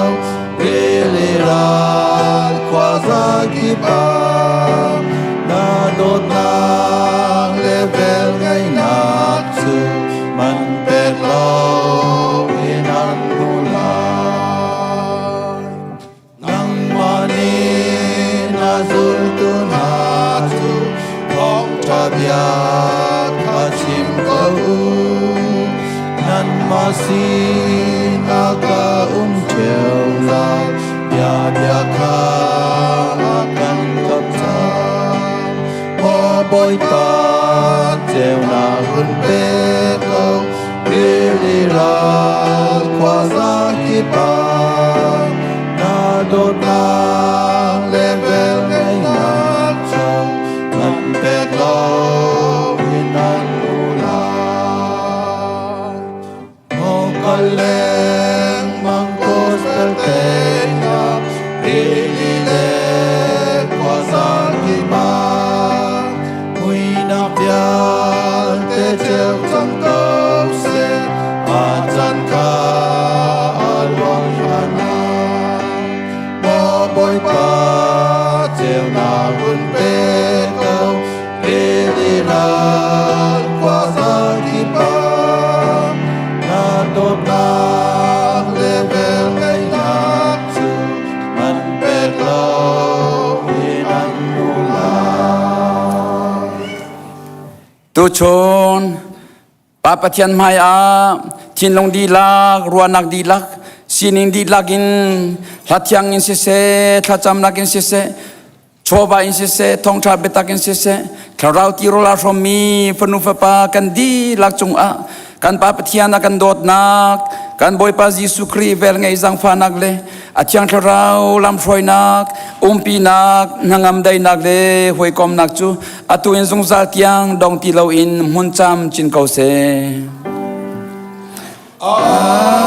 rili ral khuaza kip ah na dawtnak le velngeihnak cu man pek lo in an hmu lai. Nangmah nih na zultu hna cu thawngṭha bia kha chim ko u. Nanmah sinah ka um ṭheo lai, bia bia kha a kan kamh cang. Maw Bawipa, ceunak run pe ko, rili ral khuaza kip ah na dawtnak le velngeihnak cu kan pek lo in. Tuchun Pa Pathian hmai ah thinlung dihlak, ruahnak dihlak, sining dihlak in hla thiang in siseh, thlacamnak in siseh, chawva in siseh, thawngṭha biatak in siseh, thlarau tirawl aa hrawmmi fanu fapa kan dihlak cungah kan Pa Pathian a kan dawtnak, kan Bawipa Jesuh Khrih velngeih zaangfahnak le a Thiang Thlarau lamhruainak, umpinak, hnangam daihnak le hawikomnak cu atu in zungzal tiang dong ti loin hmun cam cin ko seh. Amen.